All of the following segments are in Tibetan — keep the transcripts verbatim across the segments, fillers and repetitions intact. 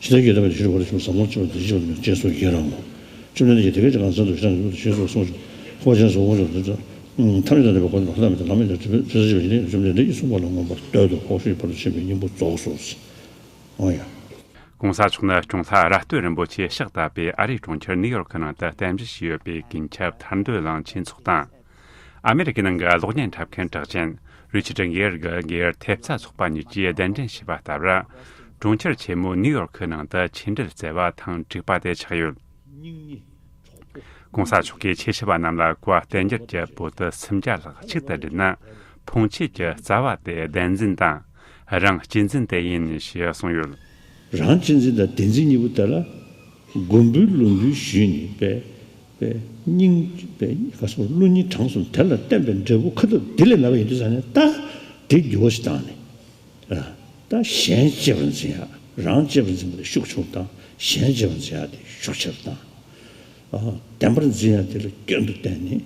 ཇི་ལྟར་ཡོད་དམ་པའི་ཕྱིར་བར་ཆུ་ཟབ་མོ་ཅི་བར་དེ་ཅི་བར་མི་ཅེས་སོགས་ཡི་རང་ངོ་། བཅོམ་ལྡན་འདས་ཀྱིས་དེ་སྐད་ཅེས་གང་ཟག་ཏུ་ཞེ་སྡང་གི་ཡུལ་དུ་ཞེས་སོགས་གསུངས་ཤིང་། ཧོ་ཅན་སོགས་དབང་ཕྱུག་དེ་ལྟར་ཐམས་ཅད་དང་ལྡན་པའི་འཁོར་དང་ལྷ་དང་མི་དང་ལྷ་མིན་དང་དྲི་མེད་ཕྱིར་ཅི་བ་ཡིན། བཅོམ་ལྡན་འདས་ཀྱིས་གསུངས་པ་ལ་མངོན་པར་བསྟོད་དོ། ཧོ་ཞེས་བར་དུ་ཕྱིན་པའི་སྙིང་པོ་རྫོགས་སོ། ཨོ་ཡ། གོང་ས་མཆོག་ནི་ཀྲུང་ལྷ་ར་སྟོད་རིན་པོ་ཆེ་ཕྱག་བཏབ་པའི་ཨ་རིའི་གྲོང་ཁྱེར་ནིའུ་ཡོར་ཁི་ནང་དུ་རྟེན་གཞི་བྱས་ཡོད་པའི་ཀུན་ཁྱབ་ཐར་འདོད་གླིང་ཆོས་ཚོགས་དང་། ཨ་མེ་རི་ཀའི་ནང་གི་གློག་བརྙན་འཁྲབ་མཁན་གྲགས་ཅན་རི་ཆར་ཌི་གྷེ་ཡར་གྱི་གྷེ་ཡར་ཐེབས་རྩ་ཚོགས་པ་གཉིས་ཀྱིས་གདན་འདྲེན་བྱས་པ་ལྟར། གྲོང་ཁྱེར་ཆེན་མོ་ནིའུ་ཡོར་ཁི་ནང་དུ་ཆོས་འབྲེལ་བསྩལ་བ་ཐེངས་དྲུག་པ་དེ་ཆགས་ཡོད། གོང་ས་མཆོག་གིས་ཆོས་ཞུ་བ་རྣམས་ལ་གོ་བ་བསྟན་འགྱུར་གྱི་པོ་ཏི་སུམ་བརྒྱ་ལྷག་གཅིག་ཏུ་བསྒྲིལ་ནས། ཕུང་བྱེད་ཀྱི་རྩ་བ་དེ་བདེན་འཛིན་དང་རང་གཅེས་འཛིན་དེ་ཡིན་ཞེས་གསུངས་ཡོད། རང་གཅེས་འཛིན་དང་བདེན་འཛིན་གཉིས་པོ་དེ་ལ་མགོན་པོའི་ལུང་བསྟན་ཞུས་ནས་པས་པས་སྙིང་པས་ག་སོ་བློ་སྙིང་བྲང་གསུམ་དེ་ལ་བརྟེན་པའི་འབྲས་བུ་ཁ་ཐུག་དེ་ལས་མེད་པ་ཡིན་དུས་ཙང་ནས། ད་དེ་འགྱུར་བ་ཞིག་བཏང་ནས། ད་གཞན་གཅེས་པར་འཛིན་ཡ། རང་གཅེས་པར་འཛིན་པ་དེ་ཤུགས་ཆུང་བཏང་། གཞན་གཅེས་པར་འཛིན་ཡ་དེ་ཤུགས་ཆེ་རུ་བཏང་། ཨ། བདེན་པར་འཛིན་ཡ་དེ་ལ་སྐྱོན་དུ་བསྟན་ནས།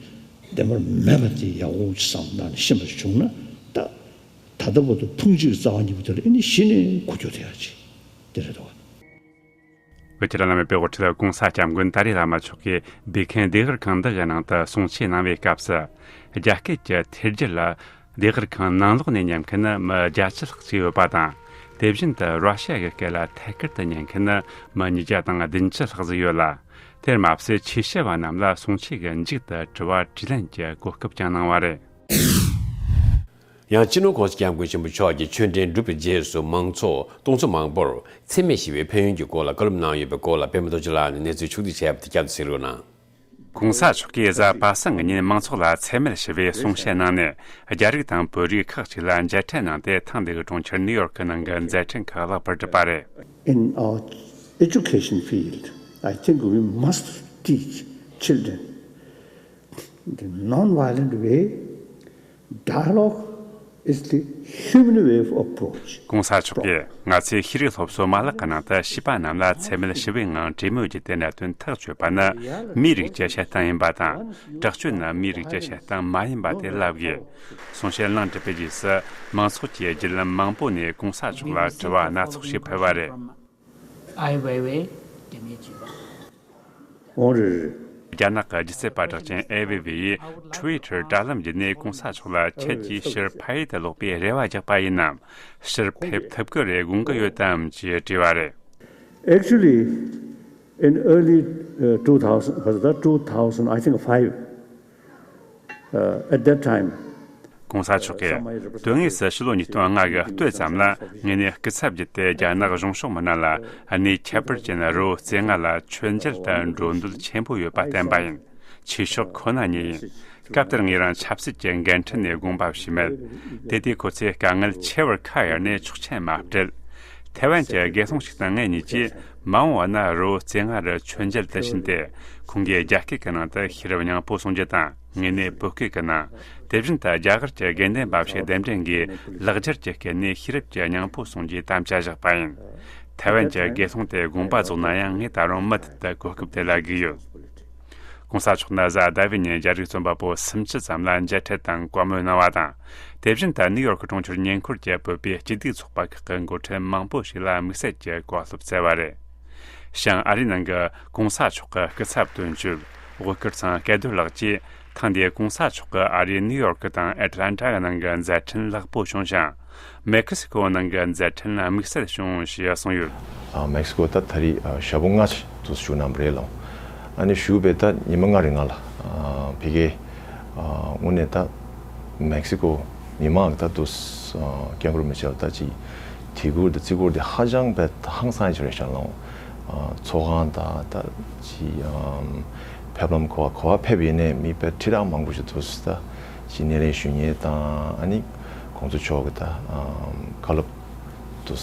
བདེན་པར་མེད་པ་དེ་ཡག་པོ་བསམ་བློ་བཏང་ནས་ཤེས་པ་ཞིག་བྱུང་ན། ད་ད་ལྟ་བར་དུ་ཕུང་བྱེད་ཀྱི་རྩ་བ་གཉིས་པོ་དེ་ལ་ཨེ་ནི་གཞི་ནས་འགུལ་སྐྱོད་ཐེབས་ཡ་ཅིག་དེ་རེད་དོ། བོད་ཀྱི་བླ་མའི་དཔེ་དབྱིབས་ཁྲི་ལ་གོང་ས་སྐྱབས་མགོན་ཏཱ་ལའི་བླ་མ་མཆོག་གིས་བི་ཁེན་ལྡེ་གུར་ཁང་འདི་གི་ནང་དུ་གསུང་ཆོས་གནང་བའི་སྐབས་སུ། རྒྱ་སྐད་ཀྱི་ཐད་སྒྱུར་ལ་ལྡེ་གུར་ཁང་ནང་ལོགས་ནས་ཉན་མཁན་ནི་མི་བརྒྱད་ཅུ་ལྷག་ཅིག་ཡོད་པ་དང་། དེ་བཞིན་དུ་ར་ཤི་ཡ་གི་སྐད་ལ་ཐད་ཀར་དུ་ཉན་མཁན་ནི་མི་ཉིས་བརྒྱ་དང་བདུན་ཅུ་ལྷག་ཟིག་ཡོད་ལ། དེར་མ་ཟད་ཆོས་ཞུ་བ་རྣམས་ལ་གསུང་ཆོས་ཀྱི་མཇུག་ཏུ་དྲི་བ་དྲིས་ལན་གྱི་གོ་སྐབས་ཀྱང་གནང་བ་རེད། ཡང་སྤྱི་ནོར་༸གོང་ས་༸སྐྱབས་མགོན་ཆེན་པོ་མཆོག་གིས་ཆོས་འབྲེལ་གྲུབ་པའི་རྗེས་སུ་མང་ཚོགས་སྟོང་ཚོ་མང་པོར་འཚེ་མེད་ཞི་བའི་ཕན་ཡོན་གྱི་སྐོར་ལ་བཀའ་སློབ་གནང་ཡོད་པའི་སྐོར་ལ་པད་མ་རྡོ་རྗེ་ལགས་ནས་གནས་ཚུལ་ཕྱོགས་བསྡུས་བྱས་པ་དེ་བསྐྱར་དུ་གཟིགས་རོགས་གནང་། གོང་ས་མཆོག་གིས་གཟའ་པ་སངས་ཀྱི་ཉིན་མང་ཚོགས་ལ་འཚེ་མེད་ཞི་བའི་གསུང་བཤད་གནང་ནས། རྒྱ་རིགས་དང་བོད་རིགས་ཁག་ཅིག་ལ་མཇལ་འཕྲད་གནང་སྟེ། ཐེངས་འདི་གི་གྲོང་ཁྱེར་ནིའུ་ཡོར་ཀི་ནང་གི་མཛད་འཕྲིན་ཁག་ལེགས་པར་གྲུབ་པ་རེད། In our education field, I think we must teach children the non-violent way. Dialogue is the human way of approach. ༸གོང་ས་མཆོག་གིས་ང་ཚོས་ཤེས་རིག་སློབ་གསོའི་མ་ལག་གི་ནང་དུ་བྱིས་པ་རྣམས་ལ་འཚེ་མེད་ཞི་བའི་ངང་གྲོས་མོལ་བརྒྱུད་དེ་གནད་དོན་ཐག་གཅོད་པ་ནི་མིའི་རིགས་ཀྱི་བཤད་སྟངས་ཡིན་པ་དང་། དྲག་སྤྱོད་ནི་མིའི་རིགས་ཀྱི་བཤད་སྟངས་མ་ཡིན་པ་དེ་ལབ་དགོས། གསུང་བཤད་གླེང་གྲུབ་པའི་རྗེས་སུ་མང་ཚོགས་ཀྱིས་བརྒྱུད་ལམ་མང་པོ་ནས་༸གོང་ས་མཆོག་ལ་དྲི་བ་སྣ་ཚོགས་ཤིག་ཕུལ་བ་རེད། Ai Weiwei དེ་མིན་གྱི་པ། འོང་རེད་རེད། རྒྱ་ནག་གི་སྒྱུ་རྩལ་པ་གྲགས་ཅན་ཨའེ་ཝེ་ཝེ་ཡིས་ཊུ་ཝི་ཊར་དྲ་ལམ་བརྒྱུད་ནས་༸གོང་ས་མཆོག་ལ་ཁྱེད་ཀྱིས་ཕྱིར་ཕ་ཡུལ་དུ་ལོག་པའི་རེ་བ་རྒྱག་པ་ཡིན་ནམ། ཕྱིར་ཕེབས་ཐུབ་ཀྱི་རེད་དགོངས་ཀྱི་ཡོད་དམ་ཅེས་དྲིས་པ་རེད། Actually, in early, uh, two thousand, was that two thousand, I think five, uh, at that time. ༸གོང་ས་མཆོག་གིས་དོན་དངོས་སུ་ཕྱི་ལོ་ཉིས་སྟོང་ལྔ་གི་སྟོད་ཙམ་ལ་ངས་ནས་སྐུ་ཚབ་བརྒྱུད་དེ་རྒྱ་ནག་གཞུང་ཕྱོགས་མི་སྣ་ལ་གནས་ཁྱད་པར་ཅན་རི་བོ་རྩེ་ལྔ་ལ་མཆོད་མཇལ་དུ་འགྲོ་འདོད་ཆེན་པོ་ཡོད་པ་བསྟན་པ་ཡིན། ཆོས་ཕྱོགས་ཁོ་ན་ཉིད་ཡིན། སྐབས་དེར་ངས་རང་ཆབ་སྲིད་ཀྱི་འགན་འཁྲི་ནས་དགོངས་པ་ཞུས་མེད། དེ་དུས་ཁོ་ཚོས་དཀའ་ངལ་ཆེ་བར་ཁ་གཡར་ནས་ཆོག་མཆན་མ་སྤྲད། ཐའེ་ཝན་གྱི་དགེ་སློང་ཞིག་དང་ངེད་གཉིས་ཀྱིས་མ་འོངས་པ་ན་རི་བོ་རྩེ་ལྔ་རུ་མཆོད་མཇལ་དུ་ཕྱིན་ཏེ། ཁོང་གིས་རྒྱ་སྐད་ཀྱི་ནང་དུ་ཤེས་རབ་སྙིང་པོ་གསུང་རྒྱུ་དང་། ངེད་ནས་བོད་སྐད་ཀྱི་ནང་། དེ་བཞིན་དུ་རྒྱ་གར་གྱི་དགེ་འདུན་པ་ཞིག་གདན་འདྲེན་གྱིས་ལེགས་སྦྱར་གྱི་སྐད་ནས་ཤེས་རབ་ཀྱི་སྙིང་པོ་གསུང་རྒྱུའི་དམ་བཅའ་བཞག་པ་ཡིན། ཐའེ་ཝན་གྱི་དགེ་སློང་དེ་དགོངས་པ་རྫོགས་ན་ཡང་ངས་ད་རུང་མུ་མཐུད་དུ་གོ་སྐབས་དེ་ལ་བསྒུགས་ཡོད། ༸གོང་ས་མཆོག་ནི་གཟའ་ཟླ་བའི་ཉིན་རྒྱ་རིགས་རྩོམ་པ་པོ་སུམ་ཅུ་ཙམ་ལ་མཇལ་འཕྲད་དང་བཀའ་མོལ་གནང་བ་དང་། དེ་བཞིན་དུ་ནིའུ་ཡོར་ཀི་གྲོང་ཁྱེར་ཉེ་འཁོར་གྱི་བོད་པའི་སྐྱིད་སྡུག་ཚོགས་པ་ཁག་གི་འགོ་ཁྲིད་མང་པོ་ཞིག་ལ་དམིགས་བསལ་གྱི་བཀའ་སློབ་སྩལ་བ་རེད། ཞིང་ཨ་རིའི་ནང་གི་༸གོང་ས་མཆོག་གི་སྐུ་ཚབ་དོན་གཅོད་དབུ་དཀར་ཚང་སྐལ་རྡོར་ལགས་ཀྱིས། ཐེངས་འདིའི་༸གོང་ས་མཆོག་གི་ཨ་རིའི་ནིའུ་ཡོར་ཀི་དང་ཨེ་ཊ་ལན་ཊ་གི་ནང་གི་མཛད་འཕྲིན་ལེགས་པོ་བྱུང་ཞིང་། མེག་སི་ཀོ་ནང་གི་མཛད་འཕྲིན་དམིགས་བསལ་བྱུང་ཞེས་གསུངས་ཡོད། ཨ། མེག་སི་ཀོ་ད་ད་རེས་ཨ་ཞག་པོ་ལྔ་ཙམ་དུ་བཞུགས་གནང་བ་རེད་ལགས། ཨ་ནི་བཞུགས་པའི་ད་ཉི་མ་ལྔ་རིང་ལ་ཨ་ཕ་གིའི་ཨ་དངོས་གནས་ད་མེག་སི་ཀོ་མི་མང་གི་ད་དུ་ཨ་སྐད་འགུལ་མི་བྱེད་པ་ད་ཅིག་དེ་ཁུར་དང་བརྩི་བཀུར་དེ་ཧ་ཅང་བས་ཧང་སང་ཡ་ཅིག་རེད་ཤག་ལགས། ཨ་ཚོགས་ཁང་དང་ད་ཅིག་ཨ་ཕེབས་ལམ་ག་པར་ག་པར་ཕེབས་ཡིན་ནའི་མི་དཔེ་ཁྲི་ཕྲག་མང་པོ་ཞིག་འདུག་ད་ཅིག་སྣེ་ལེན་ཞུ་མཁན་དང་། ཨ་ནི་༸གོང་ས་མཆོག་གི་ད་ཨ་བཀའ་སློབ་འདུག་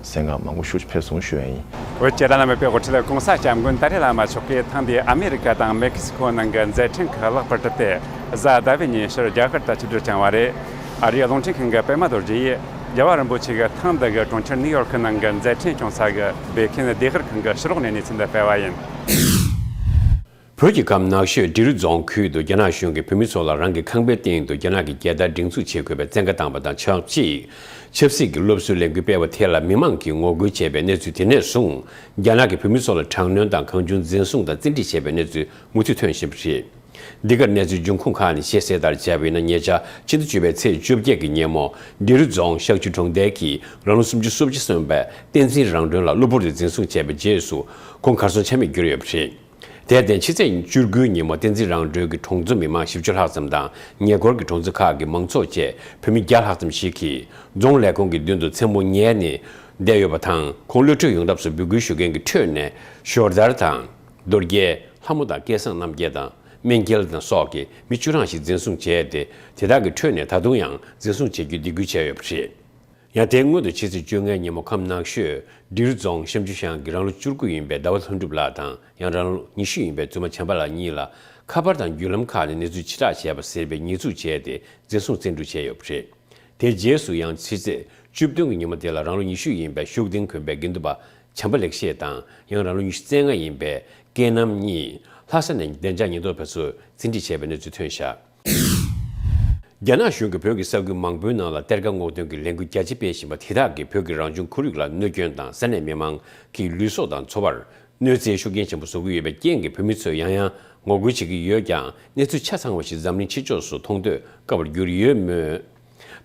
གསན་མཁན་མང་པོ་ཞེ་ཅིག་ཕེབས་སོང་ཞུ་ཡ་ཡིན། བོད་ཀྱི་དྲ་ལམ་མེད་པའི་དབུ་ཁྲིད་༸གོང་ས་༸སྐྱབས་མགོན་ཏཱ་ལའི་བླ་མ་མཆོག་གིས་ཐེངས་འདིའི་ཨ་མེ་རི་ཀ་དང་མེག་སི་ཀོ་ནང་གི་མཛད་འཕྲིན་ཁག་ལེགས་པར་གྲུབ་སྟེ། གཟའ་ཟླ་བའི་ཉིན་ཕྱིར་རྒྱ་གར་དུ་ཆིབས་བསྒྱུར་བསྐྱངས་པ་རེད། ཨ་རིའི་རླུང་འཕྲིན་ཁང་གི་པད་མ་རྡོ་རྗེ་ཡིས་རྒྱལ་བ་རིན་པོ་ཆེ་གིས་ཐེངས་འདི་གི་གྲོང་ཁྱེར་ནིའུ་ཡོར་ཀི་ནང་གི་མཛད་འཕྲིན་བྱུང་ས་གི་བེ་ཁེན་ལྡེབས་ངོས་ཁང་གི་ཕྱི་ལོགས་ནས་གནས་ཚུལ་འདི་སྤེལ་བ་ཡིན། བོད་ཀྱི་ཁམས་ནགས་ཤོད་འབྲི་རུ་རྫོང་ཁུལ་དུ་རྒྱ་ནག་གཞུང་གིས་བོད་མི་ཚོ་ལ་རང་གི་ཁང་པའི་སྟེང་དུ་རྒྱ་ནག་གི་རྒྱལ་དར་སྒྲེང་འཛུགས་བྱེད་དགོས་པའི་བཙན་བཀའ་བཏང་པ་དང་ཆབས་ཅིག་ཆབ་སྲིད་ཀྱི་སློབ་གསོའི་ལས་འགུལ་སྤེལ་བ་དེ་ལ་མི་མང་གིས་ངོ་རྒོལ་བྱས་པའི་གནས་ཚུལ་དེ་ནས་བཟུང་། རྒྱ་ནག་གིས་བོད་མི་ཚོ་ལ་དྲག་གནོན་དང་གང་བྱུང་འཛིན་བཟུང་དང་བཙན་ཁྲིད་བྱས་པའི་གནས་ཚུལ་མུ་མཐུད་ཐོན་བཞིན་པ་རེད། འདི་གར་གནས་ཚུལ་འབྱུང་ཁུངས་ཁག་ནས་ཤེས་གསལ་ལྟར་བྱས་པ་ཡིན་ན། ཉེ་ཆར་ཕྱི་ཟླ་བཅུ་པའི་ཚེས་བཅོ་བརྒྱད་ཀྱི་ཉིན་མོ། འབྲི་རུ་རྫོང་ཤག་ཆུ་གྲོང་རྡལ་གྱི་རང་ལོ་སུམ་ཅུ་སོ་བཞི་སོན་པའི་བསྟན་འཛིན་རང་གྲོན་ལགས་གློ་བུར་དུ་འཛིན་བཟུང་བྱས་པའི་རྗེས་སུ། ཁོང་གར་སོང་ཆ་མེད་གྱུར་ཡོད་པ་རེད། དེར་བརྟེན་ཕྱི་ཚེས་བཅུ་དགུ་ཉིན་མོ་བསྟན་འཛིན་རང་གྲོན་གྱི་གྲོང་ཚོ་མི་མང་བཞི་བཅུ་ལྷག་ཙམ་དང་། ཉེ་འཁོར་གྱི་གྲོང་ཚོ་ཁག་གི་མང་ཚོགས་བཅས་བོད་མི་བརྒྱ་ལྷག་ཙམ་ཞིག་གིས་རྫོང་ལས་ཁུངས་ཀྱི་མདུན་དུ་མཚན་མོ་ཉལ་ནས་བསྡད་ཡོད་པ་དང་། ཁོང་གློད་གྲོལ་ཡོང་ཐབས་སུ་འབོད་སྐུལ་ཞུ་མཁན་གྱི་ཁྲོད་ནས་ཞོར་དར་དང་། རྡོ་རྒྱལ། ལྷ་མོ་དང་སྐལ་བཟང་རྣམ་རྒྱལ་དང་སྨན་རྒྱལ་དང་སོགས་ཀྱི་མི་བཅུ་གྲངས་ཤིག་འཛིན་བཟུང་བྱས་ཏེ། དེ་དག་གི་ཁྲོད་ནས་ད་དུང་ཡང་འཛིན་བཟུང་བྱེད་རྒྱུའི་སྡིགས་སྐུལ་བྱས་ཡོད་པ་རེད། ཡང་དེའི་སྔོན་དུ་ཕྱི་ཚེས་བཅོ་ལྔའི་ཉིན་མོ་ཁམས་ནགས་ཤོད་འབྲི་རུ་རྫོང་ཤམ་ཆུ་ཤང་གི་རང་ལོ་བཅུ་དགུ་ཡིན་པའི་ཟླ་བ་ལྷུན་གྲུབ་ལགས་དང་། ཡང་རང་ལོ་ཉི་ཤུ་ཡིན་པའི་བཙུན་མ་བྱམས་པ་ལགས་གཉིས་ལ་ཁ་པར་དང་བརྒྱུད་ལམ་ཁག་ནས་གནས་ཚུལ་ཕྱི་བསྒྲགས་བྱས་པ་ཟེར་བའི་ཉེས་འཛུགས་བྱས་ཏེ་འཛིན་བཟུང་བཙན་འཁྲུག་བྱས་ཡོད་པ་རེད། དེའི་རྗེས་སུ་ཡང་ཕྱི་ཚེས་བཅུ་བདུན་གྱི་ཉིན་མོ་དེ་ལ་རང་ལོ་ཉི་ཤུ་ཡིན་པའི་ཤུགས་ལྡན་གོན་པའི་དགེ་འདུན་པ་བྱམས་པ་ལེགས་བཤད་དང་། ཡང་རང་ལོ་ཉི་ཤུ་རྩ་ལྔ་ཡིན་པའི་སྐལ་རྣམ་གཉིས་ལྷ་ས་ནས་བདེ་འཇགས་ཉེན་རྟོག་པ་ཚོས་བཙན་ཁྲིད་བྱས་པའི་གནས་ཚུལ་ཐོན་བཞག་རྒྱ་ནག་གཞུང་གིས་བོད་ཀྱི་ས་ཁུལ་མང་པོའི་ནང་ལ་གཏེར་ཁ་སྔོག་འདོན་གྱི་ལས་འགུལ་རྒྱ་ཆེ་སྤེལ་བཞིན་པ་དེ་དག་གིས་བོད་ཀྱི་རང་བྱུང་ཁོར་ཡུག་ལ་གནོད་སྐྱོན་དང་། ས་གནས་མི་མང་གི་ལུས་སྲོག་དང་འཚོ་བར་གནོད་འཚེ་ཤུགས་རྐྱེན་ཆེན་པོ་བཟོ་གི་ཡོད་པའི་རྐྱེན་གྱིས། བོད་མི་ཚོས་ཡང་ཡང་ངོ་རྒོལ་བྱེད་ཀྱི་ཡོད་ཀྱང་། གནས་ཚུལ་ཆ་ཚང་བ་ཞིག་འཛམ་གླིང་ཕྱི་ཕྱོགས་སུ་མཐོང་ཐོས་དཀའ་བར་གྱུར་ཡོད་མོད།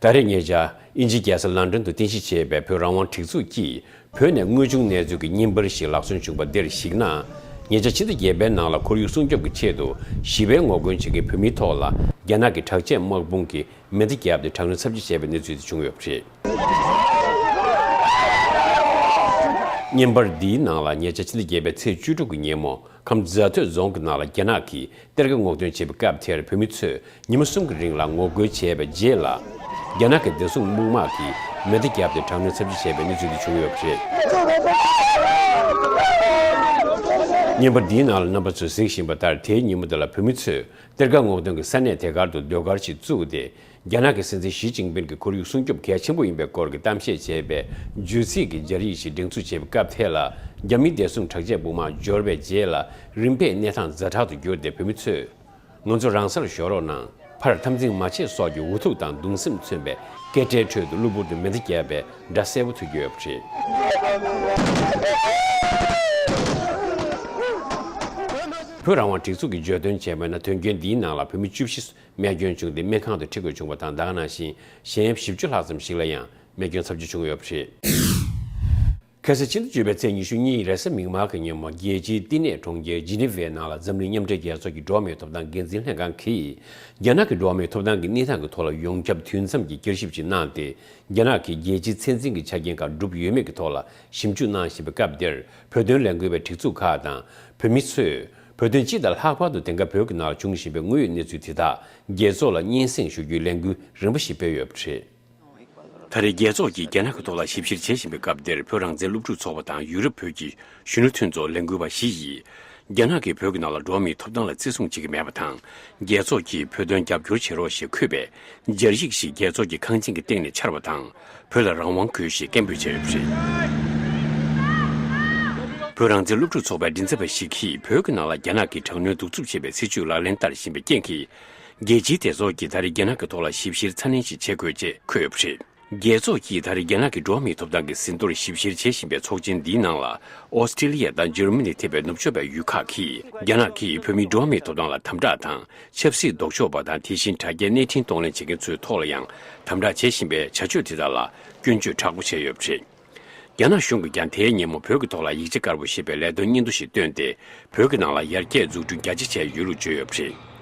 ད་རེས་ཉེ་ཆར་དབྱིན་ཇིའི་རྒྱལ་ས་ལན་ཀྲན་དུ་རྟེན་གཞི་བྱས་པའི་བོད་རང་དབང་སྒྲིག་འཛུགས་ཀྱིས། བོད་ནས་དངོས་བྱུང་གནས་ཚུལ་གྱི་བརྙན་པར་ཞིག་ལག་སོན་བྱུང་བ་འདིར་གཞིགས་ན། ཉེ་ཆར་ཕྱི་ཟླ་བརྒྱད་པའི་ནང་ལ་ཁོར་ཡུག་སྲུང་སྐྱོབ་ཀྱི་ཆེད་དུ་ཞི་བའི་ངོ་རྒོལ་བྱེད་མཁན་བོད་མིའི་ཐོག་ལ་རྒྱ་ནག་གི་དྲག་ཆས་དམག་དཔུང་གིས་མེ་མདའ་བརྒྱབ་སྟེ་དྲག་གནོན་ཚབས་ཆེ་བྱས་པའི་གནས་ཚུལ་དེ་བྱུང་ཡོད་པ་རེད། བརྙན་པར་འདིའི་ནང་ལ་ཉེ་ཆར་ཕྱི་ཟླ་བརྒྱད་པའི་ཚེས་བཅུ་དྲུག་གི་ཉིན་མོ་ཁམས་རྫ་སྟོད་རྫོང་གི་ནང་ལ་རྒྱ་ནག་གིས་གཏེར་ཁ་སྔོག་འདོན་བྱེད་པའི་སྐབས་དེར་བོད་མི་ཚོས་ཉི་མ་གསུམ་གྱི་རིང་ལ་ངོ་རྒོལ་བྱས་པའི་རྗེས་ལ། རྒྱ་ནག་གི་བདེ་སྲུང་དམག་དམངས་ཀྱིས་མེ་མདའ་བརྒྱབ་སྟེ་དྲག་གནོན་ཚབས་ཆེ་བྱས་པའི་གནས་ཚུལ་དེ་བྱུང་ཡོད་པ་རེད། བརྙན་པར་འདིའི་ནང་ལ་རྣམ་པ་ཚོས་གཟིགས་བཞིན་པ་ལྟར། དེའི་ཉིན་མོ་དེ་ལ་བོད་མི་ཚོས་གཏེར་ཁ་སྔོག་འདོན་གྱི་ས་གནས་དེ་གར་དུ་ཟློས་གར་ཞིག་བཙུགས་ཏེ། རྒྱ་ནག་གི་སྲིད་འཛིན་ཞི་ཅིན་ཕིན་གྱི་ཁོར་ཡུག་སྲུང་སྐྱོབ་གལ་ཆེན་པོ་ཡིན་པའི་སྐོར་གྱི་གཏམ་བཤད་བྱས་པའི་བརྗོད་ཚིག་གི་སྦྱར་ཡིག་ཞིག་སྒྲེང་འཛུགས་བྱས་པའི་སྐབས་དེ་ལ། རྒྱ་མིའི་བདེ་སྲུང་དྲག་ཆས་དཔུང་དམག་འབྱོར་བའི་རྗེས་ལ་རིམ་པས་གནས་སྟངས་ཛ་དྲག་ཏུ་གྱུར་ཏེ། བོད་མི་ཚོས། ང་ཚོ་རང་སར་ཤོར་རོགས་གནང་། ཕར་འཐབ་འཛིང་མ་བྱེད་སོགས་ཀྱི་འུ་ཐུག་དང་གདུང་སེམས་མཚོན་པའི་སྐད་སྒྲའི་ཁྲོད་དུ་གློ་བུར་དུ་མེ་མདའ་བརྒྱབ་པའི་སྒྲ་གསལ་པོ་ཐོས་རྒྱུ་ཡོད་པ་རེད། བོད་རང་དབང་སྒྲིག་འཛུགས་ཀྱིས་བརྗོད་དོན་བྱས་པ་ན། དོན་རྐྱེན་འདིའི་ནང་ལ་བོད་མི་བཅུ་བཞི་རྨས་སྐྱོན་བྱུང་སྟེ། སྨན་ཁང་དུ་ཁྲིད་དགོས་བྱུང་བ་དང་། ད་ག་ནང་བཞིན་གཞན་བཞི་བཅུ་ལྷག་ཙམ་ཞིག་ལ་ཡང་རྨས་སྐྱོན་ཚབས་ཆེ་བྱུང་ཡོད་པ་རེད། ཁ་སང་ཕྱི་ཟླ་བཅུ་པའི་ཚེས་ཉི་ཤུ་གཉིས་རེས་གཟའ་མིག་དམར་གྱི་ཉིན་མོ། རྒྱལ་སྤྱིའི་བསྟི་གནས་གྲོང་ཁྱེར་ཇི་ནི་ཝའི་ནང་ལ་འཛམ་གླིང་མཉམ་འབྲེལ་རྒྱལ་ཚོགས་ཀྱི་འགྲོ་བ་མིའི་ཐོབ་ཐང་འགན་འཛིན་ལྷན་ཁང་གིས། རྒྱ་ནག་གི་འགྲོ་བ་མིའི་ཐོབ་ཐང་གི་གནས་སྟངས་ཀྱི་ཐོག་ལ་ཡོངས་ཁྱབ་དུས་མཚམས་ཀྱི་བསྐྱར་ཞིབ་ཅིག་གནང་སྟེ། རྒྱ་ནག་གིས་རྒྱལ་སྤྱིའི་ཚད་འཛིན་གྱི་ཆ་རྐྱེན་ཁག་བསྒྲུབས་ཡོད་མེད་ཀྱི་ཐོག་ལ་ཞིབ་འཇུག་གནང་བཞིན་པའི་སྐབས་དེར། བོད་དོན་ལས་འགུལ་བའི་སྒྲིག་འཛུགས་ཁག་དང་བོད་མི་ཚོས། བོད་དོན་སྤྱི་དང་ལྷག་པར་དུ་དེང་སྐབས་བོད་ཀྱི་ནང་ལ་འབྱུང་བཞིན་པའི་དངོས་ཡོད་གནས་ཚུལ་དེ་དག་རྒྱལ་ཚོགས་ལ་སྙན་སེང་ཞུ་རྒྱུའི་ལས་འགུལ་རིམ་པ་ཞིག་སྤེལ་ཡོད་པ་རེད། ད་རེས་རྒྱལ་ཚོགས་ཀྱིས་རྒྱ་ནག་གི་ཐོག་ལ་ཞིབ་བཤེར་བྱེད་བཞིན་པའི་སྐབས་དེར། བོད་རང་བཙན་སློབ་ཕྲུག་ཚོགས་པ་དང་ཡུ་རོབ་བོད་ཀྱི་གཞོན་ནུ་མཐུན་ཚོགས་ལས་འགུལ་བ་བཞི་ཡིས། རྒྱ་ནག་གིས་བོད་ཀྱི་ནང་ལ་འགྲོ་བ་མིའི་ཐོབ་ཐང་ལ་བརྩི་སྲུང་བྱེད་ཀྱི་མེད་པ་དང་། རྒྱལ་ཚོགས་ཀྱིས་བོད་དོན་རྒྱབ་སྐྱོར་བྱེད་རོགས་ཞེས་འཁོད་པའི་སྦྱར་ཡིག་ཞིག་རྒྱལ་ཚོགས་ཀྱི་ཁང་ཆེན་གྱི་སྟེང་ནས་འཕྱར་བ་དང་། བོད་ལ་རང་དབང་དགོས་ཞེས་སྐད་འབོད་བྱས་ཡོད་པ་རེད། བོད་རང་བཙན་སློབ་ཕྲུག་ཚོགས་པའི་མགྲིན་ཚབ་པ་ཞིག་གིས། བོད་ཀྱི་ནང་ལ་རྒྱ་ནག་གིས་དྲག་གནོན་གདུག་རྩུབ་བྱེད་པའི་སྲིད་བྱུས་ལག་ལེན་བསྟར་བཞིན་པའི་རྐྱེན་གྱིས། རྒྱལ་སྤྱིའི་སྡེ་ཚོགས་ཀྱིས་ད་རེས་རྒྱ་ནག་གི་ཐོག་ལ་ཞིབ་བཤེར་ཚ་ནན་ཞིག་བྱེད་དགོས་ཅེས་འཁོད་ཡོད་པ་རེད། རྒྱལ་ཚོགས་ཀྱིས་ད་རེས་རྒྱ་ནག་གི་འགྲོ་བ་མིའི་ཐོབ་ཐང་གི་ཟིན་ཐོར་ཞིབ་བཤེར་བྱེད་བཞིན་པའི་ཚོགས་ཆེན་འདིའི་ནང་ལ། ཨོ་སི་ཀྲི་ལི་ཡ་དང་འཇར་མ་ནི་ཐེ་བའི་ནུབ་ཕྱོགས་པའི་ཡུལ་ཁག་གིས། རྒྱ་ནག་གིས་བོད་མིའི་འགྲོ་བ་མིའི་ཐོབ་ཐང་ལ་དམ་དྲག་དང་། ཆབ་སྲིད་ལྡོག་ཕྱོགས་པ་དང་། དེ་བཞིན་དྲ་རྒྱའི་གནས་འཕྲིན་གཏོང་ལེན་བྱེད་མཁན་ཚོའི་ཐོག་ལ་ཡང་དམ་དྲག་བྱེད་བཞིན་པའི་བྱ་སྤྱོད་དེ་དག་ལ་སྐྱོན་བརྗོད་དྲག་པོ་བྱས་ཡོད་པ་རེད། རྒྱ་ནག་གཞུང་གིས་ཀྱང་དེའི་ཉིན་མོ་བོད་ཀྱི་ཐོག་ལ་ཡིག་ཆ་དཀར་པོ་ཞེས་པའི་ལས་དོན་སྙན་ཐོ་ཞིག་བཏོན་ཏེ། བོད་ཀྱི་ནང་ལ་ཡར་རྒྱས་འཛུགས་སྐྲུན་རྒྱ་ཆེ་བྱས་ཡོད་ལུགས་བརྗོད་ཡོད་པ་རེད།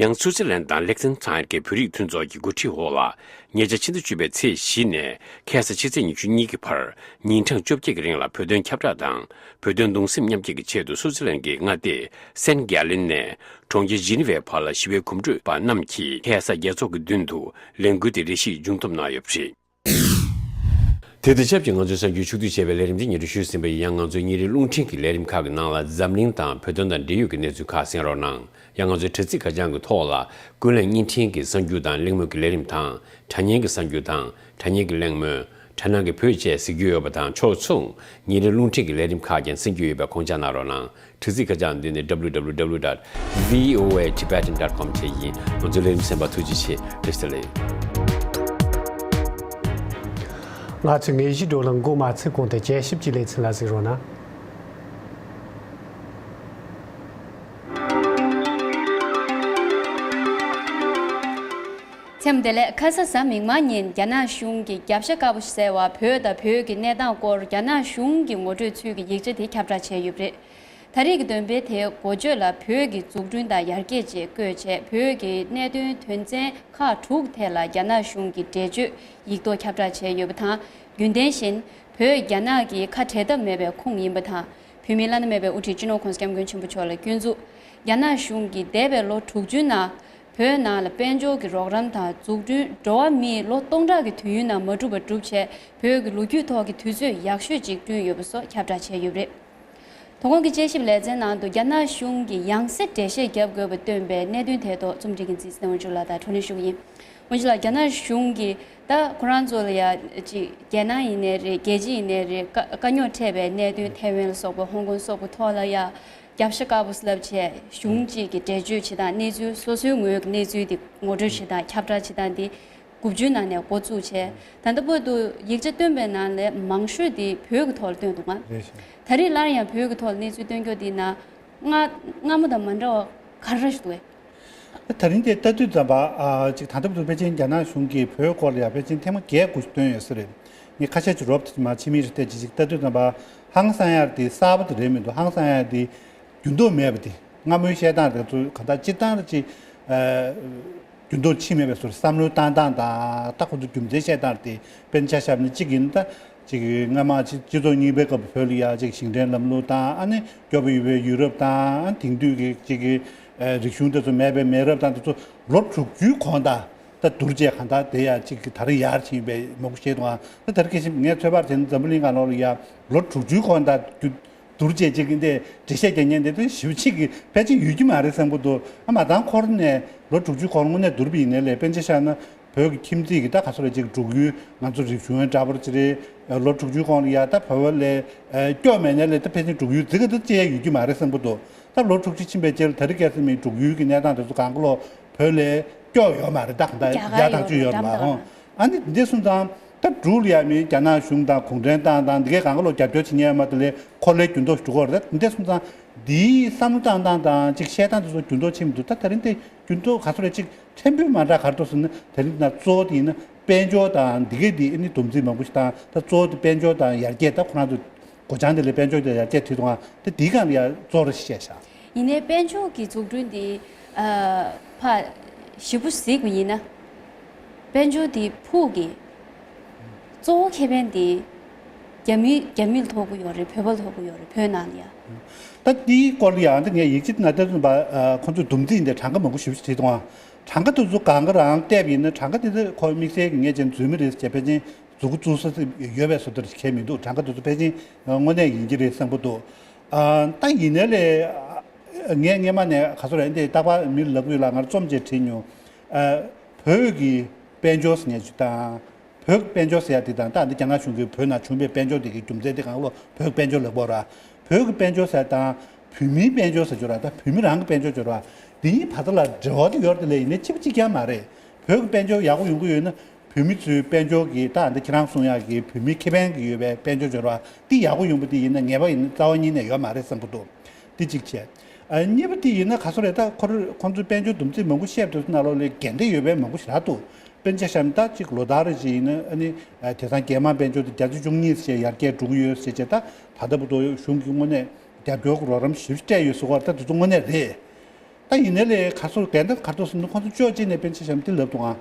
ཡང་སུའུ་ཙེར་ལན་དང་ལིག་ཏེན་སྟན་གྱི་བོད་རིགས་མཐུན་ཚོགས་ཀྱི་འགོ་ཁྲིད་འོག་ལ། ཉེ་ཆར་ཕྱི་ཟླ་བཅུ་པའི་ཚེས་བཞི་ནས་ཁ་སང་ཕྱི་ཚེས་ཉི་ཤུ་གཉིས་ཀྱི་བར་ཉིན་གྲངས་བཅོ་བརྒྱད་ཀྱི་རིང་ལ་བོད་དོན་ཁྱབ་བསྒྲགས་དང་། བོད་དོན་གདུང་སེམས་མཉམ་སྐྱེད་ཀྱི་ཆེད་དུ་སུའུ་ཙེར་ལན་གྱི་མངའ་སྡེ་སན་གྷ་ལིན་ནས་གྲོང་ཁྱེར་ཇི་ནི་ཝའི་བར་ལ་ཞི་བའི་གོམ་བགྲོད་པ་རྣམས་ཀྱིས་ཁ་སང་རྒྱལ་ཚོགས་ཀྱི་མདུན་དུ་ལས་འགུལ་དེ་རེ་ཞིག་མཇུག་བསྡོམས་གནང་ཡོད་པ་རེད། དེ་དང་ཆབས་ཅིག་ང་ཚོའི་གསར་འགྱུར་ཕྱོགས་བསྡུས་བྱས་པའི་ལས་རིམ་དེ་སྙན་སྒྲོན་ཞུས་ཟིན་པ་ཡིན། ཡང་ང་ཚོའི་ཉིན་རེའི་རླུང་འཕྲིན་གྱི་ལས་རིམ་ཁག་གི་ནང་ལ། འཛམ་གླིང་དང་བོད་དོན་དང་འབྲེལ་ཡོད་ཀྱི་གནས་ཚུལ་ཁག་གསན་རོགས་གནང་། ཡང་ང་ཚོའི་དྲ་ཚིགས་ཁ་བྱང་གི་ཐོག་ལ། ཀུན་གླེང་བརྙན་འཕྲིན་གྱི་གསར་འགྱུར་དང་གླེང་མོལ་གྱི་ལས་རིམ་དང་། དྲ་བརྙན་གྱི་གསར་འགྱུར་དང་། དྲ་བརྙན་གྱི་གླེང་མོལ། དྲ་སྣང་གི་བོད་ཅེས་གཟིགས་རྒྱུ་ཡོད་པ་དང་། ཕྱོགས་མཚུངས་ཉིན་རེའི་རླུང་འཕྲིན་གྱི་ལས་རིམ་ཁག་ཀྱང་གསན་རྒྱུ་ཡོད་པའི་ཁོང་ཆ་གནང་རོགས་གནང་། དྲ་ཚིགས་ཁ་བྱང་འདི་ནི་W W W dot V O A Tibetan dot com བཅས་ཡིན། ང་ཚོའི་ལས་རིམ་གསན་པར་ཐུགས་རྗེ་ཆེ། བཀྲ་ཤིས་བདེ་ལེགས། ང་ཚོའི་དངོས་གཞིའི་བགྲོ་གླེང་འགོ་མ་ཚུགས་གོང་དུ་དཔྱད་ཞིབ་ཀྱི་ལེ་ཚན་ལ་གཟིགས་རོགས་གནང་། མཚམས་བདེ་ལེགས། ཁ་ས་གཟའ་མིག་དམར་ཉིན་རྒྱ་ནག་གཞུང་གིས་རྒྱབ་ཤ་དཀར་པོ་ཟེར་བ་བོད་དང་བོད་ཀྱི་གནས་སྟངས་སྐོར་རྒྱ་ནག་གཞུང་གི་ངོ་སྤྲོད་ཚུལ་གྱི་ཡིག་ཆ་དེ་ཁྱབ་བསྒྲགས་བྱས་ཡོད་པ་རེད། ད་རེས་ཀྱི་འདོན་སྤེལ་དེའི་འགོ་བརྗོད་ལ་བོད་ཀྱི་འཛུགས་སྐྲུན་དང་ཡར་རྒྱས་ཅེས་བཀོད་བྱས། བོད་ཀྱི་གནད་དོན་དོན་ཚན་ཁག་དྲུག་ཐད་ལ་རྒྱ་ནག་གཞུང་གི་འགྲེལ་བརྗོད་ཡིག་ཐོག་ཁྱབ་བསྒྲགས་བྱས་ཡོད་པ་དང་། རྒྱུན་ལྡན་བཞིན་བོད་རྒྱ་ནག་གི་ཁ་བྲལ་ཐབས་མེད་པའི་ཁུངས་ཡིན་པ་དང་། བོད་མིའི་བླ་ན་མེད་པའི་དབུ་ཁྲིད་སྤྱི་ནོར་༸གོང་ས་༸སྐྱབས་མགོན་ཆེན་པོ་མཆོག་ལ་སྐྱོན་འཛུགས། རྒྱ་ནག་གཞུང་གིས་འདས་པའི་ལོ་དྲུག་ཅུའི་ནང་བོད་ནང་ལ་དཔལ་འབྱོར་གྱི་རོགས་རམ་དང་འཛུགས་སྐྲུན། འགྲོ་བ་མིས་ལོ་སྟོང་ཕྲག་གི་དུས་ཡུན་ནང་མ་བསྒྲུབས་པ་བསྒྲུབས་བྱས། བོད་ཀྱི་ལོ་རྒྱུས་ཐོག་གི་དུས་ཚོད་ཡག་ཤོས་ཅིག་བསྐྲུན་ཡོད་པ་སོགས་ཁྱབ་བསྒྲགས་བྱས་ཡོད་པ་རེད། དོ་དགོང་གི་དཔྱད་ཞིབ་ལེ་ཚན་ནང་དུ་རྒྱ་ནག་གཞུང་གིས་ཡང་སེ་འགྲེལ་བཤད་བརྒྱབ་དགོས་པ་བཏོན་པའི་གནད་དོན་དེ་ཐོག་རྩོམ་སྒྲིག་འགན་འཛིན་ཚེ་རིང་དབང་ཕྱུག་ལགས་དང་གྲོགས་ལེན་ཞུ་གི་ཡིན། དབང་ཕྱུག་ལགས། རྒྱ་ནག་གཞུང་གིས་ད་ཁོ་རང་ཚོ་ལ་ཡ་ཅིག་རྒྱལ་ནང་ཡིན་ནའི་རེད། རྒྱལ་སྤྱི་ཡིན་ནའི་རེད། དཀའ་དཀའ་རྙོག་འཕྲད་པའི་གནད་དོན། ཐའེ་ཝན་ལ་སོགས་པ། ཧོང་ཀོང་སོགས་པའི་ཐོག་ལ་ཡ་རྒྱབ་ཤ་དཀར་པོ་ལབ་བྱས་གཞུང་གཅིག་གི་འགྲེལ་བརྗོད་བྱེད་སྟངས། གནས་ཚུལ་སོ་སོའི་ངོས་ཀྱི་གནས་ཚུལ་དེ་ངོ་སྤྲོད་བྱེད་སྟངས། ཁྱབ་བསྒྲགས་བྱེད་སྟངས་དེ་དགུ་བཅུའི་ནང་ནས་འགོ་བཙུགས་བྱས། ད་ལྟ་བར་དུ་ཡིག་ཆ་བཏོན་པའི་ནང་ལས་མང་ཤོས་དེ་བོད་ཀྱི་ཐོག་ལ་བཏོན་འདུག་ག། རེད་ཤག། ད་རེས་སླར་ཡང་བོད་ཀྱི་ཐོག་ལ་གནས་ཚུལ་བཏོན་རྒྱུ་དེ་ན་སྔ་སྔ་མོ་དང་མ་འདྲ་བ་ག་རེ་ཞིག་འདུག་གས། ད་རིང་དེ་ལྟ་དུས་ཙམ་པ། ཨ། ཅིག་ད་ལྟ་བར་དུ་ཕལ་ཆེར་རྒྱ་ནག་གཞུང་གིས་བོད་སྐོར་ལ་ཡ་ཕལ་ཆེར་ཐེངས་མ་བརྒྱད་དགུ་ཞིག་བཏོན་ཡོད་ས་རེད། ངས་ཁ་ཤས་ཅིག་རོབ་ཏུ་མར་ཕྱི་མིག་རེ་བལྟས་ཅིག་ཅིག་ལྟ་དུས་ཙམ་པ། ཧང་སང་ཡག་དེ་གསར་པ་དེ་རེད་མི་འདུག། ཧང་སང་ཡག་དེ་ འགྱུར་ལྡོག་མེད་པ་དེ། སྔ་མོའི་བཤད་སྟངས་དེ་ཚོ་གང་ལྟར་སྤྱིར་བཏང་ཅིག་ཨ་འགྱུར་ལྡོག་ཕྱིན་མེད་པའི་བཟོ་འདྲ། བསམ་བློའི་བཏང་སྟངས་དང་ད་ཁོ་ཚོ་རྒྱུ་མཚན་བཤད་སྟངས་དེ། དཔེར་ན་ཆ་བཞག་ན་གཅིག་ཡིན་ད་ཅིག་སྔ་མ་ཅིག་སྤྱི་ཚོགས་རྙིང་པའི་སྐབས་བོད་ལ་ཡ་ཅིག་ཞིང་བྲན་ལམ་ལུགས་དང་། ཨ་ནི་སྐྱོ་པོ་ཡོད་པའི་ཡུལ་རབས་དང་། ཨ་ནི་དེང་དུས་ཀྱི་ཅིག་གི་ཨ་རིག་གཞུང་དེ་ཚོ་མེད་པའི་མེད་རབས་དང་། དེ་ཚོ་ལོ་དྲུག་ཅུའི་གོང་དང་། ད་བསྡུར་བྱས་གང་ལྟར་དེ་ཡང་ཅིག་ད་རེས་ཡར་ཕྱིན་པའི་མང་པོ་བཤད་འདུག་ཨང་། ད་ད་རེས་ཁ་ཤས་ངས་ཚོད་དཔག་བྱས་ན་འཛམ་བུ་གླིང་སྒང་ལོགས་ལ་ཡ་ལོ་དྲུག་ཅུའི་གོང་དང་བསྡུར་བྱས་ཅིག་འདི་འགྲེལ་བཤད་རྒྱག་མཁན་དེ་ཚོ་ཞེ་པོ་ཅིག་གི་ཕལ་ཆེར་ཡོད་ཀྱི་མ་རེད་བསམ་གྱི་འདུག་ཨ་མ་དང་ཁོ་རང་ནས་ལོ་དྲུག་ཅུའི་གོང་དངོས་གནས་བསྡུར་བ་ཡིན་ནའི་ལས། དཔེར་ན་ཆ་བཞག་ན་བོད་ཀྱི་ཁྱིམ་མཚེས་ཀྱི་ད་ག་ཚོད་རེད་ཅིག་འབྲུག་ཡུལ། ང་ཚོ་རིག་གཞུང་འདྲ་པོ་ཅིག་རེད། ལོ་དྲུག་ཅུའི་གོང་ལ་ཡ་ད་བོད་པ་ལས་སྐྱོ་མེད་ནའི་ལས། ད་ཕལ་ཆེར་འབྲུག་ཡུལ་ཟེར་གི་འདུག་ཅེས་ཡོད་ཀྱི་མ་རེད་བསམ་གྱི་འདུག་ད་ལོ་དྲུག་ཅུ་ཕྱིན་པའི་རྗེས་ལ་ད་རེས་ཁ་སང་མི་འབྲུག་ཡུལ་གྱི་གནས་སྟངས་དེ་ཚོ་གང་ག་ལོ་བོད་ལས་སྐྱོ་ཡོད་མ་རེད། ད་གང་ལྟར་རྒྱ་ཡག་དང་ཚུལ་ཡོད་རེད་མ་ཧོ། ཨ་ནི་འདི་སོང་ཙང་ད་འབྲུག་ལ་ཡ་མི་རྒྱ་ནག་གཞུང་དང་གུང་ཁྲན་ཏང་དང་འདི་གས་གང་ག་ལོ་རྒྱབ་སྐྱོར་བྱེད་མཁན་ཡོད་མ་དེ་ལས་ཁོ་ལས་འགྱུར་ལྡོག་འགྲོ་གི་རེད། འདི་སོང་ཙང་འདིའི་བསམ་བློ་བཏང་སྟངས་དང་ཅིག་བཤད་སྟངས་དེ་ཚོ་འགྱུར་ལྡོག་ཕྱིན་མི་འདུག་ད་དེ་རིང་དེ་འགྱུར་ལྡོག་ག་ཚོད་རེད། ཅིག་ཕྲན་བུ་མ་འདྲ་ག་རེ་འདུག་ཟེར་ན། དེ་རིང་ན་གཙོ་བོ་དེ་ཡིན་ན་དཔལ་འབྱོར་དང་འདི་གས་དེ་ཨ་ནི་འདུམ་འཛིན་མང་པོ་ཞིག་བཏང་། ད་གཙོ་བོ་དེ་དཔལ་འབྱོར་དང་ཡར་རྒྱས། ད་ཁོ་རང་ཚོ་སྒོ་བྱང་དེ་ལས་དཔལ་འབྱོར་དང་ཡར་རྒྱས་བྲིས་འདུག་ཨང་། ད་འདིའི་སྒང་ལ་ཡ་གཙོ་བོ་རེ་ཞིག་བཤད་བཞག་ཡིན་ནའི་དཔལ་འབྱོར་གྱི་འཛུགས་སྐྲུན་དེ་ཨ་ཕར་ཞེ་པོ་གཟིགས་པ་ཡིན་ན། དཔལ་འབྱོར་དེ་ཕུགས་ཀྱི་གཙོ་བོ་ཁེ་ཕན་དེ་རྒྱ་མི་རྒྱ་མི་ལ་ཐོགས་ཀྱི་ཡོད་རེད། བོད་པ་ལ་ཐོགས་ཀྱི་ཡོད་རེད། བོད་ནང་ལ་ཡ། ད་དེའི་སྐོར་ལ་ཡང་ད་ངས་ཡིག་ཆ་ནང་ལྟར་ཙམ་པ། ཁོང་ཚོས་འདུམ་འཛིན་དེ་གྲངས་ཀ་མང་པོ་ཞེ་པོ་ཅིག་བྲིས་འདུག་ཨང་། གྲངས་ཀ་དེ་ཚོ་གང་ག་རང་བལྟས་པ་ཡིན་ན། གྲངས་ཀ་དེ་ཚོ་ཁོ་དམིགས་བསལ་གྱི་ངས་བྱས་ན་འཛུལ་མི་རེད་ཟེར། ཕལ་ཆེར་མཛུབ་གུ་བཙུགས་ས་ཡོད་པའི་བཟོ་འདྲ་ཞིག་གང་ཡང་མི་འདུག་གྲངས་ཀ་དེ་ཚོ་ཕལ་ཆེར་དངོས་གནས་ཡིན་གྱི་རེད་བསམ་གྱི་འདུག་ཨ་ད་ཡིན་ནའི་ལས་ངས་སྔོན་མ་ནས་ག་ཚོད་རེད་འདི་རྟག་པར་མི་ལབ་ཀྱི་ཡོད་ལ། ང་རྩོམ་ཅིག་བྲིས་མྱོང་། ཨ་བོད་ཀྱི་དཔལ་འབྱོར་ཟེར་མཁན་ཅིག་དང་། བོད་ཀྱི་དཔལ་འབྱོར་ཟེར་ཡ་དེ་དང་། ད་འདི་རྒྱ་ནག་གཞུང་གིས་བོད་ནང་བྱུང་བའི་དཔལ་འབྱོར་དེ་གི་རྒྱུ་མཚན་དེ་གང་ལོ་བོད་ཀྱི་དཔལ་འབྱོར་ལབ་དགོས་ར། བོད་ཀྱི་དཔལ་འབྱོར་ཟེར་ཡ་དང་བོད་མིའི་དཔལ་འབྱོར་ཟེར་ཆོག་ར། ད་བོད་མི་རང་གི་དཔལ་འབྱོར་ཆོག་ར། འདི་གཉིས་བར་དུ་ལ་འབྲེལ་བ་དེ་ཡོད་རེད་དེ་ལས། ཡིན་ནའི་གཅིག་པ་གཅིག་རྐྱང་མ་རེད། བོད་ཀྱི་དཔལ་འབྱོར་ཡག་པོ་ཡོང་གི་ཡོད་ན། བོད་མི་ཚོའི་དཔལ་འབྱོར་གྱི་ད་འདི་ཁྱེད་རང་གསུང་ཡག་གི་བོད་མིའི་ཁེ་ཕན་གྱི་ཡོད་པའི་དཔལ་འབྱོར་འབྱོར་བ་འདི་ཡག་པོ་ཡོང་པ་དེ་ཡིན་ན། ངེས་པ་ཡིན་ན་རྩ་བ་ཉིད་ནས་ཡོད་མ་རེད་བསམ་གྱི་འདུག་འདི་གཅིག་བྱས། ཨ་གཉིས་པ་དེ་ཡིན་ན་ག་ཚོད་རེད། ད་ཁོ་རང་ཁོང་ཚོའི་དཔལ་འབྱོར་འདུམ་འཛིན་མང་པོ་བཤད་པ་དེ་ཚོ་ནང་ལོགས་ལ་འགལ་ཟླ་ཡོད་པའི་མང་པོ་ཞིག་རག་འདུག་དཔེར་ན་ཆ་བཞག་ན་ད་གཅིག་ལོ་ལྟར་རེ་བཞིན་ཡིན་ན། ཨ་ནི་ཨ་དེང་སང་རྒྱལ་དམངས་དཔལ་འབྱོར་དེ་བརྒྱ་ཆ་བཅུ་གཉིས་ཙམ་ཡར་རྒྱས་འགྲོ་གི་ཡོད་ཟེར་བྱས། ད་ད་ལྟ་བར་དུ་གཞུང་གིས་དངོས་གནས་རྒྱབ་སྐྱོར་གྱི་རོགས་རམ་ཞེ་པོ་ཅིག་སྤྲད་ཡོད་ཟེར་བ། ད་དེ་ཚོ་དངོས་གནས་རེད། ད་ཡིན་ནའི་ལས་ག་ཚོད་འགལ་ཟླ་ག་རེ་འདུག་ཟེར་ན། ཁོང་ཚོ་ཕྱོགས་གཅིག་ནས་དཔེར་ན་ཆ་བཞག་ན་དེ་ལབ་འདུག་ཨང་།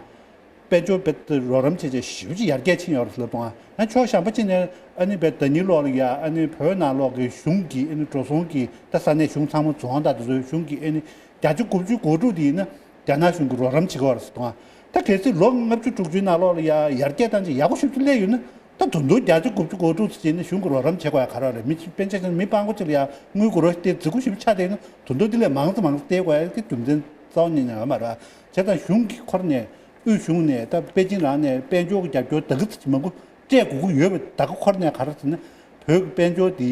དཔལ་འབྱོར་རྦད་དེ་རོགས་རམ་བྱས་བྱས་ཞེ་པོ་ཅིག་ཡར་རྒྱས་ཕྱིན་ཡོད་རེད་ཟེར་ལབ་འདུག་ཨང་། ཡང་ཕྱོགས་གཞན་པ་གཅིག་ནས་ཨ་ནི་བོད་ཟླ་ཉིན་ལོག་ལ་ཡ་ཨ་ནི་བོད་ནང་ལོགས་ཀྱི་གཞུང་གི་ཨ་ནི་འགྲོ་སོང་གི་ད་ས་གནས་གཞུང་ཚང་མ་རྫོང་དང་དེ་ཚོའི་གཞུང་གི་ཨ་ནི་བརྒྱ་ཆ་དགུ་བཅུ་གོ་དྲུག་དེ་ཡིན་ན་རྒྱ་ནག་གཞུང་གིས་རོགས་རམ་བྱེད་ཀྱི་ཡོད་རེད་ཟེར་འདུག་ཨང་། ད་གལ་སྲིད་ལོ་ལྔ་བཅུ་དྲུག་ཅུའི་ནང་ལོགས་ལ་ཡ་ཡར་རྒྱས་བཏང་བྱས་ཡག་པོ་ཞེ་པོ་ཅིག་སླེབས་ཡོད་ན། ད་ད་དུང་བརྒྱ་ཆ་དགུ་བཅུ་གོ་དྲུག་ཙམ་བྱས་ན་གཞུང་གིས་རོགས་རམ་བྱེད་དགོས་ཡ་ག་རེ་རེད། མི་དཔེར་ན་ཆ་བཞག་ན་མི་སྤྲང་པོ་ཅིག་ལ་ཡ་དངུལ་སྒོར་རོ་དེ་རྫིག་པོ་ཞེ་པོ་ཆགས་བསྡད་ན། ད་དུང་དེ་ལས་མང་ཙམ་མང་ཙམ་སྟེར་དགོས་ཡ་གི་རྒྱུ་མཚན་རྩ་བ་ཉིད་ནས་ཡོད་མ་རེད། བྱས་ཙང་གཞུང་གི་ཁོ་རང་ནས། དབུས་གཞུང་ནས། ད་པེ་ཅིང་རང་ནས་དཔལ་འབྱོར་གྱི་རྒྱབ་སྐྱོར་ད་གི་ཙམ་མང་པོ་སྤྲད་དགོས་ཀྱི་ཡོད་པ། ད་གི་ཁོ་རང་ནས་ག་རེ་ཟེར་ན། བོད་ཀྱི་དཔལ་འབྱོར་འདི་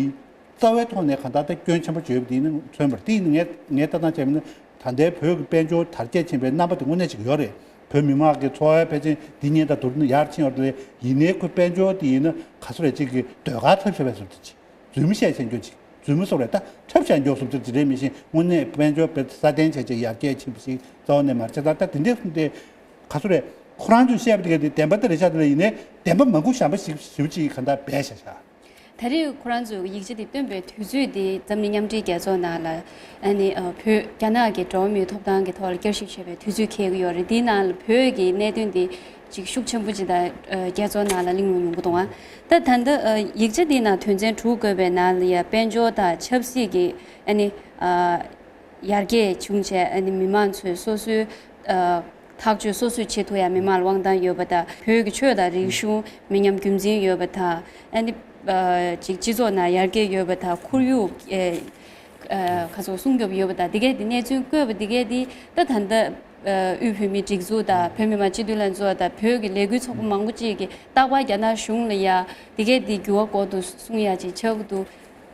རྩ་བའི་ཐོག་ནས་གང་ལྟར་ད་སྐྱོན་ཆེན་པོ་ཅིག་ཡོད་པ་དེ་ནི་མཚོན་པ་རེད། དེ་ཡིན་ན་ངས་ངས་ལྟ་སྟངས་བྱས་པ་ཡིན་ན། ད་ལྟའི་བོད་ཀྱི་དཔལ་འབྱོར་དར་རྒྱས་ཕྱིན་པའི་རྣམ་པ་དེ་དངོས་གནས་ཅིག་ཡོད་རེད། བོད་མི་མང་གི་འཚོ་བའི་ཕལ་ཆེར་འདི་ཉིད་དང་བསྡུར་ན་ཡར་ཕྱིན་ཡོད་རེད། ཡིན་ནའི་ཁོའི་དཔལ་འབྱོར་དེ་ཡིན་ན་ག་ཚོད་རེད། ཅིག་གི་ཟློས་གར་འཁྲབ་བཞག་པའི་བཟོ་འདྲ་ཅིག་རྫུན་མ་བཤད་བྱས་འགྱོ་ཅིག་རྫུན་མ་སོགས་རེད། ད་འཁྲབ་བཞག་འགྱོ་བཟོ་འདྲ་ཅིག་རེད། མི་ཤེས། དངོས་གནས་དཔལ་འབྱོར་དཔེ་སྲ་བརྟན་བྱས་བྱས་ཡར་རྒྱས་ཕྱིན་པ་ཞིག་རྩ་བ་ནས་མ་རེད། བྱས་ཙང་ད་དེ་འདྲས་སོང་སྟེ་ག་ཚོད་རེད། ཁོ་རང་ཚོས་བཤད་པ་དེ་ག་དེ་བདེན་པ་དེ་རེད་ཤག་དེ་ལ་ཡིན་ནའི་བདེན་པ་མང་པོ་གཞན་པ་ཞིག་ཞེ་པོ་ཅིག་གང་ལྟར་སྦས་བཞག་ཤག་ད་རེས་ཁོ་རང་ཚོས་ཡིག་ཆ་དེ་བཏོན་པའི་དུས་ཚོད་དེ་འཛམ་གླིང་མཉམ་འབྲེལ་རྒྱལ་ཚོགས་ནང་ལ་ཨ་ནི་ཨ་བོད་རྒྱ་ནག་གི་འགྲོ་བ་མིའི་ཐོབ་ཐང་གི་ཐོག་ལ་བསྐྱར་ཞིབ་བྱས་པའི་དུས་ཚོད་འཁེལ་གྱི་ཡོད་རེད། དེའི་ནང་ལ་བོད་ཀྱི་གནད་དོན་དེ་ཅིག་ཤུགས་ཆེན་པོ་ཅིག་དང་ཨ་རྒྱལ་ཚོགས་ནང་ལ་གླེང་སློང་ཡོང་གི་འདུག་ཨ། ད་ད་ལྟ་ཨ་ཡིག་ཆ་དེའི་ནང་དོན་ཚན་དྲུག་བཀོད་པའི་ནང་ལ་ཡ་དཔལ་འབྱོར་དང་ཆབ་སྲིད་ཀྱི་ཨ་ནི་ཨ་ཡར་རྒྱས་བྱུང་བྱས། ཨ་ནི་མི་མང་ཚོས་སོ་སོའི་ཨ་ཐག་གཅོད་སོ་སོས་བྱེད་ཐུབ་ཡ་མི་མང་ལ་དབང་ཐང་ཡོད་པ་དང་། བོད་ཀྱི་ཆོས་དང་རིག་གཞུང་མི་ཉམས་རྒྱུན་འཛིན་ཡོད་པ་དང་། ཨ་ནི་ཨ་ཅིག་སྤྱི་ཚོགས་ནང་ཡར་རྒྱས་ཡོད་པ་དང་། ཁོར་ཡུག་ཨེ་ཨ་ཁ་སོ་སྲུང་སྐྱོབ་ཡོད་པ་དང་། འདི་གས་འདི་གནས་ཚུལ་བཀོད་པ་འདི་གས་འདི་ད་ད་ལྟ་ཨ་དབུས་བོད་མིའི་སྒྲིག་འཛུགས་དང་། བོད་མི་མང་སྤྱི་འཐུས་ལྷན་ཚོགས་དང་། བོད་ཀྱི་ལས་འགུལ་ཚོགས་པ་མང་པོ་ཅིག་གིས་རྟག་པར་རྒྱ་ནག་གཞུང་ལ་ཡ་འདི་གས་འདི་འགྱུར་བ་དགོས་འདུག་གསུང་ཡ་ཅིག་ཆགས་ཀྱི་འདུག་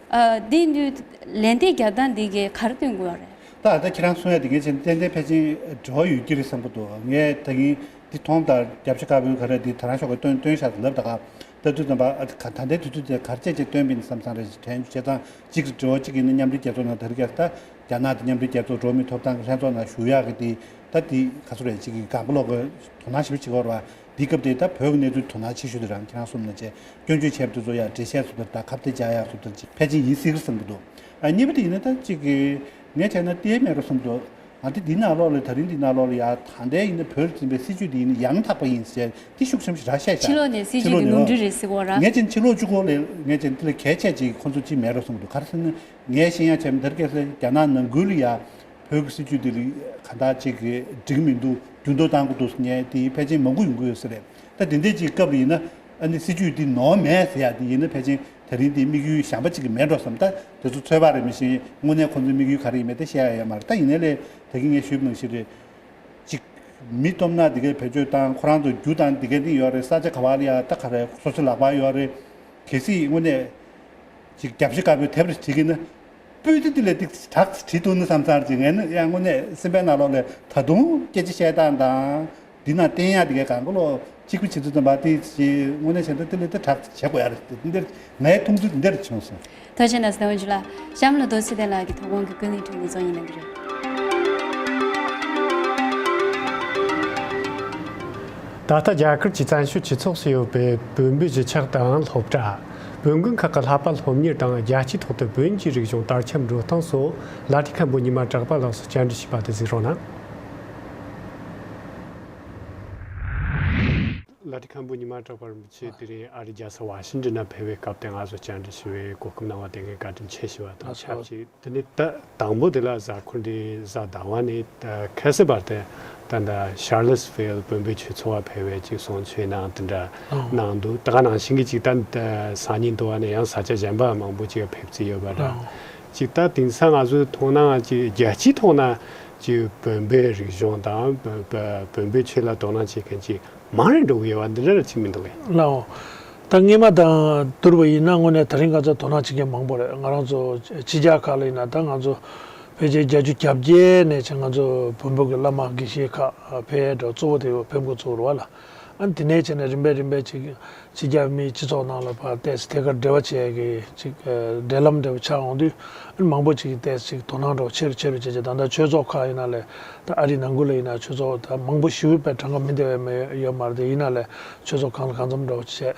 ཨ་འདི་འདི་ལན་འདེབས་རྒྱག་སྟངས་འདི་གས་ག་རེ་སྟོན་དགོས་རེད། ད་ད་ཁྱེད་རང་གསུང་ཡ་དེ་གས་ཅན་ཏན་ཏན་ཕལ་ཆེར་འབྲེལ་བ་ཡོད་ཀྱི་རེད་བསམ་གྱི་འདུག་ངས་ད་གིན་འདི་མཐོང་དང་རྒྱབ་ཤ་དཀར་པོའི་ག་རེ་འདི་ད་རང་ཤོག་གི་སྟོན་སྟོན་ཤག་ལབ། ད་ག་ད་དུས་ཙམ་པ་ཨ་ད་ལྟའི་དུས་ཚོད་དེ་ག་རེ་བྱས་བྱས་སྟོན་པ་ཡིན་བསམ་བསམ་རེད་དྲན། བྱས་ཙང་གཅིག་འབྲེལ་བ་གཅིག་ཡིན་ན་མཉམ་འབྲེལ་རྒྱལ་ཚོགས་ནང་ད་རེས་ཀྱང་ད་ རྒྱ་ནག་དང་མཉམ་འབྲེལ་རྒྱལ་ཚོགས་འགྲོ་བ་མིའི་ཐོབ་ཐང་གི་ལྷན་ཚོགས་ནང་ཞུགས་ཡག་གི་དེ་ད་དེ་ག་ཚོད་རེད་ཅིག་གི་གང་ག་ལོག་གི་དོ་སྣང་ཞིབ་ཕྱིན་པ་རེད་བ། འདི་སྐབས་དེ་ད་བོད་ཀྱི་གནས་ཚུལ་དོ་སྣང་ཆེ་ཤོས་དེ་རང་ཁྱེད་རང་གསུངས་ནང་བཞིན་སྐྱོན་བརྗོད་བྱས་པ་དེ་ཚོ་ཡང་འགྲེལ་བཤད་བཟོ་འདྲ་དང་ཁ་གཏད་བཅག་ཡག་བཟོ་འདྲ་ཅིག་ཕལ་ཆེར་ཡིན་སྲིད་ཀྱི་བསམ་གྱི་འདུག་ཨ་གཉིས་པ་དེ་ཡིན་ན་ད་ཅིག་གི་ངས་བྱས་ན་བལྟས་མེད་འགྲོ་བསམ་འདུག་ཨ་དེ་འདི་ནང་ལོགས་ལ་ད་རིང་འདི་ནང་ལོགས་ལ་ཡ་ད་ལྟའི་ཡིན་ན་བོད་ལ་འཛིན་པའི་སྲིད་ཇུས་འདི་ཡིན་ན་ཡང་དག་པ་ཡིན་ཟེར་འདི་ཤུགས་ཆེན་པོ་ཞིག་ར་བཤད་ཤག་ཕྱི་ལོགས་ནས་སྲིད་ཇུས་ཀྱི་ནོར་འཁྲུལ་རེད་ཟེར་གོ་ར། ངས་ཅན་ཕྱི་ལོགས་བཅུ་གོ་ལས་ངས་ཅན་འདི་ལ་གལ་ཆེ་ཅིག་ཁོང་ཚོ་ཅིག་མེད་རོ་གསུངས་འདུག་ག་རེ་ཟེར་ན་ངས་ཤེས་ཡ་ཆེ་མི་འདིར་སྐད་ཟེར་རྒྱ་ནག་ནང་ཁུལ་ལ་ཡ་བོད་ཀྱི་སྲིད་ཇུས་འདི་ལ་ག་འདྲ་ཅིག་འགྲིག་མི་འདུག་འགྱུར་ལྡོག་བཏང་དགོས་འདུག་ངས་དེ་ཕལ་ཆེར་མང་པོ་ཡོང་གི་ཡོད་ས་རེད། ད་དེ་འདྲས་ཅིག་སྐབས་ལ་ཡིན་ན་ཨ་ནི་སྲིད་ཇུས་འདི་ནོར་མེད་ཟེར་ཡ་འདི་ཡིན་ན་ཕལ་ཆེར་ད་རིང་འདི་དམིགས་ཡུལ་གཞན་པ་ཅིག་གི་མེད་འགྲོ་བསམ། ད་དེ་ཚོ་ཚོད་དཔག་རེད་མི་ཤེས། དངོས་གནས་ཁོང་ཚོའི་དམིགས་ཡུལ་ག་རེ་ཡིན་མིན་དེ་བཤད་ཡ་ཡོད་མ་རེད། ད་ཡིན་ནའི་ལས་ད་གིན་ངས་ཞུས་པ་ནང་བཞིན་རེད། ཅིག་མི་སྟོབས་ན་འདི་གའི་བེད་སྤྱོད་བཏང་ཁོ་རང་ཚོ་རྒྱུ་དང་འདི་གའི་འདི་ཡོད་རེད། ས་ཆ་ག་བ་ལ་ཡ་ད་ག་རེ་སོ་སོའི་ལག་པ་ཡོད་རེད། གལ་སྲིད་དངོས་གནས་ཅིག་རྒྱབ་ཤི་དཀར་པོའི་དེབ་རེ་བྲིས་ཀྱིན་ན་སྤུས་དེ་འདི་ལས་ཏིག་དྲག་བྲིས་འདུག་ན་བསམ་ཚར་ཅིག་ངས་ནི་ཡང་དངོས་གནས་སེམས་པའི་ནང་ལོགས་ལས་ད་དུང་སྐད་ཆ་བཤད་སྟངས་དང་འདི་ན་བསྟན་ཡག་འདི་གའི་གང་ག་ལོ་གཅིག་པུ་བྱེད་ཚུལ་ཙམ་པ་དེ་ཅིག་དངོས་གནས་བྱས་ན་དེ་ལས་ད་དྲག་བྱེད་དགོས་ཡ་རེད། དེ་འདིར་ངའི་མཐོང་ཚུལ་འདི་འདྲ་བྱུང་སོང་། ཐུགས་རྗེ་གནང་སོང་། ད་འོན་ཀྱང་ལ་གཤམ་ལ་རྡོ་རྗེ་ལགས་ཀྱི་ཐུགས་དགོངས་ཀྱི་ཀུན་གླེང་འཕྲིན་ལས་ཚོགས་གཉིས་གནང་གི་རེད། ད་ལྟ་རྒྱ་གར་གྱི་བཙན་བྱོལ་སྤྱི་ཚོགས་སུ་ཡོད་པའི་བོད་མིའི་གཞིས་ཆགས་དང་སློབ་གྲྭ། བོད་དགོན་ཁག་གི་བསླབ་པ་སློབ་གཉེར་དང་རྒྱལ་སྤྱིའི་ཐོག་ཏུ་བོན་གྱི་རིག་གཞུང་དར་ཁྱབ་འགྲོ་སྟངས་སོགས་བླ་བྲེ་མཁན་པོ་ཉི་མ་གྲགས་པ་ལགས་སུ་བཅར་འདྲི་ཞུས་པ་དེ་གཟིགས་རོགས་གནང་། བླ་བྲེ་མཁན་པོ་ཉི་མ་གྲགས་པ་རིན་པོ་ཆེ་དེ་རིང་ཨ་རིའི་རྒྱལ་ས་ཝ་ཤིང་ཏོན་ནང་ཕེབས་པའི་སྐབས་དེ་ང་ཚོ་བཅར་འདྲི་ཞུ་བའི་གོ་སྐབས་གནང་བ་དེ་ངས་བཀའ་དྲིན་ཆེ་ཞུ་བ་དང་ཆབས་ཅིག་དེ་ནས་ད་དང་པོ་དེ་ལ་གཟའ་འཁོར་འདི་གཟའ་ཟླ་བ་ནས་ད་ཁ་སང་བར་དུ་ད་ལྟ་ཤར་ལི་སི་ཕིལ་བོན་པོའི་ཆོས་ཚོགས་པ་ཕེབས་པའི་ཅིག་གསུང་ཆོས་གནང་དེ་འདྲ་གནང་འདུག་ད་ག་ནང་བཞིན་གྱི་ཅིག་ད་སང་ཉིན་དུ་བ་ནས་ཡང་ས་ཆ་གཞན་པ་མང་པོ་ཅིག་ཕེབས་རྩིས་ཡོད་པ་འདྲ། ཅིག་ད་དེང་སང་ང་ཚོའི་མཐོང་སྣང་ཅིག་རྒྱལ་སྤྱིའི་ཐོག་ན་ཅིག་བོན་པོའི་རིག་གཞུང་དང་བོན་པོའི་ཆོས་ལ་དོ་སྣང་བྱེད་མཁན་ཅིག་མང་རེ་འགྲོ་གི་ཡོད་པ་འདི་འདྲ་ར་ཅིག་མི་འདུག་གས། ལའོ། ད་སྔས་མ་དང་བསྡུར་བ་ཡིན་ན་དངོས་གནས་ད་རིང་ཁ་སང་དོ་སྣང་བྱེད་མཁན་མང་པོ་རེད། ང་རང་ཚོ་ཕྱི་རྒྱལ་ཁག་ལ་ཡིན་ན་ད་ང་ཚོ་ཕལ་ཆེར་བརྒྱད་ཅུ་གྱ་བརྒྱད་ནས་ཅིག་ང་ཚོ་བོན་པོ་གི་བླ་མ་དགེ་བཤེས་ཁག་ཕེབས་འགྲོ་གཙོ་བོ་དེ་ཕེབས་འགོ་ཚུགས་རེད་བ་ལ། ཨ་ནི་དེ་ནས་བྱས་ནས་རིམ་པས་རིམ་པས་ཅིག་ཕྱི་རྒྱལ་མིའི་སྤྱི་ཚོགས་ནང་ལ་ཕར་ཏོག་ཙམ་ཐད་ཀར་འབྲེལ་བ་བྱེད་ཀྱི་ཅིག་འབྲེལ་ལམ་འདྲ་བོ་ཆགས་འོང་དུས་ཨ་ནི་མང་པོ་ཅིག་གིས་ཏོག་ཙམ་ཅིག་དོ་སྣང་འདྲ་བོ་ཆེ་རུ་ཆེ་རུ་བྱེད་ཅིག་ད་ལྟ་ཆོས་ཚོགས་ཁག་ཡིན་ན་ལས་ད་ཨ་རིའི་ནང་ཁུལ་ལ་ཡིན་ན་ཆོས་ཚོགས་ད་མང་པོ་ཞེ་པོ་པའི་གྲངས་ཀ་མི་འདྲ་བའི་མི་ཡོད་མ་རེད་དེ་ཡིན་ན་ལས་ཆོས་ཚོགས་གང་ལ་གང་འཚམ་འདྲ་བོ་བྱས།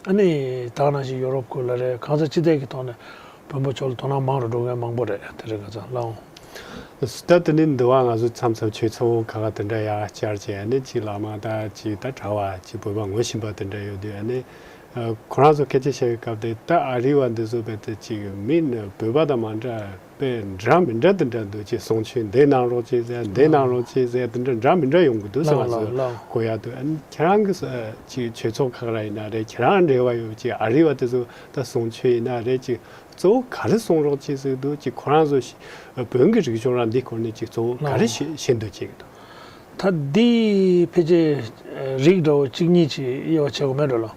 ཨ་ནི་ད་ག་ནང་བཞིན་ཡོ་རོབ་ཁུལ་ལ་རེད། གང་ས་ཅི་ཐད་ཀྱི་ཐོག་ནས་བོན་པོ་ཕྱོགས་ལ་དོ་སྣང་མང་རུ་འགྲོ་མཁན་མང་པོ་རེད། དེ་རེད་ག་ཚང་ལའོ། ད་དེ་ནས་འདི་བ་ང་ཚོ་མཚམས་མཚམས་ཆོས་ཚོགས་ཁག་དེ་འདྲ་ཡར་བཅར་བྱས་ནས་ཅིག་ལ་མ་ད་ཅིག་ད་གྲྭ་བ་ཅིག་བོད་པ་ངོ་ཤེས་པ་དེ་འདྲ་ཡོད་དུས་ཨ་ནི་ཁོ་རང་ཚོ་སྐད་ཆ་བཤད་པའི་སྐབས་དེ་ད་ཨ་རི་བ་འདི་ཚོ་བས་ད་ཅིག་མི་ནི་བོད་པ་དང་མ་འདྲ་པའི་འདྲ་མི་འདྲ་དེ་འདྲ་འདུག་ཅེས་གསུང་ཆོས་འདི་གནང་རོགས་ཅེས་ཟེར་འདི་གནང་རོགས་ཅེས་ཟེར་དེ་འདྲ་འདྲ་མི་འདྲ་ཡོང་གི་འདུག་ཟེར་ང་ཚོས་གོ་ཡ་འདུག་ཨ་ནི་ཁྱེད་རང་གི་ཅིག་ཆོས་ཚོགས་ཁག་ར་ཡིན་ན་རེད། ཁྱེད་རང་འབྲེལ་བ་ཡོད་ཅིག་ཨ་རི་བ་དེ་ཚོ་ད་གསུང་ཆོས་ཡིན་ན་རེད་ཅིག་གཙོ་བོ་ག་རེ་གསུང་རོགས་བྱེད་ཟེར་འདུག་ཅིག་ཁོ་རང་ཚོ་ཤི- བོན་གྱི་རིག་གཞུང་རང་འདི་སྐོར་ནས་ཅིག་གཙོ་བོ་ག་རེ་ཤེས་ཤེས་འདོད་བྱེད་ཀྱི་འདུག་ད་འདི་ཕལ་ཆེར་རིགས་འདྲ་བོ་གཅིག་གཉིས་ཅིག་དབྱེ་བ་ཕྱེ་དགོས་མེད་འགྲོ་ལོ།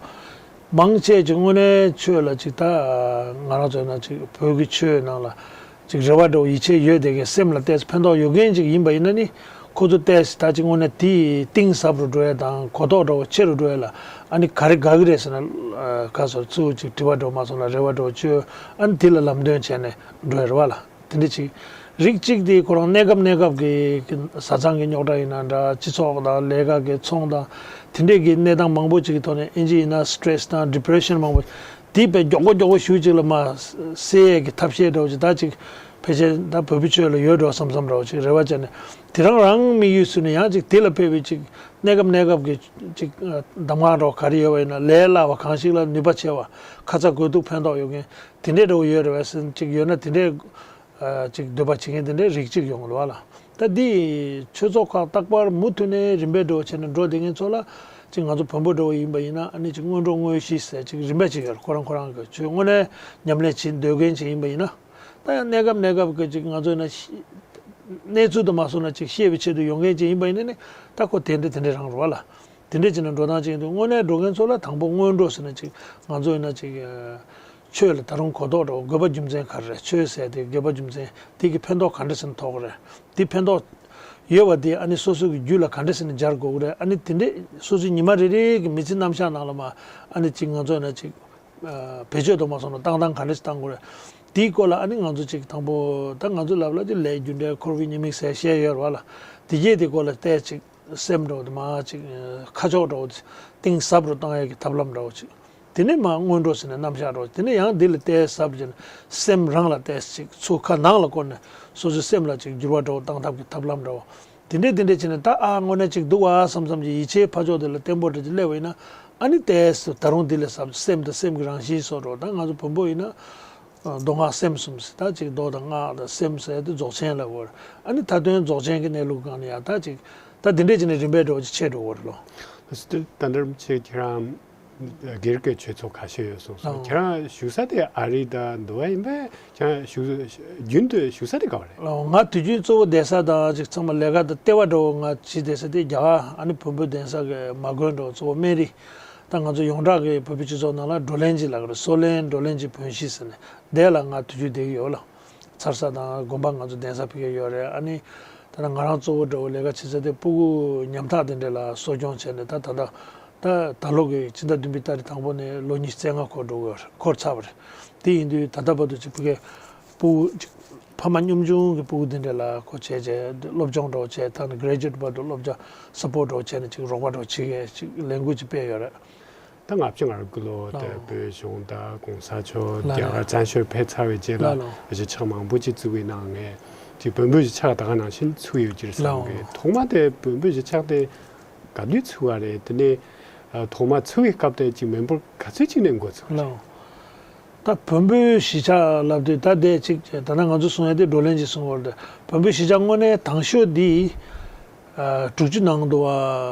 མང་ཆེ་ཅིག་དངོས་གནས་ཆོས་ལ་ཅིག་ད་ང་རང་ཚོ་ན་ཅིག་བོད་ཀྱི་ཆོས་ནང་ལ་ཅིག་རེ་བ་འདྲ་བོ་ཡིད་ཆེས་ཡོད་དེ་གའི་སེམས་ལ་ཏོག་ཙམ་ཕན་ཐོགས་ཡོད་མཁན་ཅིག་ཡིན་པ་ཡིན་ན་ནི། ཁོ་ཚོ་ཏོག་ཙམ་ད་ཅིག་དངོས་གནས་དེ་གཏིང་ཟབ་རུ་འགྲོ་ཡ་དང་གོ་རྟོགས་འདྲ་བོ་ཆེ་རུ་འགྲོ་ཡ་ལ་ཨ་ནི་ག་རེ་དགའ་གི་རེད་ཟེར་ན་ཨ་ག་སོར་ཚུར་ཅིག་དྲི་བ་འདྲ་བོ་མ་སོང་ན་རེ་བ་འདྲ་བོ་བཅོལ་ཨ་ནི་དེ་ལ་ལམ་སྟོན་བྱས་ནས་འགྲོ་ཡ་རེད་བ་ལ། དེ་འདྲ་ཅིག་རིགས་གཅིག་དེ་ཁོ་རང་གནས་སྐབས་གནས་སྐབས་ཀྱི་བཟའ་ཚང་གི་རྙོག་དྲ་ཡིན་ན་འདྲ་སྤྱི་ཚོགས་དང་ལས་ཀ་གི་ཚོང་དང་དེ་འདྲས་ཀྱི་གནས་སྟངས་མང་པོ་ཅིག་གི་ཐོག་ནས་ཨིན་ཇི་ཡིན་ན་སི་ཊེ་རེ་སི་དང་ཌི་པི་རེ་ཤན་མང་པོ་དེ་དཔེ་མགྱོགས་པོ་མགྱོགས་པོ་ཞུ་ཅིག་ལ་མ་སེལ་ཡས་ཀྱི་ཐབས་ཤེས་འདྲ་བོ་ཅིག་ད་ཅིག་ཕལ་ཆེར་ད་བོད་པའི་ཆོས་ལ་ཡོད་འགྲོ་བསམ་བསམ་འདྲ་བོ་ཅིག་རེ་བ་བྱས་ནས་དེ་རང་རང་དམིགས་ཡུལ་བཟུང་ནས་ཡང་ཅིག་དེ་ལ་ཕེབས་པའི་ཅིག་གནས་སྐབས་གནས་སྐབས་ཀྱི་ཅིག་གདམས་ངག་འདྲ་བོ་ག་རེ་ཡོད་པ་ཡིན་ན་ལས་སླ་བ་གང་ཞིག་ལ་ནུས་པ་ཆེ་བ་ཁ་ཚ་དགོས་གཏུགས་ཕན་ཐོགས་ཡོད་མཁན་དེ་འདྲས་འདྲ་བོ་ཡོད་རེད་བས་ཟེར་ཅིག་ཡོད་ན་དེ་འདྲས་ཅིག་འདོད་པ་བྱེད་མཁན་དེ་འདྲའི་རིགས་གཅིག་ཡོང་གི་འདུག་བ་ལ། ད་འདི་ཆོས་ཚོགས་ཁག་རྟག་པར་མུ་མཐུད་ནས་རིམ་པས་འགྲོ་བྱས་ནས་འགྲོ་བསྡད་མཁན་ཚོ་ལ་ཅིག་ང་ཚོ་བོན་པོ་འདྲ་བོ་ཡིན་པ་ཡིན་ན་ཨ་ནི་ཅིག་སྔོན་འགྲོ་དངོས་གཞི་ཟེར་ཅིག་རིམ་པ་ཅིག་ཡོད་རེད། ཁོ་རང་ཁོ་རང་གི་ཆོས་དངོས་གནས་ཉམས་ལེན་བྱེད་འདོད་མཁན་ཅིག་ཡིན་པ་ཡིན་ན་ད་ཡང་གནས་སྐབས་གནས་སྐབས་ཀྱི་ཅིག་ང་ཚོ་ཡིན་ན་ཤི- གནས་ཚུལ་དུ་མ་སོང་ན་ཅིག་ཤེས་པའི་ཆེད་དུ་ཡོང་མཁན་ཅིག་ཡིན་པ་ཡིན་ན་ནི་ད་ཁོ་དེ་འདྲ་དེ་འདྲ་རང་རེད་བ་ལ། དེ་འདྲས་བྱས་ནས་འགྲོ་སྟངས་ཅིག་ཡིན་དུས་དངོས་གནས་འགྲོ་མཁན་ཚོ་ལ་དང་པོ་སྔོན་འགྲོ་ཟེར་ན་ཅིག་ང་ཚོ་ཡིན་ན་ཅིག་ཆོས་ལ་ད་རུང་གོ་རྟོགས་འགྲོ་དགོས་པ་རྒྱུ་མཚན་ག་རེ་རེད། ཆོས་ཟེར་དེ་དགོས་པ་རྒྱུ་མཚན་དེ་གི་ཕན་ཐོགས་ག་འདྲ་ཟེར་ན་ཐོགས་ཀྱི་རེད། དེ་ཕན་ཐོགས་ཡོད་པ་དེ་ཨ་ནི་སོ་སོ་གི་རྒྱུད་ལ་ག་འདྲ་ཟེར་ན་སྦྱར་དགོས་ཀྱི་རེད། ཨ་ནི་དེ་འདྲས་སོ་སོའི་ཉི་མ་རེ་རེ་གི་མི་ཚེ་རྣམ་གཞག་ནང་ལ་མ་ཨ་ནི་ཅིག་ང་ཚོ་ཡིན་ན་ཅིག་བེད་སྤྱོད་དུ་མ་སོང་ན་བཏང་སྟངས་ག་འདྲ་ཞིག་བཏང་དགོས་རེད། དེའི་སྐོར་ལ་ཨ་ནི་ང་ཚོ་ཅིག་དང་པོ་ད་ང་ཚོ་ལབ་ལ་ཅིག་ལས་རྒྱུ་འབྲས་འཁོར་བའི་ཉེས་དམིགས་ཟེར་བཤད་ཡོད་རེད་བ་ལ། དེ་རྗེས་དེ་སྐོར་ལ་ཏོག་ཙམ་ཅིག་སེམས་འགྲོ་དེ་མ་ཅིག་ཁ་ཕྱོགས་འགྲོ་དེ་གཏིང་ཟབ་རུ་བཏང་ཡག་གི་ཐབས་ལམ་འདྲ་བོ་ཅིག་དེ་ནས་མ་སྔོན་འགྲོ་ཟེར་ནས་རྣམ་གཞག་འགྲོ། དེ་ནས་ཡང་འདི་ལ་ཏོག་ཙམ་ཟབ་ཅིག་སེམས་རང་ལ་ཏོག་ཙམ་ཅིག་ཚུར་ཁ་ནང་ལ་བསྐོར་ནས་སོ་སོའི་སེམས་ལ་ཅིག་འགྱུར་བ་འགྲོ་བཏང་ཐབས་ཀྱི་ཐབས་ལམ་འདྲ་བོ། དེ་འདྲས་དེ་འདྲས་བྱས་ནས་ད་ཨ་དངོས་གནས་ཅིག་འདུག་བ་བསམ་བསམ་གྱི་ཡིད་ཆེས་ཕར་ཕྱོགས་དེ་ལ་བརྟན་པོ་འདྲ་ཅིག་སླེབས་པ་ཡིན་ན། ཨ་ནི་ཏོག་ཙམ་ད་རུང་འདི་ལས་ཟབ་སེམས་དང་སེམས་ཀྱི་རང་བཞིན་སོགས་འགྲོ། ད་ང་ཚོ་བོན་པོ་ཡིན་ན་མདོ་སྔགས་སེམས་གསུམ་ཟེར། ད་ཅིག་མདོ་དང་སྔགས་དང་སེམས་ཟེར་དེ་རྫོགས་ཆེན་ལབ་དགོས་རེད། ཨ་ནི་མཐའ་དོན་རྫོགས་ཆེན་གྱི་གནས་ལུགས་སྒང་ནས་ཡང་ད་ཅིག་ད་འདི་འདྲས་བྱས་ནས་རིམ་པས་འགྲོ་བ་ཅིག་ཆད་འགྲོ་གི་རེད་ལོ། ད་ལྟ་འདྲ་མི་ཆེ་ཁྱེད་རང་སྒེར་གྱི་ཆོས་ཚོགས་ཁ་ཤས་ཡོད་གསུངས་སོང་། ཨོ། ཁྱེད་རང་བཞུགས་ས་དེ་ཨ་རི་དང་འདུ་བ་ཡིན་པས། ཁྱེད་རང་བཞུགས་རྒྱུན་དུ་བཞུགས་ས་དེ་ག་བ་རེད། ཨོ། ང་དུས་རྒྱུན་གཙོ་བོ་བསྡད་ས་དང་ཅིག་ཚང་མ་ལས་ཀ་དང་ལྟེ་བ་འདྲ་བོ་ང་བྱེད་བསྡད་ས་དེ་རྒྱ་གར་ཨ་ནི་བོན་པོ་གདན་ས་གི་མ་དགོན་འདྲ་བོ་གཙོ་བོ་སྨན་རི། ད་ང་ཚོ་ཡོངས་གྲགས་ཀྱི་བོད་པའི་སྤྱི་ཚོགས་ནང་ལ་བགྲོ་གླེང་གི་ལབ་ཀྱི་རེད། སོ་ལན་བགྲོ་གླེང་གི་བོན་གཞིས་ཟེར་ནས་དེ་ལ་ང་དུས་རྒྱུན་བསྡད་ཀྱི་ཡོད་ལ། འཚར་ས་དང་དགོན་པ་ང་ཚོ་གདན་ས་ཕ་གིར་ཡོད་རེད། ཨ་ནི་ད་ལྟ་ང་རང་གཙོ་བོ་འདྲ་བོ་ལས་ཀ་བྱེད་ས་དེ་སྤུ་གུ་ཉམ་ཐག་དེ་འདྲ་ལ་གསོ་སྐྱོང་བྱས་ནས་ད་ད་ལྟ་ད་ད་ལོ་གི་ཕྱི་ཟླ་བདུན་པའི་ཏ་རིག་དང་པོ་ནས་ལོ་ཉི་ཤུ་རྩ་ལྔ་འཁོར་འགྲོ་གི་ཡོད་རེད། འཁོར་ཚར་བ་རེད། དེ་ཡིན་དུས་ད་ལྟ་བར་དུ་ཅིག་ཕ་གིར་སྤུ་གུ་ཅིག་ཕ་མ་གཉོམ་ཆུང་གི་སྤུ་གུ་དེ་འདྲ་ལ་ཁོ་བྱས་བྱས་སློབ་སྦྱོང་འདྲ་བོ་བྱས། ད་ནི་གྷ་རེ་ཇུ་ཨེཊ་བར་དུ་སློབ་སྦྱོང་སཔོར་ཊི་འདྲ་བོ་བྱས་ནས་ཅིག་རོགས་པ་འདྲ་བོ་བྱེད་མཁན་ཅིག་ལས་འགུལ་ཅིག་སྤེལ་ཡོད་རེད། ད་ལྔ་བཅུ་ང་དགུ་ལོ་དེ་ལའོ། བོད་གཞུང་དང་གོང་ས་མཆོག་ལ་རྒྱ་གར་རེད། བཙན་བྱོལ་ཕེབས་ཚར་བའི་རྗེས་ལ་ལའོ། གཞིས་ཆགས་མང་པོ་ཅིག་བཙུགས་པའི་ནང་ནས་ཅིག་བོན་པོའི་གཞིས་ཆགས་ད་ག་ནང་བཞིན་ཚུགས་ཡོད་ཀྱི་རེད་བསམ་གི། ལའོ། ཐོག་མ་དེ་བོན་པོའི་གཞིས་ཆགས་དེ་ག་དུས་ཚུགས་པ་རེད། དེ་ནས་ཨ་ཐོག་མ་ཚུགས་པའི་སྐབས་དེ་ཅིག་མི་འབོར་ག་ཚོད་ཅིག་ནས་འགོ་ཚུགས་པ་རེད། ལའོ། ད་བོན་པོའི་གཞིས་ཆགས་ལབ་དུས་ད་དེ་ཅིག་ད་ལྟ་ང་ཚོ་གསུང་ཡ་དེ་བགྲོ་གླེང་ཅིག་གསུང་བར་དུ་བོན་པོའི་གཞིས་ཆགས་དངོས་གནས་དང་ཤོས་འདི་ཨ་དྲུག་ཅུ་ནང་དུ་བ་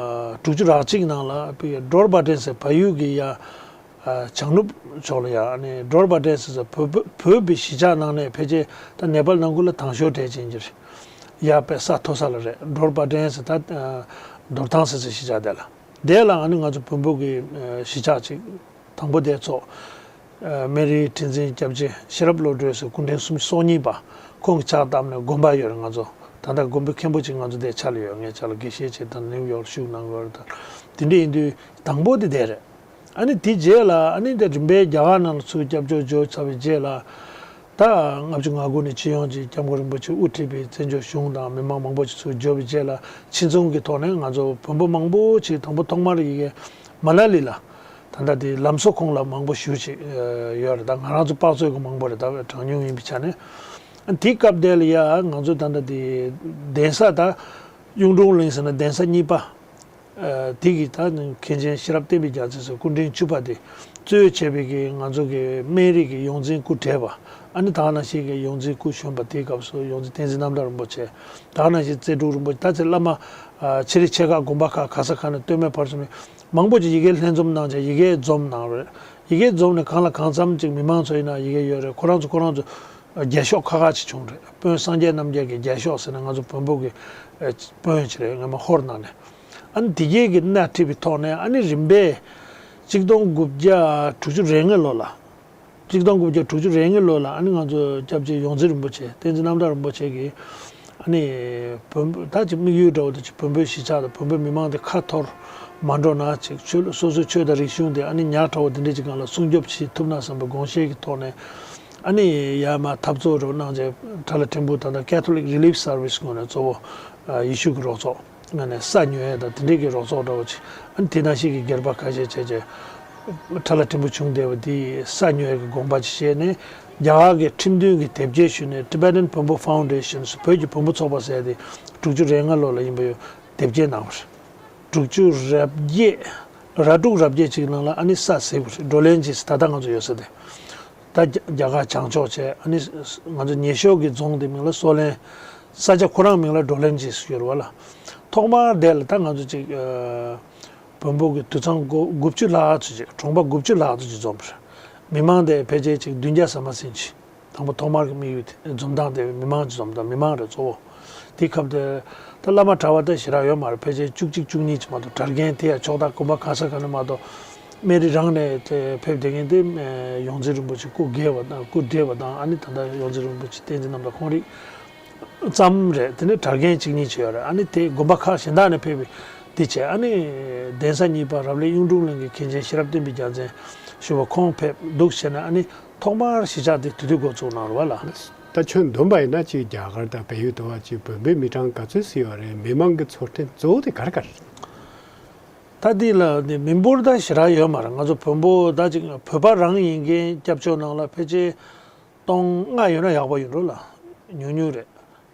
དྲུག་ཅུ་རག་གཅིག་ནང་ལ་བི་ཌོར་བྷ་ཏན་ཟེར་བལ་ཡུལ་གྱི་ཡ་ཨ་བྱང་ནུབ་ཕྱོགས་ལ་ཡ་ཨ་ནི་ཌོར་བྷ་ཏན་ཟེར་བོད་བོད་བོད་པའི་གཞིས་ཆགས་ནང་ནས་ཕལ་ཆེར་ད་ནེ་པཱལ་ནང་ཁུལ་ལ་དང་ཤོས་གྲས་ཅན་གྱི་རེད། ཡ་དཔེ་ས་མཐོ་ས་ལ་རེད། ཌོར་བྷ་ཏན་ཟེར་ད་ཨ་རྡོར་ཐང་ཟེར་ཟེར་གཞིས་ཆགས་དེ་ལ། དེ་ལའང་ནི་ང་ཚོ་བོན་པོ་གི་ཨ་གཞིས་ཆགས་ཅིག་དང་པོ་དེ་ཚོ་ཨ་སྨན་རིའི་ཁྲི་འཛིན་སྐྱབས་རྗེ་ཤེས་རབ་བློ་གྲོས་ཟེར་སྐུ་ཕྲེང་སུམ་ཅུ་སོ་གཉིས་པ་ཁོང་གིས་ཕྱག་བཏབ་ནས་དགོན་པ་ཡོད་རེད། ང་ཚོ་ད་ལྟ་དགོན་པ་མཁན་པོ་ཅིག་ང་ཚོ་དེ་ཕྱག་ལ་ཡོད། ངའི་ཕྱག་ལ་དགེ་བཤེས་ཅིག་དང་ནིའུ་ཡོག་ལ་བཞུགས་གནང་ཡོད་རེད། ད་དེ་འདྲ་ཡིན་དུས་དང་པོ་དེ་དེ་རེད། ཨ་ནི་དེ་རྗེས་ལ་ཨ་ནི་དེ་རིམ་པས་རྒྱ་གར་ནང་ལ་ཚུར་སྐྱབས་བཅོལ་འབྱོར་ཚར་བའི་རྗེས་ལ། ད་ལྔ་བཅུ་ང་དགུ་ནས་སྤྱི་ཡོངས་ཀྱི་སྐྱབས་མགོན་རིན་པོ་ཆེ་དབུ་ཁྲིད་པའི་བཙན་བྱོལ་གཞུང་དང་མི་མང་མང་པོ་ཞིག་ཚུར་འབྱོར་བའི་རྗེས་ལ་ཕྱིར་ཚོང་གི་ཐོག་ནས་ང་ཚོ་བོན་པོ་མང་པོ་ཞིག་དང་པོ་ཐོག་མར་ཡི་གེ་མ་ལ་ལི་ལ་ད་ལྟ་དེ་ལམ་བཟོ་ཁང་ལ་མང་པོ་ཞེ་ཅིག་ཡོད་རེད། ད་ང་རང་ཚོ་དཔག་ཚོད་ཀྱི་མང་པོ་རེད། ད་གྲངས་ཉུང་ཡིན་པའི་ཆ་ནས་དེའི་སྐབས་དེ་ལ་ཡ་ང་ཚོ་ད་ལྟ་དེ་གདན་ས་ད་གཡུང་དྲུང་གླིང་ཟེར་ན་གདན་ས་གཉིས་པ། ཨ་དེ་གི་ད་མཁན་ཆེན་ཤེས་རབ་བསྟན་པའི་རྒྱལ་མཚན་ཟེར་སྐུ་ཕྲེང་བཅུ་པ་དེ་གཙོས་བྱས་པའི་གི་ང་ཚོ་གི་སྨན་རིའི་གི་ཡོངས་འཛིན་སྐུ་བགྲེས་པ། ཨ་ནི་ད་ག་ནང་བཞིན་གི་ཡོངས་འཛིན་སྐུ་གཞོན་པ་དེའི་སྐབས་སུ་ཡོངས་འཛིན་བསྟན་འཛིན་རྣམ་དག་རིན་པོ་ཆེ། ད་ག་ནང་བཞིན་རྩེ་དྲུག་རིན་པོ་ཆེ། ད་ཚེ་བླ་མ་ཨ་ཕྱི་རི་ཆེ་ཁག་དགོན་པ་ཁག་ག་ས་ག་ནས་སྟོད་སྨད་བར་གསུམ་ནས་མང་པོ་ཅིག་ཡི་གེ་ལྷན་འཛོམས་གནང་བྱས་ཡི་གེ་འཛོམས་གནང་རེད། ཡི་གེ་འཛོམས་ནས་གང་ལ་གང་འཚམ་ཅིག་མི་མང་ཚོ་ཡིན་ན་ཡི་གེ་ཡོད་རེད། ཁོ་རང་ཚོ་ཁོ་རང་ཚོ་རྒྱལ་ཤོག་ཁག་ཁག་ཅིག་བྱུང་རེད། དཔོན་སངས་རྒྱས་རྣམ་རྒྱལ་གྱི་རྒྱལ་ཤོག་ཟེར་ནས་ང་ཚོ་བོན་པོ་གི་ཨ་དཔོན་ཅིག་རེད། སྔོན་མ་ཧོར་ནང་ནས། ཨ་ནི་དེ་གས་ཀྱི་སྣེ་ཁྲིད་པའི་ཐོག་ནས་ཨ་ནི་རིམ་པས་གཅིག་སྟོང་དགུ་བརྒྱ་དྲུག་ཅུ་རེ་ལྔ་ལོ་ལ། གཅིག་སྟོང་དགུ་བརྒྱ་དྲུག་ཅུ་རེ་ལྔ་ལོ་ལ་ཨ་ནི་ང་ཚོ་སྐྱབས་རྗེ་ཡོངས་འཛིན་རིན་པོ་ཆེ་བསྟན་འཛིན་རྣམ་དག་རིན་པོ་ཆེ་གིས་ཨ་ནི་བོན་པོ་ད་ཅིག་དམིགས་ཡུལ་འདྲ་བོ་དེ་ཅིག་བོན་པོའི་གཞིས་ཆགས་དང་བོན་པོའི་མི་མང་དེ་ཁ་འཐོར་མ་འགྲོ་ན་ཅིག་ཆོས་སོ་སོའི་ཆོས་དང་རིག་གཞུང་དེ་ཨ་ནི་ཉག་ཕྲ་བོ་དེ་འདྲས་ཅིག་སྒང་ལ་སྲུང་སྐྱོབ་བྱེད་ཐུབ་ན་བསམ་པའི་དགོངས་བཞེས་ཀྱི་ཐོག་ནས་ཨ་ནི་ཡར་མར་འཐབ་རྩོད་རོགས་གནང་བྱས་ཁྲ་ལ་ཕྲན་བུ་ད་ལྟ་Catholic Relief Service ངོས་ནས་གཙོ་བོ་ཨ་ཡེ་ཤུ་གི་རོགས་ཚོགས་ངོས་ནས་ས་ཉོ་ཡས་དང་དེ་འདྲས་ཀྱི་རོགས་ཚོགས་འདྲ་བོ་ཅིག་ཨ་ནི་དེ་ནང་བཞིན་གྱི་སྒེར་པ་ཁ་ཤས་བྱས་བྱས་ཁྲ་ལ་ཕྲན་བུ་བྱུང་བསྡད་པ་དེ་ས་ཉོ་ཡས་ཀྱི་དགོངས་པ་ཅིག་བཞེས་ནས་རྒྱ་གར་གྱི་ཁྲིམས་མཐུན་གྱི་དེབ་སྐྱེལ་ཞུས་ནས་Tibetan Bumbo Foundation བོད་ཀྱི་བོན་པོ་ཚོགས་པ་ཟེར་དེ་དྲུག་ཅུ་རེ་ལྔ་ལོ་ལ་ཡིན་པ་ཡོད་དེབ་སྐྱེལ་གནང་བ་རེད། དྲུག་ཅུ་རེ་བརྒྱད། ར་དྲུག་ར་བརྒྱད་ཅིག་ནང་ལ་ཨ་ནི་ས་ཟེར་བ་རེད། བགྲོ་གླེང་ཅིག་ད་ལྟ་ང་ཚོ་ཡོད་ས་དེ། ད་རྒྱ་རྒྱ་གར་བྱང་ཕྱོགས་བྱས་ཨ་ནི་ང་ཚོ་ཉེ་ཤོས་ཀྱི་རྫོང་དེ་མིང་ལ་སོ་ལན། ས་ཆ་ཁོ་རང་མིང་ལ་བགྲོ་གླེང་ཅིག་ཡོད་རེད་བ་ལ། ཐོག་མར་དེ་ལ་ད་ང་ཚོ་ཅིག་ཨ་བོན་པོ་གི་དུད་ཚང་དགུ་དགུ་བཅུ་ལྷག་ཙམ་ཅིག་གྲོང་པ་དགུ་བཅུ་ལྷག་ཙམ་ཅིག་འཛོམས་པ་རེད། མི་མང་དེ་ཕལ་ཆེར་ཅིག་བདུན་བརྒྱ་ཟ་མ་ཟིན་ཅིག་དང་པོ་ཐོག་མར་གྱི་དམིགས་ཡུལ་དེ་འཛོམས་སྟངས་དེ་མི་མང་ཅིག་འཛོམས་དང་མི་མང་རེད་གཙོ་བོ། དེའི་སྐབས་དེར་ད་བླ་མ་གྲྭ་པ་ད་ཞེ་དྲག་ཡོད་མ་རེད། ཕལ་ཆེར་བཅུ་གཅིག་བཅུ་གཉིས་ཅིག་མ་གཏོགས་གྲྭ་རྒན་དེ་ཡང་ཕྱོགས་མཐའ་དགོན་པ་གང་ས་གང་ནས་མ་གཏོགས་སྨན་རི་རང་ནས་དེ་ཕེབས་བསྡད་མཁན་དེ་ཡོངས་འཛིན་རིན་པོ་ཆེ་སྐུ་སྒེར་བ་དང་སྐུ་བགྲེས་པ་དང་ཨ་ནི་ད་ལྟ་ཡོངས་འཛིན་རིན་པོ་ཆེ་བསྟན་འཛིན་རྣམ་དག་ཁོང་རིགས་ཙམ་རེད། དེ་ནས་གྲྭ་རྒན་གཅིག་གཉིས་ཅིག་ཡོད་རེད། ཨ་ནི་དེ་དགོན་པ་ཁག་གཞན་དག་ནས་ཕེབས་པའི་དེ་བྱས་ཨ་ནི་གདན་ས་གཉིས་པ་རབ་གླིང་གཡུང་དྲུང་གླིང་གི་མཁན་ཆེན་ཤེས་རབ་བསྟན་པའི་རྒྱལ་མཚན་ཞུ་བ་ཁོང་ཕེབས་འདུག་བྱས་ན་ཨ་ནི། ཐོག་མར་གཞིས་ཆགས་དེ་དེ་དུས་འགོ་བཙུགས་གནང་རེད་བ་ལ། ད་ཁྱོན་བསྡོམས་པ་ཡིན་ན་ཅིག་རྒྱ་གར་དང་བལ་ཡུལ་དུ་བ་ཅིག་བོན་པོའི་མི་གྲངས་ག་ཚོད་ཙམ་ཡོད་རེད། མི་མང་གི་འཚོ་རྟེན་གཙོ་བོ་དེ་ག་རེ་ག་རེ་རེད། ད་འདི་ལ་ནི་མི་འབོར་ད་ཞེ་དྲག་ཡོད་མ་རེད། ང་ཚོ་བོན་པོ་ད་ཅིག་བོད་པ་རང་ཡིན་མཁན་སྐྱབས་བཅོལ་ནང་ལ་ཕལ་ཆེར་སྟོང་ལྔ་ཡོད་ན་ཡག་པོ་ཡིན་འགྲོ་ལ། ཉུང་ཉུང་རེད།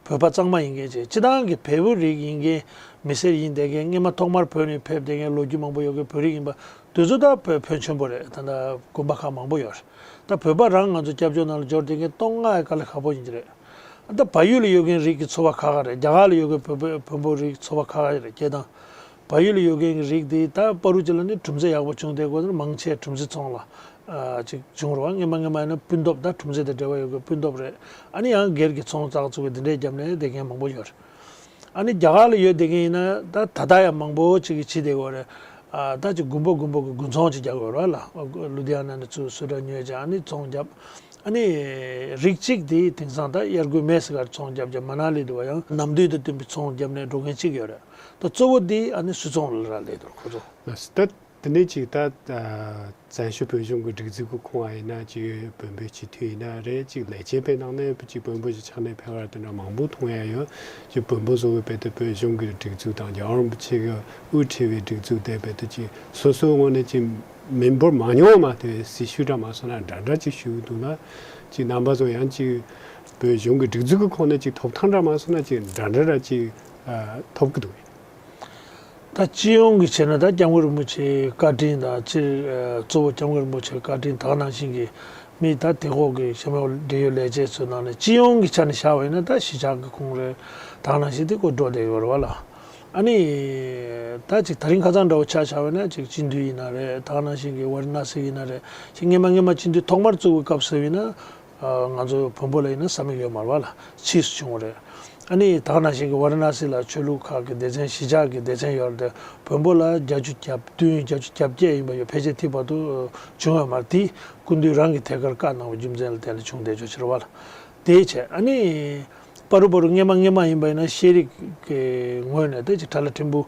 བོད་པ་གཙང་མ་ཡིན་མཁན་ཅིག་སྤྱི་བཏང་གི་བལ་པོ་རིགས་ཡིན་མཁན་མི་སེར་ཡིན་བསྡད་མཁན། སྔས་མ་ཐོག་མར་བོད་ནས་ཕེབས་བསྡད་མཁན་ལོ་རྒྱུས་མང་པོ་ཡོད་མཁན་བོད་རིགས་ཡིན་པ་དེ་ཚོ་ད་བོད་ཕོན་ཆེན་པོ་རེད། ད་ལྟ་དགོན་པ་ཁག་མང་པོ་ཡོད་རེད། ད་བོད་པ་རང་ང་ཚོ་སྐྱབས་བཅོལ་ནང་ལ་འབྱོར་བསྡད་མཁན་སྟོང་ལྔ་ཡི་དཀའ་ལས་ཁག་པོ་ཡིན་གྱི་རེད། ད་བལ་ཡུལ་ལ་ཡོད་མཁན་རིགས་ཀྱི་ཚོ་བ་ཁག་ཁག་རེད། རྒྱ་གར་ལ་ཡོད་མཁན་བོད་པ་བོན་པོ་རིགས་ཚོ་བ་ཁག་ཁག་རེད། སྐད་དང་། བལ་ཡུལ་ལ་ཡོད་མཁན་གྱི་རིགས་དེ་ད་བར་དུ་ཅིག་ལ་ནི་གྲུམ་ཚོད་ཡག་པོ་བྱུང་བསྡད་དགོས་ན་མང་ཆེ་གྲུམ་ཚོད་ཚོང་ལ་ཨ་ཅིག་བྱུང་རེད་བ། སྔས་མ་སྔས་མ་ཡིན་ན་སྤུན་ཐོབ། ད་གྲུམ་ཚོད་དང་འབྲེལ་བ་ཡོད་པའི་སྤུན་ཐོབ་རེད། ཨ་ནི་ཡང་སྒེར་གྱི་ཚོང་བཙག་བཙུགས་པའི་འདི་འདྲའི་རྒྱབ་ནས་བསྡད་མཁན་མང་པོ་ཡོད་རེད། ཨ་ནི་རྒྱ་གར་ལ་ཡོད་བསྡད་མཁན་ཡིན་ན་ད་ད་ལྟ་ཡང་མང་པོ་ཅིག་གིས་བྱས་བསྡད་ཡོད་རེད། ཨ་ད་ཅིག་དགུན་འབུ་དགུན་འབུ་གི་དགུན་ཚོང་ཅིག་རྒྱག་གི་ཡོད་རེད་བ་ལ། ལུ་དྷི་ཡ་ན་ནས་ཚུར་སུ་ཊར་ཉོས་བྱས་ཨ་ནི་ཚོང་བརྒྱབ། ཨ་ནི་རིགས་གཅིག་དེ་དེང་སང་ད་དབྱར་དགུན་མེ་སི་ཀར་ཚོང་བརྒྱབ་བྱས་མ་ན་ལི་དུ་བ་ཡང་ནམ་དུས་དང་བསྟུན་པའི་ཚོང་བརྒྱབ་ནས་འགྲོ་མཁན་གཅིག་ཡོད་རེད། ད་གཙོ་བོ་དེ་ཨ་ནི་སུད་ཚོང་ལ་རག་ལས་འདུག་ཁོ་ཚོ། ལགས་སོ། ད་དེ་ནས་ཅིག་ད་ཨ་བཙན་བྱོལ་བོད་གཞུང་གི་སྒྲིག་འཛུགས་ཀྱི་ཁོངས་ཡིན་ན་ཅིག་བོན་པོའི་སྤྱི་འཐུས་ཡིན་ན་རེད། ཅིག་ལས་བྱེད་པའི་ནང་ནས་ཅིག་བོན་པོ་ཞིག་ཆགས་ནས་ཕེབས་པ་དེ་འདྲ་མང་པོ་མཐོང་ཡ་ཡོད། ཅིག་བོན་པོ་ཚོ་གི་བོད་དུ་བོད་གཞུང་གི་སྒྲིག་འཛུགས་དང་རྒྱལ་བ་རིན་པོ་ཆེ་གི་དབུ་ཁྲིད་པའི་སྒྲིག་འཛུགས་དེ་བོད་དུ་ཅིག་སོ་སོའི་ངོས་ནས་ཅིག་མི་འབོར་མང་ཉུང་མ་དེ་སྲི་ཞུ་འདྲ་མ་སོང་ན་འདྲ་འདྲ་ཅིག་ཞུ་གི་འདུག་ལ། ཅིག་རྣམ་པ་ཚོ་ཡང་ཅིག་བོད་གཞུང་གི་སྒྲིག་འཛུགས་ཀྱི་ཁོངས་ནས་ཅིག་ཐོབ་ཐང་འདྲ་མ་སོང་ན་ཅིག་འདྲ་འདྲ་ར་ཅིག་ཨ་ཐོབ་ཀྱི་འདུག་ད་སྤྱི་ཡོངས་ཀྱི་བྱས་ན་ད་སྐྱབས་མགོན་རིན་པོ་ཆེའི་བཀའ་དྲིན་དང་སྤྱིར་ཨ་གཙོ་བོ་སྐྱབས་མགོན་རིན་པོ་ཆེའི་བཀའ་དྲིན། ད་ག་ནང་བཞིན་གྱི་མི་ད་དེ་ཁོག་གི་ཤ་མེད་འབྲེལ་ཡོད་ལས་བྱེད་ཚོའི་ནང་ནས་སྤྱི་ཡོངས་ཀྱི་ཆ་ནས་བཞག་པ་ཡིན་ན་ད་གཞིས་ཆགས་ཀྱི་ཁོངས་རེད། ད་ག་ནང་བཞིན་དེ་ཀོ་འགྲོ་བསྡད་ཡོད་རེད་བ་ལ། ཨ་ནི་ད་ཅིག་ད་རིང་ཁ་སང་འདྲ་བོ་ཆ་བཞག་པ་ཡིན་ན་ཅིག་སྤྱི་འཐུས་ཡིན་ན་རེད། ད་ག་ནང་བཞིན་གྱི་ཝཱ་ར་ཎ་སི་ཡིན་ན་རེད། ཅིག་སྔས་མ་སྔས་མ་སྤྱི་འཐུས་ཐོག་མར་བཙུགས་པའི་སྐབས་སུ་ཡིན་ན། ང་ཚོ་བོན་པོ་ལ་ཡིན་ན་ས་མིག་ཡོད་མ་རེད་བ་ལ། ཕྱིས་སུ་བྱུང་བ་རེད། ཨ་ནི་ད་ག་ནང་བཞིན་གྱི་ཝཱ་ར་ཎ་སི་ལ་ཆོས་ལུགས་ཁག་གི་སྡེ་ཚན་གཞིས་ཆགས་ཀྱི་སྡེ་ཚན་ཡོད་རེད་དེ། བོན་པོ་ལ་བརྒྱད་ཅུ་གྱ་བདུན་བརྒྱད་ཅུ་གྱ་བརྒྱད་ཡིན་པ་ཡོད། ཕལ་ཆེར་དེ་བར་དུ་བྱུང་ཡོད་མ་རེད། དེ་སྐུ་མདུན་རང་གི་ཐད་ཀར་བཀའ་གནང་བའི་རྒྱུ་མཚན་ལ་བརྟེན་ནས་བྱུང་བསྡད་ཆོག་ཕྱིར་བ་ལ། དེའི་ཆེད་ཨ་ནི་པ་རུ་པ་རུ་སྔས་མ་སྔས་མ་ཡིན་པ་ཡིན་ན་ཤེས་རིག་གི་ངོས་ནས་དེ་ཅིག་ཁྲ་ལ་ཕྲན་བུ།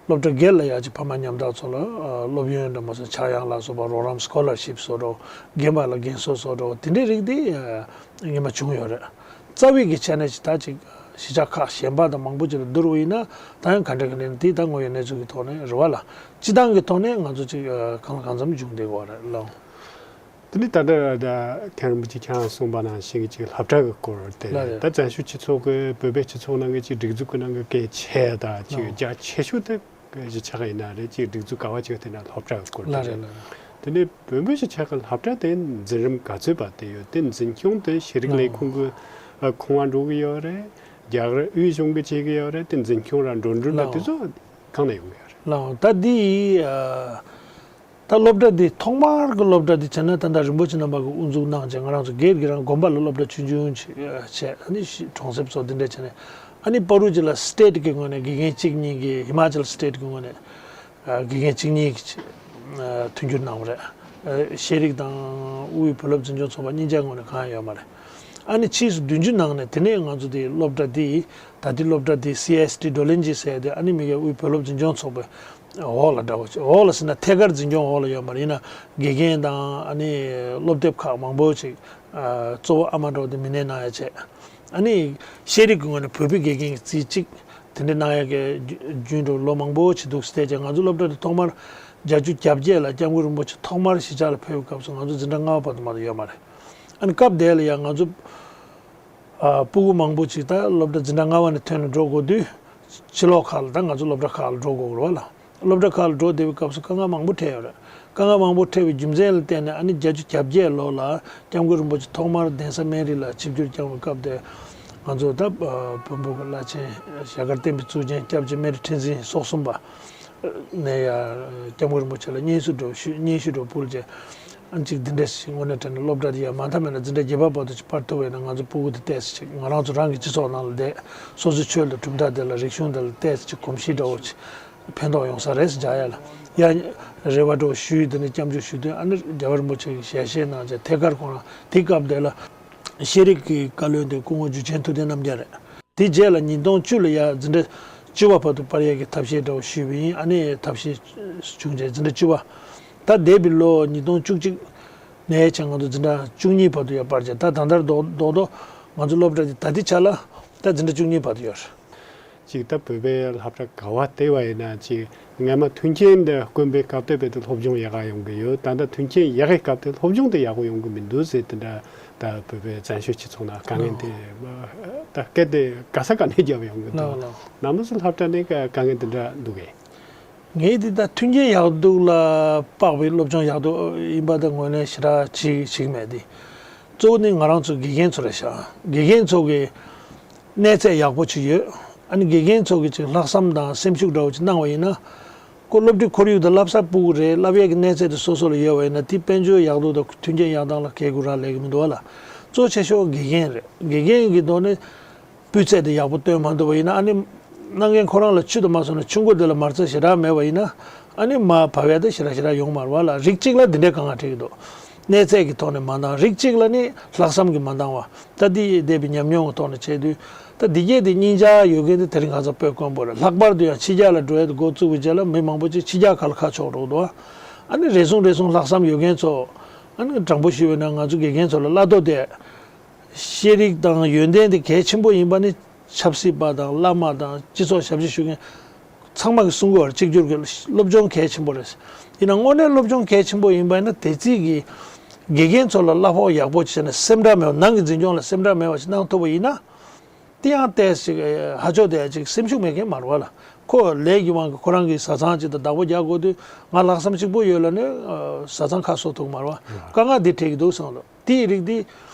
སློབ་གྲྭ་སྒེར་ལ་ཡ་ཅིག་ཕ་མ་ཉམ་ཐག་ཚོ་ལ་ཨ་སློབ་ཡོན་འདྲ་མ་སོང་ཆག་ཡང་ལ་སོགས་པ་རོགས་རམ་སི་ཀོ་ལར་ཤིབ་བཟོ་འདྲ་བོ། རྒན་པ་ལ་རྒན་གསོ་བཟོ་འདྲ་བོ་དེ་འདྲའི་རིགས་དེ་ཨ་སྔོན་མ་བྱུང་ཡོད་རེད། རྩ་བའི་གི་ཆ་ནས་ཅིག་ད་ཅིག་གཞིས་ཆགས་ཁག་གཞན་པ་དང་མང་པོ་ཅིག་ལ་བསྡུར་བ་ཡིན་ན་ད་ཡང་ག་འདྲ་ག་འདྲ་ཡིན་དེ་ད་དངོས་ཡོད་གནས་ཚུལ་གྱི་ཐོག་ནས་རེད་བ་ལ། སྤྱི་བཏང་གི་ཐོག་ནས་ང་ཚོ་ཅིག་ཨ་གང་ལ་གང་འཚམ་བྱུང་བསྡད་ཡོད་རེད་ལགས། དེ་ནི་ད་ལྟ་ད་མཁན་རིན་པོ་ཆེ་ཁྱེད་རང་གསུངས་པ་ནང་བཞིན་གྱི་ཅིག་སློབ་གྲྭ་གི་སྐོར་དེ་ལ་རེད། ད་བཙན་བྱོལ་སྤྱི་ཚོགས་ཀྱི་བོད་པའི་སྤྱི་ཚོགས་ནང་གི་ཅིག་སྒྲིག་འཛུགས་ཀྱི་ནང་གི་གལ་ཆེ་ད་ཅིག་ལགས། རྒྱ་ཆེ་ཤོས་དེ་གཞིས་ཆགས་ཡིན་ན་རེད། ཅིག་སྒྲིག་འཛུགས་ག་བ་ཅིག་དེ་ན་སློབ་གྲྭ་གི་སྐོར་དེ་ལ་རེད། རེད་ལ་རེད། དེ་ནི་བོན་པོའི་གཞིས་ཆགས་ཀྱི་སློབ་གྲྭ་དེ་འཛིན་རིམ་ག་ཚོད་བར་དེ་ཡོད། དེ་འཛིན་སྐྱོང་དེ་ཤེས་རིག་ལས་ལགས། ཁུངས་ཀྱི་ཁོངས་བ་འགྲོ་གི་ཡོད་རེད། རྒྱ་གར་དབུས་གཞུང་གི་བྱེད་ཀྱི་ཡོད་རེད། དེ་འཛིན་སྐྱོང་ར་འགྲོ་གྲོན་ར་དེ་ལགས། ཚོ་གང་ནས་ཡོང་གི་ཡོད་རེད། ལགས། ད་འདི་ཨ། ད་སློབ་གྲྭ་འདི་ཐོག་མར་གྱི་སློབ་གྲྭ་འདི་བྱས་ན་ད་ལྟ་རིན་པོ་ཆེ་རྣམ་པ་གིས་དབུ་འཛུགས་གནང་བྱས་ང་རང་ཚོ་སྒེར་གྱི་རང་དགོན་པ་ལ་སློབ་གྲྭ་ཆུང་ཆུང་ཅིག་བྱས། ཨ་ནི་གྲོང་གསེབ་སོགས་འདི་འདྲ་བྱས་ནས་ཨ་ནི་པ་རུ་ཅིག་ལ་སི་ཊེཊ་གི་ངོས་ནས་དགེ་རྒན་གཅིག་གཉིས་ཀྱིས་ཧི་མ་ཅལ་སི་ཊེཊ་གི་ངོས་ནས་དགེ་རྒན་གཅིག་གཉིས་ཀྱིས་མཐུན་འགྱུར་གནང་བ་རེད། ཤེས་རིག་དང་དབུས་བོད་སློབ་འཛིན་སྐྱོང་ཚོགས་པ་གཉིས་ཆ་ངོས་ནས་གང་ཡང་ཡོད་མ་རེད། ཨ་ནི་ཕྱིས་སུ་བདུན་ཅུ་ནང་ནས་དེ་ནས་ང་ཚོ་དེ་སློབ་གྲྭ་དེ་ད་ལྟའི་སློབ་གྲྭ་དེ་སི་ཨེས་ཊི་ཌོ་ལན་ཇི་ཟེར་དེ་ཨ་ནི་མི་གའི་དབུས་བོད་སློབ་འཛིན་སྐྱོང་ཚོགས་པའི་འོག་ལ་འདྲ་བོ་ཅིག་འོག་ལ་ཟེར་ན་ཐད་ཀར་འཛིན་སྐྱོང་འོག་ལ་ཡོད་མ་རེད། ཡིན་ན་དགེ་རྒན་དང་ཨ་ནི་སློབ་དེབ་ཁག་མང་པོ་ཅིག་གཙོ་བོ་ཨ་མ་འདྲ་བོ་དེ་མི་སྣས་གནང་ཡ་བྱས། ཨ་ནི་ཤེས་རིག་གི་ངོས་ནས་བོད་པའི་དགེ་རྒན་གྱི་རྩིས་གཅིག་དེ་འདྲ་གནང་ཡ་གི་རྒྱུན་དུ་ལོ་མང་པོ་ཅིག་འདུག་སྟེ་བྱས་ང་ཚོ་སློབ་གྲྭ་དེ་ཐོག་མར་བརྒྱད་ཅུ་གྱ་བརྒྱད་ལ་སྐྱབས་མགོན་རིན་པོ་ཆེ་ཐོག་མར་གཞིས་ཆགས་ལ་ཕེབས་པའི་སྐབས་སུ་ང་ཚོ་འཛིན་གྲྭ་ལྔ་པ་བར་དུ་མ་གཏོགས་ཡོད་མ་རེད། ཨ་ནི་སྐབས་དེ་ལ་ཡང་ང་ཚོ་ཨ་སྤུ་གུ་མང་པོ་ཅིག་ད་སློབ་གྲྭ་འཛིན་གྲྭ་ལྔ་པ་ནས་ཐོན་ནས་འགྲོ་དགོས་དུས་ཕྱི་ལོགས་ཁག་ལ་ད་ང་ཚོ་སློབ་གྲྭ་ཁག་ལ་འགྲོ་དགོས་རེད་བ་ལ། སློབ་གྲྭ་ཁག་ལ་འགྲོ་བསྡད་པའི་སྐབས་སུ་དཀའ་ངལ་མང་པོ་འཕྲད་ཡོད་རེད། དཀའ་ངལ་མང་པོ་འཕྲད་པའི་རྒྱུ་མཚན་ལ་བརྟེན་ནས་ཨ་ནི་བརྒྱད་ཅུ་གྱ་བརྒྱད་ལོ་ལ་སྐྱབས་མགོན་རིན་པོ་ཆེ་ཐོག་མར་གདན་ས་སྨན་རི་ལ་ཆིབས་བསྒྱུར་བསྐྱངས་པའི་སྐབས་དེ་ང་ཚོ་ད་བོན་པོ་གི་བླ་ཆེན་ཞྭ་དཀར་བསྟན་པའི་གཙུག་རྒྱན་སྐྱབས་རྗེ་སྨན་རི་ཁྲི་འཛིན་སོགས་གསུམ་པ་ནས་ཡ་སྐྱབས་མགོན་རིན་པོ་ཆེ་ལ་སྙན་ཞུ་འདྲ་བོ་ཞུས། སྙན་ཞུ་འདྲ་བོ་ཕུལ་རྗེས་ཨ་ནི་ཅིག་འདི་འདྲས་ཞིག་དངོས་གནས་དྲང་གནས་སློབ་གྲྭ་འདི་ཡ་མ་མཐའ་མེད་ན་འཛིན་གྲྭ་བརྒྱད་པ་བར་དུ་ཅིག་སྤར་ཐུབ་པ་ཡིན་ན་ང་ཚོ་སྤུ་གུ་འདི་ཏོག་ཙམ་ཅིག་ང་རང་ཚོ་རང་གི་སྤྱི་ཚོགས་ནང་ལ་བསྡད་སོ་སོའི་ཆོས་དང་གྲུབ་མཐའ་དེ་ལ་རིག་གཞུང་དེ་ལ་ཏོག་ཙམ་ཅིག་གོམས་གཤིས་འདྲ་བོ་ཅིག་ཕན་ཐོགས་ཡོང་ས་རེད་ཟེར་བྱ་ཡ་ལ། ཡ་རེ་བ་འདྲ་བོ་ཞུས། དེ་ནས་སྐྱབས་འཇུག་ཞུས་དུས་ཨ་ནི་རྒྱལ་བ་རིན་པོ་ཆེ་གིས་ཞལ་བཞེས་གནང་བྱས་ཐད་ཀར་ཁོང་རང་དེ་སྐབས་དེ་ལ་ཤེས་རིག་གི་བཀའ་བློན་དེ་སྐུ་ངོ་འཇུ་ཆེན་ཐུབ་བསྟན་རྣམ་རྒྱལ་རེད། དེ་རྗེས་ལ་ཉིས་སྟོང་བཅུ་ལ་ཡ་འཛིན་གྲྭ་བཅུ་པ་བར་དུ་སྤར་ཡས་ཀྱི་ཐབས་ཤེས་འདྲ་བོ་ཞུས་པ་ཡིན། ཨ་ནི་ཐབས་ཤེས་བྱུང་རྗེས་འཛིན་གྲྭ་བཅུ་པ། ད་འདས་པའི་ལོ་ཉིས་སྟོང་བཅུ་གཅིག་ ནས་བྱས་ང་ཚོ་འཛིན་གྲྭ་བཅུ་གཉིས་བར་དུ་ཡང་སྤར་བྱས། ད་ད་ལྟར་རྡོག་རྡོག་རྡོག་ང་ཚོ་སློབ་གྲྭ་འདི་ད་ལྟའི་ཆ་ལ་ད་འཛིན་གྲྭ་བཅུ་གཉིས་བར་དུ་ཡོད་རེད། ཅིག་ད་བོད་པའི་སློབ་གྲྭ་ག་བ་བལྟས་པ་ཡིན་ན་ཅིག་སྔ་མ་མཐུན་རྐྱེན་འདི་དཀོན་པའི་སྐབས་དེ་བས་ཏེ་སློབ་སྦྱོང་ཡག་ག་ཡོང་གི་ཡོད། ད་ལྟ་མཐུན་རྐྱེན་ཡག་གི་སྐབས་དེ་སློབ་སྦྱོང་དེ་ཡག་པོ་ཡོང་གི་མི་འདུག་ཟེར། དེ་འདྲ་ད་བོད་པའི་བཙན་བྱོལ་སྤྱི་ཚོགས་ནང་དཀའ་ངལ་དེ་ད་སྐད་དེ་ག་ས་ག་ནས་རྒྱབ་ཡོང་གི་འདུག། ལགས་ལགས། རྣམ་པ་ཚོ་སློབ་གྲྭ་ནས་དཀའ་ངལ་དེ་འདྲ་འདུག་གས། ངས་འདི་ད་མཐུན་རྐྱེན་ཡག་སྡུག་ལ་དཔག་པའི་སློབ་སྦྱོང་ཡག་སྡུག་ཡིན་པ་ད་ངོས་ལེན་ཞེ་དྲག་བྱེད་བྱེད་ཀྱི་མེད་དེ། གཙོ་བོ་ནི་ང་རང་ཚོ་དགེ་རྒན་ཚོ་རེད་ཤག། དགེ་རྒན་ཚོ་གི་གནས་ཚད་ཡག་པོ་ཅིག་ཡོད། ཨ་ནི་དགེ་རྒན་ཚོ་གི་ཅིག་ལྷག་བསམ་དང་སེམས་ཤུགས་འདྲ་བོ་ཅིག་གནང་བ་ཡིན་ན། ཁོ་སློབ་ཁྲིད་ཁོར་ཡུག་དང་བསླབ་ས་སྤུ་གུ་རེད། བསླབ་ཡས་ཀྱི་གནས་ཚད་དེ་སོ་སོ་ལ་ཡོད་པ་ཡིན་ན་དེ་དཔལ་འབྱོར་ཡག་སྡུག་དང་མཐུན་རྐྱེན་ཡག་སྡུག་ལ་གལ་དགོས་རག་ལས་ཀྱི་མི་འདུག་བ་ལ། གཙོ་ཆེ་ཤོས་དགེ་རྒན་རེད། དགེ་རྒན་གྱི་ཐོག་ནས་སྤུས་ཚད་དེ་ཡག་པོ་སྟོན་མ་ཐུབ་པ་ཡིན་ན། ཨ་ནི་གནང་མཁན་ཁོ་རང་ལ་ཆུ་དང་མ་སོང་ན་ཆུ་མགོ་དེ་ལ་མ་རྩ་ཞེ་དྲག་མེད་པ་ཡིན་ན། ཨ་ནི་མར་བབས་ཡ་དེ་ཞེ་དྲག་ཞེ་དྲག་ཡོང་མ་རེད་བ་ལ། རིགས་གཅིག་ལ་འདི་འདྲའི་དཀའ་ངལ་འཕྲད་ཀྱི་འདུག། གནས་ཚད་ཀྱི་ཐོག་ནས་མ་འདང་། རིགས་གཅིག་ལ་ནི་ལྷག་བསམ་གྱིས་མ་འདང་བ། ད་འདི་འདས་པའི་ཉམས་མྱོང་གི་ཐོག་ནས་བྱས་དུས། ད་འདི་གས་དེ་སྙིང་རྗེ་ཡོད་མཁན་དེ་དེ་རིང་ཁ་སང་དཔེ་དཀོན་པོ་རེད། ལྷག་པར་དུ་ཡང་ཕྱི་རྒྱལ་ལ་འགྲོ་ཡ་དེ་འགོ་བཙུགས་པའི་རྗེས་ལ་མི་མང་པོ་ཅིག་ཕྱི་རྒྱལ་ཁག་ལ་ཁ་ཕྱོགས་འགྲོ་གི་འདུག། ཨ་ནི་རེ་ཟུང་རེ་ཟུང་ལྷག་བསམ་ཡོད་མཁན་ཚོ། ཨ་ནི་དྲང་པོ་ཞུས་པ་ཡིན་ན་ང་ཚོ་དགེ་རྒན་ཚོ་ལ་བླ་རྡོ་དེ། ཤེས་རིག་དང་ཡོན་ཏན་དེ་གལ་ཆེན་པོ་ཡིན་པ་ནི་ཆབ་སྲིད་པ་དང་བླ་མ་དང་སྤྱི་ཚོགས་ཞབས་ཕྱི་ཞུ་མཁན་ཚང་མ་གིས་གསུང་གི་ཡོད་རེད། གཅིག་གྱུར་གྱི་སློབ་སྦྱོང་གལ་ཆེན་པོ་རེད། ཡིན་ན་དངོས་གནས་སློབ་སྦྱོང་གལ་ཆེན་པོ་ཡིན་པ་ཡིན་ན་དེ་རྩིས་ཀྱི་དགེ་རྒན་ཚོ་ལ་གླ་ཕོགས་ཡག་པོ་བྱས་ནས་སེམས་ཁྲལ་མེད་པ། ནང་གི་འཛིན་སྐྱོང་ལ་སེམས་ཁྲལ་མེད་པ་ཞིག་གནང་ཐུབ་པ་ཡིན་ན། དེ་ཡང་ཏོག་ཙམ་ཅིག་ཧ་ཅང་དེ་ཅིག་སེམས་ཤུགས་མེད་མཁན་མ་རེད་བ་ལ། ཁོ་ལས་ཀྱི་དབང་གིས་ཁོ་རང་གི་བཟའ་ཚང་ཅིག་དང་བདག་པོ་རྒྱག་དགོས་དུས། ང་ལྷག་བསམ་གཅིག་པོ་ཡོད་ལ་ནི་བཟའ་ཚང་ཁ་གསོ་ཐུབ་མ་རེད་བ། དཀའ་ངལ་འདི་འཕྲད་ཀྱི་འདུག་བསམ་གི་འདུག། དེའི་རིགས་འདི་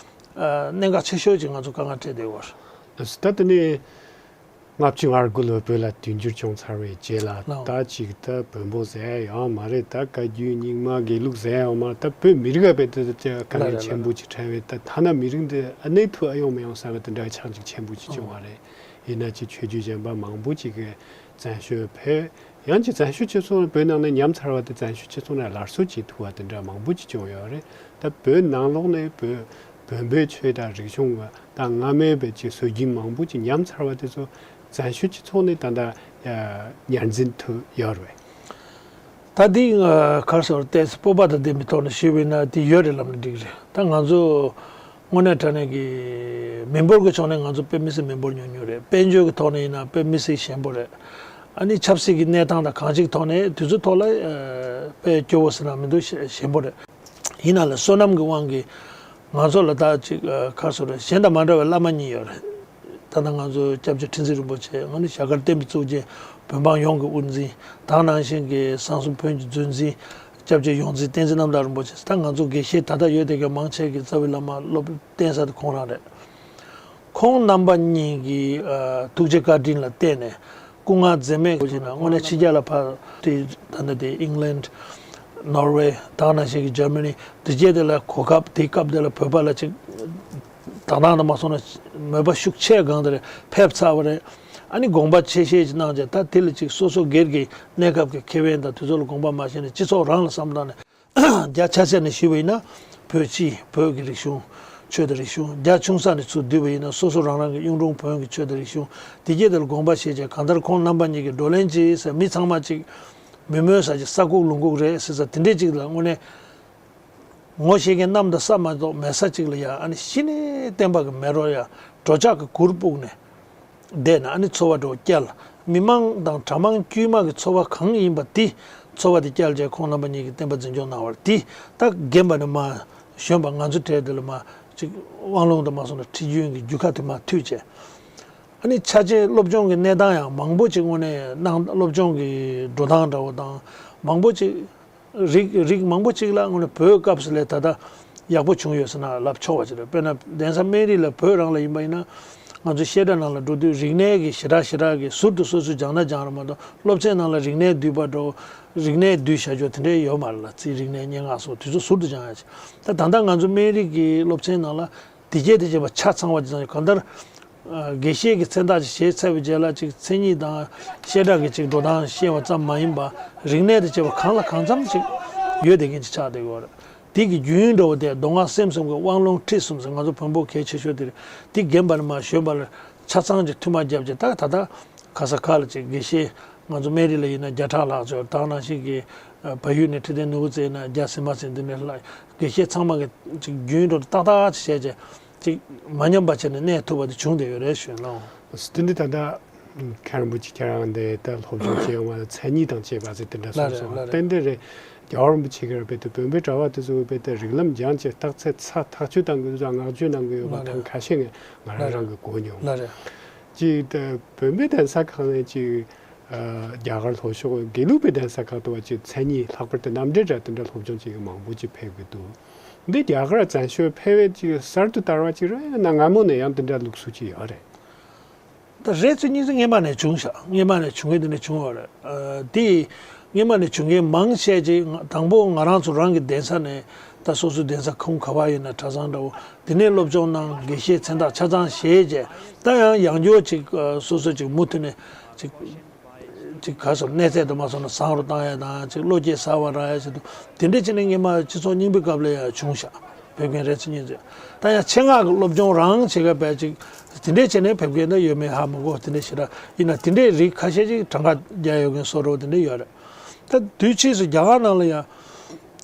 གནད་འགག་ཆེ་ཤོས་ཅིག་ང་ཚོ་དཀའ་ངལ་འཕྲད་བསྡད་ཡོད་རེད། ད་དེ་ནས་ལྔ་བཅུ་ང་དགུ་ལོར་བོད་ལ་དུས་འགྱུར་བྱུང་ཚར་བའི་རྗེས་ལ། ལགས། ད་ཅིག་ད་བོན་པོ་ཟེར་ཡོད་མ་རེད། ད་བཀའ་བརྒྱུད་རྙིང་མ་དགེ་ལུགས་ཟེར་ཡོད་མ་རེད། ད་བོད་མི་རིགས་ཨ་བས་དེ་དཀའ་ངལ་ཆེན་པོ་ཅིག་འཕྲད་པས། ད་ཐ་ན་མི་རིགས་འདི་ཨ་གནས་ཐུབ་ཨ་ཡོང་མི་ཡོང་ས་བས་དེ་འདྲ་ཆག་འཇིག་ཆེན་པོ་ཅིག་བྱུང་བ་རེད། ཡིན་ན་ཅིག་ཆོས་བརྒྱུད་གཞན་པ་མང་པོ་ཅིག་གིས་བཙན་བྱོལ་བོད། ཡང་ཅིག་བཙན་བྱོལ་སྤྱི་ཚོགས་བོད་ནང་ནས་ཉམས་ཚར་བ་དེ་བཙན་བྱོལ་སྤྱི་ཚོགས་ནས་སླར་གསོ་བྱེད་ཐུབ་པ་དེ་འདྲ་མང་པོ་ཅིག་བྱུང་ཡོད་རེད། ད་བོད་ནང་ལོགས་ནས་བོད་བོན་པོའི་ཆོས་དང་རིག་གཞུང་གི་ད་སྔ་མའི་བོད་ཀྱི་སྲོལ་རྒྱུན་མང་པོ་ཅིག་ཉམས་ཚར་བ་དེ་ཚོ་བཙན་བྱོལ་སྤྱི་ཚོགས་ནས་ད་ལྟ་ཡ་ཉར་འཛིན་ཐུབ་ཡོད་རེད། ད་འདི་ང་ག་རེ་ཟེར་བ་རེད། སྤོབས་པ་དང་ལྡན་པའི་ཐོག་ནས་ཞུས་པ་ཡིན་ན་འདི་ཡོད་རེད་ལབ་ན་འགྲིག་རེད། ད་ང་ཚོ་དངོས་གནས་དྲང་གནས་ཀྱི་མི་འབོར་གྱི་ཕྱོགས་ནས་ང་ཚོ་དཔེ་མི་སྲིད་མི་འབོར་ཉུང་ཉུང་རེད། དཔལ་འབྱོར་གྱི་ཐོག་ནས་ཡིན་ན་དཔེ་མི་སྲིད་ཞན་པོ་རེད། ཨ་ནི་ཆབ་སྲིད་ཀྱི་གནས་སྟངས་དང་གང་ཅིའི་ཐོག་ནས་དུས་ཚོད་ཐོག་ལ་ཨ་དཔེ་སྐྱོ་བོ་ཟེར་ན་མི་འདུག། ཞན་པོ་རེད། ཡིན་ན་ལ་བསོད་ནམས་ཀྱི་དབང་གིས་ང་ཚོ་ལ་ད་ཅིག་ཨ་ག་རེ་ཟེར་རེད། གཞན་དང་མ་འདྲ་བའི་བླ་མ་གཉིས་ཡོད་རེད། ད་ལྟ་ང་ཚོ་སྐྱབས་རྗེ་ཁྲི་འཛིན་རིན་པོ་ཆེ། ཨ་ནི་ཞྭ་དཀར་བསྟན་པའི་གཙུག་རྒྱན། བོད་འབངས་ཡོངས་ཀྱི་དབུ་འཛིན། ད་ག་ནང་བཞིན་གྱི་བསང་གསུམ་བོན་གྱི་མཛོད་འཛིན་སྐྱབས་རྗེ་ཡོངས་འཛིན་བསྟན་འཛིན་རྣམ་དག་རིན་པོ་ཆེ། ད་ང་ཚོ་དགེ་བཤེས་ད་ལྟ་ཡོད་བསྡད་མཁན་མང་ཆེ་གི་རྩ་བའི་བླ་མ་སློབ་བསྟེན་ས་དེ་ཁོང་རང་རེད། ཁོང་རྣམ་པ་གཉིས་ཀྱི་ཨ་ཐུགས་རྗེ་བཀའ་དྲིན་ལ་བརྟེན་ནས་སྐུ་ངལ་འཛེམས་མེད་བྱས་ན་དངོས་གནས་ཕྱི་རྒྱལ་ལ་ཕར་དེ་ད་ལྟ་དེ་ཨིང་ལན། ནོར་ཝེ། ད་ག་ནང་བཞིན་གྱི་འཇར་མ་ནི་དེ་རྗེས་དེ་ལ་གོ་སྐབས་དེའི་སྐབས་དེ་ལ་བོད་པ་ལ་ཅིག་དག་སྣང་དུ་མ་སོང་ན་མོས་པ་ཤུགས་ཆེ་སྒང་དེ་ལ་ཕེབས་ཚར་བ་རེད། ཨ་ནི་དགོངས་པ་ཆེ་བཞེས་ཅིག་གནང་རྗེས་ད་དེ་ལ་ཅིག་སོ་སོ་སྒེར་གྱི་གནས་སྐབས་ཀྱི་ཁེ་ཕན་དང་དུས་ཚོད་ལ་དགོངས་པ་མ་བཞེས་ནས་སྤྱི་ཚོགས་རང་ལ་བསམ་བློ་བཏང་ནས། རྒྱ་ཆ་ཚད་ནས་ཞུས་པ་ཡིན་ན། བོད་སྤྱི་བོད་ཀྱི་རིག་གཞུང་། ཆོས་དང་རིག་གཞུང་། རྒྱ་ཆུང་ས་ནས་ཚུར་བསྡུས་པ་ཡིན་ན་སོ་སོ་རང་རང་གི་གཡུང་དྲུང་བོན་གྱི་ཆོས་དང་རིག་གཞུང་དེ་གྱད་དེ་ལ་དགོངས་པ་བཞེས་བྱས། གང་ལྟར་ཁོང་རྣམ་པ་གཉིས་ཀྱིས་བགྲོ་གླེང་བྱེད་ཟེར། མི་ཚང་མ་ཅིག་མི་མོས་ས་ཅིག་ས་ཁུག་ལུང་ཁུག་རེད་ཟེར་ས་དེ་འདྲས་ཅིག་ལ་དངོས་གནས་ངོ་ཤེས་མཁན་གནམ་དང་ས་མ་གཏོགས་མེད་ས་ཅིག་ལ་ཡ། ཨ་ནི་གཞི་ནས་བསྟན་པ་གི་མེ་རོ་ཡ་འགྲོ་འཆག་གི་གུར་སྤུགས་ནས། བསྡད་ནས་ཨ་ནི་འཚོ་བ་འགྲོ་བསྐྱལ། མི་མང་དང་གྲྭ་མང་དཀྱུས་མ་གི་འཚོ་བ་གང་ཡིན་པ་དེ་འཚོ་བ་དེ་བསྐྱལ་རྗེས་ཁོང་རྣམ་པ་གཉིས་ཀྱིས་བསྟན་པ་འཛིན་སྐྱོང་གནང་བར་དེ་ད་རྒན་པ་ནས་མར་གཞོན་པ་ང་ཚོ་གྲས་དེ་ལ་མར་ཅིག་དབང་ལུང་དུ་མ་སོང་ན་ཁྲིད་རྒྱུན་གྱི་རྒྱུད་ཁ་དེ་མར་མཐུད་བྱས། ཨ་ནི་ཆ་ཆེན་སློབ་སྦྱོང་གི་གནས་སྟངས་ཡང་མང་པོ་ཅིག་དངོས་གནས་གནང་། སློབ་སྦྱོང་གི་འགྲོ་སྟངས་འདྲ་བོ་དང་མང་པོ་ཅིག་རིགས་རིགས་མང་པོ་ཅིག་ལ་དངོས་གནས་བོད་སྐབས་སུ་ལས་ད་ལྟ་ཡག་པོ་བྱུང་ཡོད་ཟེར་ན་ལབ་ཆོག་པ་ཅིག་རེད། དཔེར་ན་གདན་ས་སྨན་རི་ལ་བོད་རང་ལ་ཡིན་པ་ཡིན་ན་ང་ཚོ་བཤད་གྲྭ་ནང་ལ་འགྲོ་དུས་རིག་གནས་ཀྱི་ཞེ་དྲག་ཞེ་དྲག་གི་ཟུར་དུ་སོ་སོས་སྦྱང་ན་སྦྱང་ར་མ་གཏོགས་སློབ་ཚན་ནང་ལ་རིག་གནས་བསྡུས་པ་འགྲོ། རིག་གནས་བསྡུས་བྱ་རྒྱུ་དེ་འདྲའི་ཡོད་མ་རེད་ལ། རྩིས་རིག་གནས་སྙན་ངག་སོགས་དེ་ཚོ་ཟུར་དུ་སྦྱང་ཡ་ཅིག། ད་ད་ལྟ་ང་ཚོ་སྨན་རི་གི་སློབ་ཚན་ནང་ལ་དེ་རྗེས་དེ་རྗེས་པ་ཆ་ཚང་བ་ཅིག་ཚང་ཡོད། གང་ལྟར། ཨ། དགེ་བཤེས་ཀྱི་མཚན་རྟགས་ཅིག་བཞེས་ཚར་བའི་རྗེས་ལ་ཅིག་མཚན་ཉིད་དང་བཤད་གྲྭ་གི་ཅིག་འགྲོ་སྟངས་ཤེས་པ་ཙམ་མ་ཡིན་པ་རིག་གནས་དང་བཅས་པ་གང་ལ་གང་འཚམ་ཅིག་ཡོད་བསྡད་མཁན་ཅིག་ཆགས་བསྡད་ཡོད་རེད། དེ་གི་རྒྱུན་འགྲོ་བ་དེ་མདོ་སྔགས་སེམས་གསུམ་གྱི་དབང་ལུང་ཁྲིད་གསུམ་ཟེར་ང་ཚོ་བོན་པོ་གལ་ཆེ་ཤོས་དེ་རེད། དེ་རྒན་པ་ནས་མར་གཞོན་པ་ལ་ཆ་ཚང་ཅིག་མཐུད་མ་བརྒྱབ་བྱས། ད་ད་ལྟ་ག་ས་ག་ལ་ཅིག་དགེ་བཤེས། ང་ཚོ་སྨན་རི་ལ་ཡིན་ན་བརྒྱ་ཕྲག་ལྷག་ཙམ། ད་ག་ནང་བཞིན་གྱི་ཨ་བལ་ཡུལ་ནས་ཁྲི་བརྟན་ནོར་བུ་རྩེ་ཡིན་ན་བརྒྱ་ཟིན་མ་ཟིན། འདི་ནས་ལྷག་དགེ་བཤེས་ཚང་མ་གི་ཅིག་རྒྱུན་འགྲོ་ཏག་ཏག་ཅིག་བྱས་རྗེས་ཅིག་མ་ཉམས་པ་བྱས་ནས་གནས་ཐུབ་པ་དེ་བྱུང་བསྡད་ཡོད་རེད་ཞུ་ཡིན་ལགས། དེ་འདི་ད་ལྟ་མཁན་རིན་པོ་ཆེ་ཁྱེད་རང་འདི་ད་སློབ་སྦྱོང་བྱེད་ཡོང་བ་ལ་མཚན་ཉིད་དང་བཅས་པ་ཟེར་དེ་འདྲ་ལགས་གསུངས་རེད། སོང་ལགས་རེད། ཏན་ཏན་རེད། རྒྱལ་བ་རིན་པོ་ཆེ་གིས་རྦད་དེ་བོད་པའི་གྲྭ་བ་དེ་ཚོ་རྦད་དེ་རིགས་ལམ་སྦྱངས་བྱས་རྟགས་གསལ་ཚར་ཐག་གཅོད་བཏང་གི་འདུག་བསྔགས་བརྗོད་གནང་གི་ཡོད་པ་ལགས་ཐེངས་རེད། ཁ་ཤས་ངས་ང་རང་ལགས་རང་རེད། གིས་གོ་མྱོང་། ལགས་རེད། ཅིག་ད་བོད་པའི་གདན་ས་ཁག་ནས་ཅིག་ཨ་རྒྱ་གར་ལྷོ་ཕྱོགས་དགེ་ལུགས་པའི་གདན་ས་ཁག་ཏུ་བ་ཅིག་མཚན་ཉིད་ལྷག་པར་དུ་རྣམ་འགྲེལ་ར་དེ་འདྲ་སློབ་སྦྱོང་བྱེད་མཁན་མང་པོ་ཅིག་ཕེབས་ཀྱི་འདུག་འདི་རྒྱ་གར་བཙན་བྱོལ་ཕེབས་པའི་ཅིག་གསར་དུ་དར་བ་ཅིག་རེད། ཡང་ན་སྔ་མོ་ནས་ཡང་དེ་འདྲ་ལུགས་སྲོལ་ཅིག་ཡོད་རེད། ད་རེད་ཚོད་གཉིས་ཚོད་སྔོན་མ་ནས་བྱུང་ཤག་སྔོན་མ་ནས་བྱུང་མཁན་དེ་འདྲ་བྱུང་བ་རེད། ཨ་དེ་སྔོན་མ་ནས་བྱུང་མཁན་མང་ཆེ་ཅིག་དང་པོ་ང་རང་ཚོ་རང་གི་གདན་ས་ནས། ད་སོ་སོའི་གདན་ས་ཁོངས་ག་པར་ཡོད་ན་གྲྭ་ཚང་འདྲ་བོ་དེ་ནས་སློབ་སྦྱོང་གནང་། དགེ་བཤེས་མཚན་རྟགས་ཆ་ཚང་བཞེས་རྗེས་ད་ཡང་ཡང་བསྐྱར་ཅིག་ཨ་སོ་སོ་ཅིག་མུ་མཐུད་ནས་ཅིག་ཅིག་ག་སོང་གནས་ཚད་དུ་མ་སོང་ན་བཟང་རུ་བཏང་ཡ་དང་། ཅིག་བློ་སྐྱེད་གསར་པ་རག་ཡ་ཆེད་དུ་དེ་འདྲ་བྱས་ནས་སྔོན་མ་སྤྱི་ཚོགས་རྙིང་པའི་སྐབས་ལ་ཡང་བྱུང་ཤག་ཕེབས་མཁན་རེད་ཚོད་གཉིས་ཚོད། ད་ཡང་ཆེད་མངགས་ཀྱི་སློབ་སྦྱོང་རང་བྱེད་སྐབས་བས་ཅིག་དེ་འདྲས་བྱས་ནས་ཕེབས་མཁན་ད་ཡོད་མེད་ཧ་མི་གོ། དེ་འདྲས་ཞེ་དྲག་ཡིན་ན་དེ་འདྲས་རིགས་ཁ་ཤས་ཅིག་གྲངས་ཀ་རྒྱག་ཡོད་མཁན་བཟོ་འདྲ་བོ་དེ་འདྲས་ཡོད་རེད། ད་དུས་ཕྱིས་སུ་རྒྱ་གར་ནང་ལ་ཡང་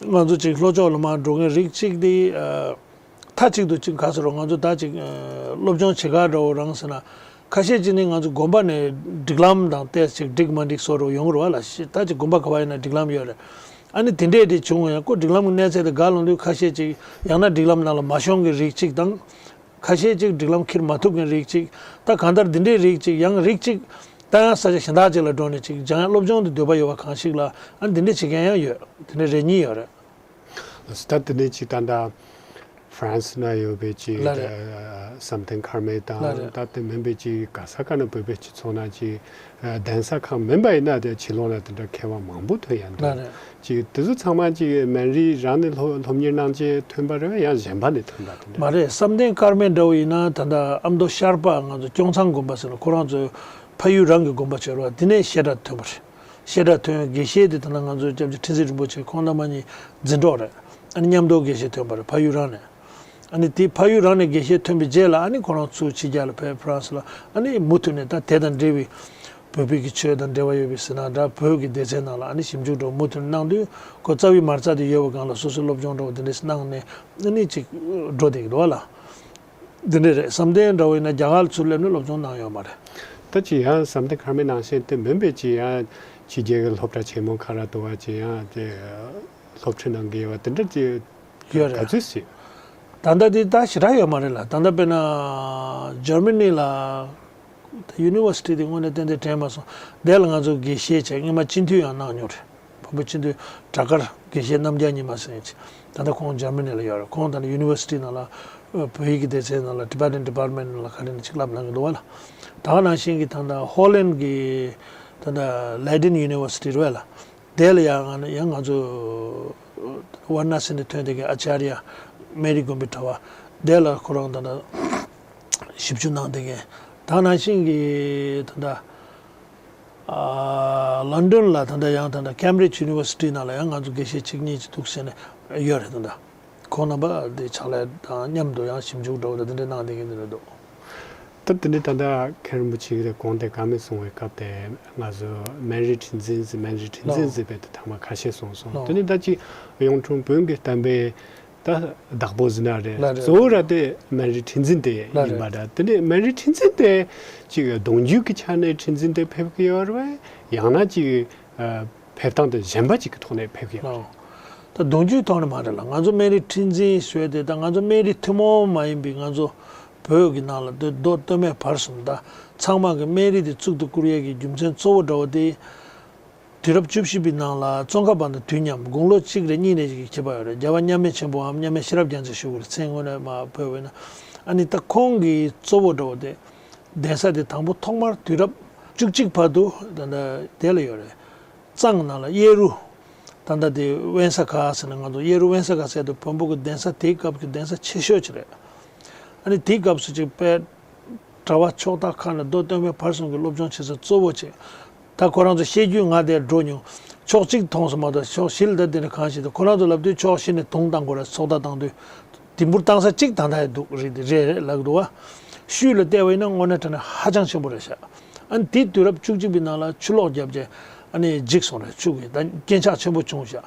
ང་ཚོ་ཅིག་ལྷོ་ཕྱོགས་ལ་མར་འགྲོ་མཁན་རིགས་གཅིག་དེ་ཨ་མཐའ་གཅིག་ཏུ་ཅིག་ག་ཟེར་རོ། ང་ཚོ་ད་ཅིག་ཨ་སློབ་སྦྱོང་བྱེད་ག་འདྲ་བོ་རང་ཟེར་ན། ཁ་ཤས་ཅིག་ནི་ང་ཚོ་དགོན་པ་ནས་སྒྲིག་ལམ་དང་ཏོག་ཙམ་ཅིག་འགྲིག་མ་འགྲིག་བཟོ་འདྲ་བོ་ཡོང་གི་རེད་བ་ལགས། ད་ཅིག་དགོན་པ་ག་པར་ཡིན་ན་སྒྲིག་ལམ་ཡོད་རེད། ཨ་ནི་དེ་འདྲས་དེ་བྱུང་ཡང་ཁོ་སྒྲིག་ལམ་གྱི་གནས་ཚད་དེ་ག་ལོང་དུས་ཁ་ཤས་ཅིག་ཡང་ན་སྒྲིག་ལམ་ནང་ལ་མ་ཤོང་གི་རིགས་གཅིག་དང་། ཁ་ཤས་ཅིག་སྒྲིག་ལམ་འཁྱེར་མ་ཐུབ་མཁན་རིགས་གཅིག་ད་གང་ལྟར་འདི་འདྲའི་རིགས་གཅིག་ཡང་རིགས་གཅིག་ད་ཡང་ས་ཆ་གཞན་དག་ཅིག་ལ་འགྲོ་ནས་ཅིག་སྦྱང་ཡ་སློབ་སྦྱོང་དེ་འདོད་པ་ཡོད་པ་གང་ཞིག་ལ་ཨ་འདི་འདྲ་བྱེད་མཁན་ཡང་ཡོད། དེ་འདྲ་རེ་གཉིས་ཡོད་རེད། ད་དེ་ནས་ཅིག་ད་ལྟ་ཧྥ་རན་སི་ན་ཡོད་པའི་ཅིག་ལགས་རེད། ད་བསམ་གཏན་མཁར་རྨེའུ་ལགས་དང་རེད། ད་དེ་མིན་པའི་ཅིག་ག་ས་ག་ན་བོད་པའི་སྤྱི་ཚོགས་ནང་ཅིག་གདན་ས་ཁག་མིན་པ་ཡིན་ན་དེ་ཕྱི་ལོགས་ལ་དེ་འདྲ་མཁས་པ་མང་པོ་ཐོན་ཡ་འདུག་ལགས་རེད། ཅིག་དེ་ཚོ་ཚང་མ་ཅིག་སྨན་རི་རང་ནས་སློབ་སློབ་གཉེར་གནང་བྱས་ཐོན་པ་རེད་བས། ཡང་གཞན་པ་ནས་ཐོན་པ་དེ་འདྲ། མ་རེད། བསམ་གཏན་མཁར་རྨེའུ་འདྲ་བོ་ཡིན་ན་ད་ལྟ་ཨ་མདོ་ཤར་པ་ང་ཚོ་སྐྱོང་ཚང་དགོན་པ་ཟེར་ན་ཁོ་རང་ཚོའི་ཕ་ཡུལ་རང་གི་དགོན་པ་བྱས་རེད་བ། དེ་ནས་བཤད་གྲྭ་ཐོན་པ་རེད། བཤད་གྲྭ་ཐོན་དགེ་བཤེས་དེ་ད་ལྟ་ང་ཚོའི་སྐྱབས་རྗེ་ཁྲི་འཛིན་རིན་པོ་ཆེ་ཁོང་རྣམ་པ་གཉིས་འཛིན་གྲོགས་རེད། ཨ་ནི་མཉམ་དུ་དགེ་བཤེས་ཐོན་པ་རེད་ཕ་ཡུལ་རང་ནས། ཨ་ནི་དེ་ཕ་ཡུལ་རང་ནས་དགེ་བཤེས་ཐོན་པའི་རྗེས་ལ་ཨ་ནི་ཁོ་རང་ཚུར་ཕྱི་རྒྱལ་ལ་ཕེབས་ཧྥ་རན་སི་ལ། ཨ་ནི་མུ་མཐུད་ནས་ད་དེ་དང་འབྲེལ་བའི་བོད་པའི་གི་ཆོས་དང་འབྲེལ་བ་ཡོད་པའི་ཟེར་ན་འདྲ་བོད་ཀྱི་སྡེ་ཚན་ནང་ལ་ཨ་ནི་ཞིབ་འཇུག་འདྲ་བོ་མུ་མཐུད་ནས་གནང་དུས་ཁོ་རྩ་བའི་མ་རྩ་དེ་ཡོད་པའི་སྒང་ལ་སོ་སོའི་སློབ་སྦྱོང་འདྲ་བོ་དེ་འདྲས་གནང་ནས་ཨ་ནི་ཅིག་འགྲོ་བསྡད་ཀྱི་འདུག་བ་ལ། འདི་འདྲས་རེད། བསམ་གཏན་འདྲ་བོ་ཡིན་ན་རྒྱ་གར་ལ་ཚུར་སླེབས་ནས་སློབ་སྦྱོང་གནང་ཡོད་མ་རེད། ད་ཅི་ཡང་བསམ་གཏན་མཁར་རྨེའུ་ནང་བཞིན་དེ་མིན་པའི་ཅི་ཡང་ཕྱི་རྒྱལ་གྱི་སློབ་གྲྭ་ཆེན་མོ་ཁག་ར་འདུག་བ། ཅི་ཡང་དེ་སློབ་ཁྲིད་གནང་གི་ཡོད་པ་དེ་འདྲ་ཅི་ཡོད་རེད། ག་ཚོད་ཅི། ད་ལྟ་དེ་ད་ཞེ་དྲག་ཡོད་མ་རེད་ལ། ད་ལྟ་དཔེར་ན་ཇར་མ་ནི་ལ་ད་ཡུ་ནི་ཝར་སི་ཊི་དེ་དངོས་གནས་ཏན་ཏན་དྲན་མ་སོང་། དེ་ལ་ང་ཚོ་དགེ་བཤེས་བྱས་སྔོན་མ་སྤྱི་འཐུས་ཡང་གནང་མྱོང་རེད། བོན་པོ་སྤྱི་འཐུས་བྲག་དཀར་དགེ་བཤེས་རྣམ་རྒྱལ་ཉི་མ་ཟེར་མཁན་ཅིག་ད་ལྟ་ཁོང་འཇར་མ་ནི་ལ་ཡོད་རེད། ཁོང་ད་ལྟ་ཡུ་ནི་ཝར་སི་ཊི་ནང་ལ་བོད་ཡིག་གི་སྡེ་ཚན་ནང་ལ་ཊི་བེ་ཊན་ཌི་པཱར་ཊི་མེན་ཊི་ནང་ལ་ག་རེ་ནས་ཅིག་བསླབ་གནང་གི་འདུག་བ་ལ། ད་ག་ནང་བཞིན་གྱི་ད་ལྟ་ཧོ་ལན་གྱི་ད་ལྟ་ལེ་ཌེན་ཡུ་ནི་ཝར་སི་ཊི་རེད་བ་ལ། དེ་ལ་ཡང་ང་ཡང་ང་ཚོ་ཝཱ་ར་ཎ་སི་ནས་ཐོན་བསྡད་མཁན་ཨ་ཅཱརྱ་སྨན་རི་དགོན་པའི་གྲྭ་བ་དེ་ལ་ཁོ་རང་ད་ལྟ་ཞིབ་འཇུག་གནང་བསྡད་མཁན། ད་ག་ནང་བཞིན་གྱི་ད་ལྟ། ཨ་ལོན་ཌོན་ལ་ད་ལྟ་ཡང་ད་ལྟ་ཁེམ་བྷི་རིཇ་ཡུ་ནི་ཝར་སི་ཊི་ནང་ལ་ཡང་ང་ཚོ་དགེ་བཤེས་གཅིག་གཉིས་ཅིག་འདུག་ཟེར་ནས་ཡོད་རེད། ད་ལྟ་ཁོང་རྣམ་པ་དེ་ཕྱག་ལས་དང་མཉམ་དུ་ཡང་ཞིབ་འཇུག་འདྲ་བོ་དང་དེ་འདྲ་གནང་བསྡད་མཁན་དེ་འདྲ་འདུག་ད་དེ་ནས་ད་ལྟ་མཁན་རིན་པོ་ཆེ་གིས་དགོངས་དེ་བཀའ་མོལ་གསུང་བའི་སྐབས་དེ་ང་ཚོ་སྨན་རིའི་ཁྲི་འཛིན་ཟེར་སྨན་རིའི་ཁྲི་འཛིན་ལགས། ཟེར་བས་དེ་ཐེངས་མ་ཁ་ཤས་གསུངས་སོང་། ལགས། དེ་ནས་ད་ཅི་གཡུང་དྲུང་བོན་གྱི་བསྟན་པའི་ད་བདག་པོ་ཟེར་ན་རེད། ལགས་རེད། གཙོ་བོ་ར་དེ་སྨན་རིའི་ཁྲི་འཛིན་དེ་ལགས་ཡིན་པ་རེད། འདྲ། དེ་ནས་སྨན་རིའི་ཁྲི་འཛིན་དེ་ཅིག་གདུང་རྒྱུད་ཀྱི་ཆ་ནས་ཁྲི་འཛིན་དེ་ཕེབས་ཀྱི་ཡོད་རེད་པས། ཡང་ན་ཅིག་ཨ་ཕེབས་སྟངས་དེ་གཞན་པ་ཅིག་གི་ཐོག་ནས་ཕེབས་ཀྱི་ཡོད་རེད། ལགས། ད་གདུང་རྒྱུད་ཐོག་ནས་མ་རེད་ལ། ང་ཚོ་སྨན་རིའི་ཁྲི་འཛིན་ཟེར་དེ་ད་ང་ཚོ་སྨན་རི་ཐུན་མོང་མ་ཡིན་པའི་ང་ཚོ་བོད་ཀྱི་ནང་ལ་མདོ་མདོ་སྟོད་སྨད་བར་གསུམ་ད་ཚང་མ་གི་སྨན་རི་དེ་བཙུགས་ཏུ་བཀུར་ཡས་ཀྱི་རྒྱུ་མཚན་གཙོ་བོ་འདྲ་བོ་དེ། དུས་རབས་བཅུ་བཞི་པའི་ནང་ལ་ཙོང་ཁ་པ་དང་དུས་མཉམ་དགུང་ལོ་གཅིག་རེ་གཉིས་རེ་ཞིག་གི་ཁྱད་པར་ཡོད་རེད། རྒྱལ་བ་མཉམ་མེད་ཆེན་པོའམ་མཉམ་མེད་ཤེས་རབ་རྒྱལ་མཚན་ཞུ་དགོས་རེད། མཚན་དངོས་གནས་མ་བོས་པས་ན། ཨ་ནི་ད་ཁོང་གི་གཙོ་བོ་འདྲ་བོ་དེ་གདན་ས་དེ་དང་པོ་ཐོག་མར་དུས་རབས་བཅུ་གཅིག་བར་དུ་ད་ལྟ་དེ་ལ་ཡོད་རེད། གཙང་ནང་ལ་གཡས་རུ་ད་ལྟ་དེ་དབེན་ས་ཁ་ཟེར་ན་ང་ཚོ་གཡས་རུ་དབེན་ས་ཁ་ཟེར་དུས་བོན་པོ་གི་གདན་ས་དེའི་སྐབས་ཀྱི་གདན་ས་ཆེ་ཤོས་ཅིག་རེད། ཨ་ནི་དེའི་སྐབས་སུ་ཅིག་དཔལ་གྲྭ་བ་ཕྱོགས་མཐའ་ཁག་ནས་མདོ་སྟོད་སྨད་བར་གསུམ་གྱི་སློབ་སྦྱོང་བྱེད་ས་གཙོ་བོ་བྱས། ད་ཁོ་རང་ཚོ་བཤད་རྒྱུད་ང་དེར་འགྲོ་མྱོང་། ཕྱོགས་གཅིག་མཐོང་སོང་མ་གཏོགས་ཕྱོགས་བཞི་ལ་ད་དེ་འདྲ་གང་ཞིག་ད་ཁོ་རང་ཚོ་ལབ་དུས་ཕྱོགས་བཞི་ནས་དུང་བཏང་དགོས་རེད། ཚོགས་བརྡ་བཏང་དུས་དིམ་བུར་བཏང་ས་གཅིག་ད་ལྟ་ཡང་འདུག་རེད་རེད་རེད་ལབ་འདུག་བ། ཤུལ་ལ་བལྟས་པ་ཡིན་ན་དངོས་གནས་དྲང་གནས་ཧ་ཅང་ཆེན་པོ་རེད་ཤག་ཨ་ནི་དེ་དུས་རབས་བཅུ་གཅིག་པའི་ནང་ལ་ཆུ་ལོག་བརྒྱབ་རྗེས་ཨ་ནི་འཇིག་སོང་རེད། ཆུ་གི་ད་སྐྱེ་འཆག་ཆེན་པོ་བྱུང་བཞག་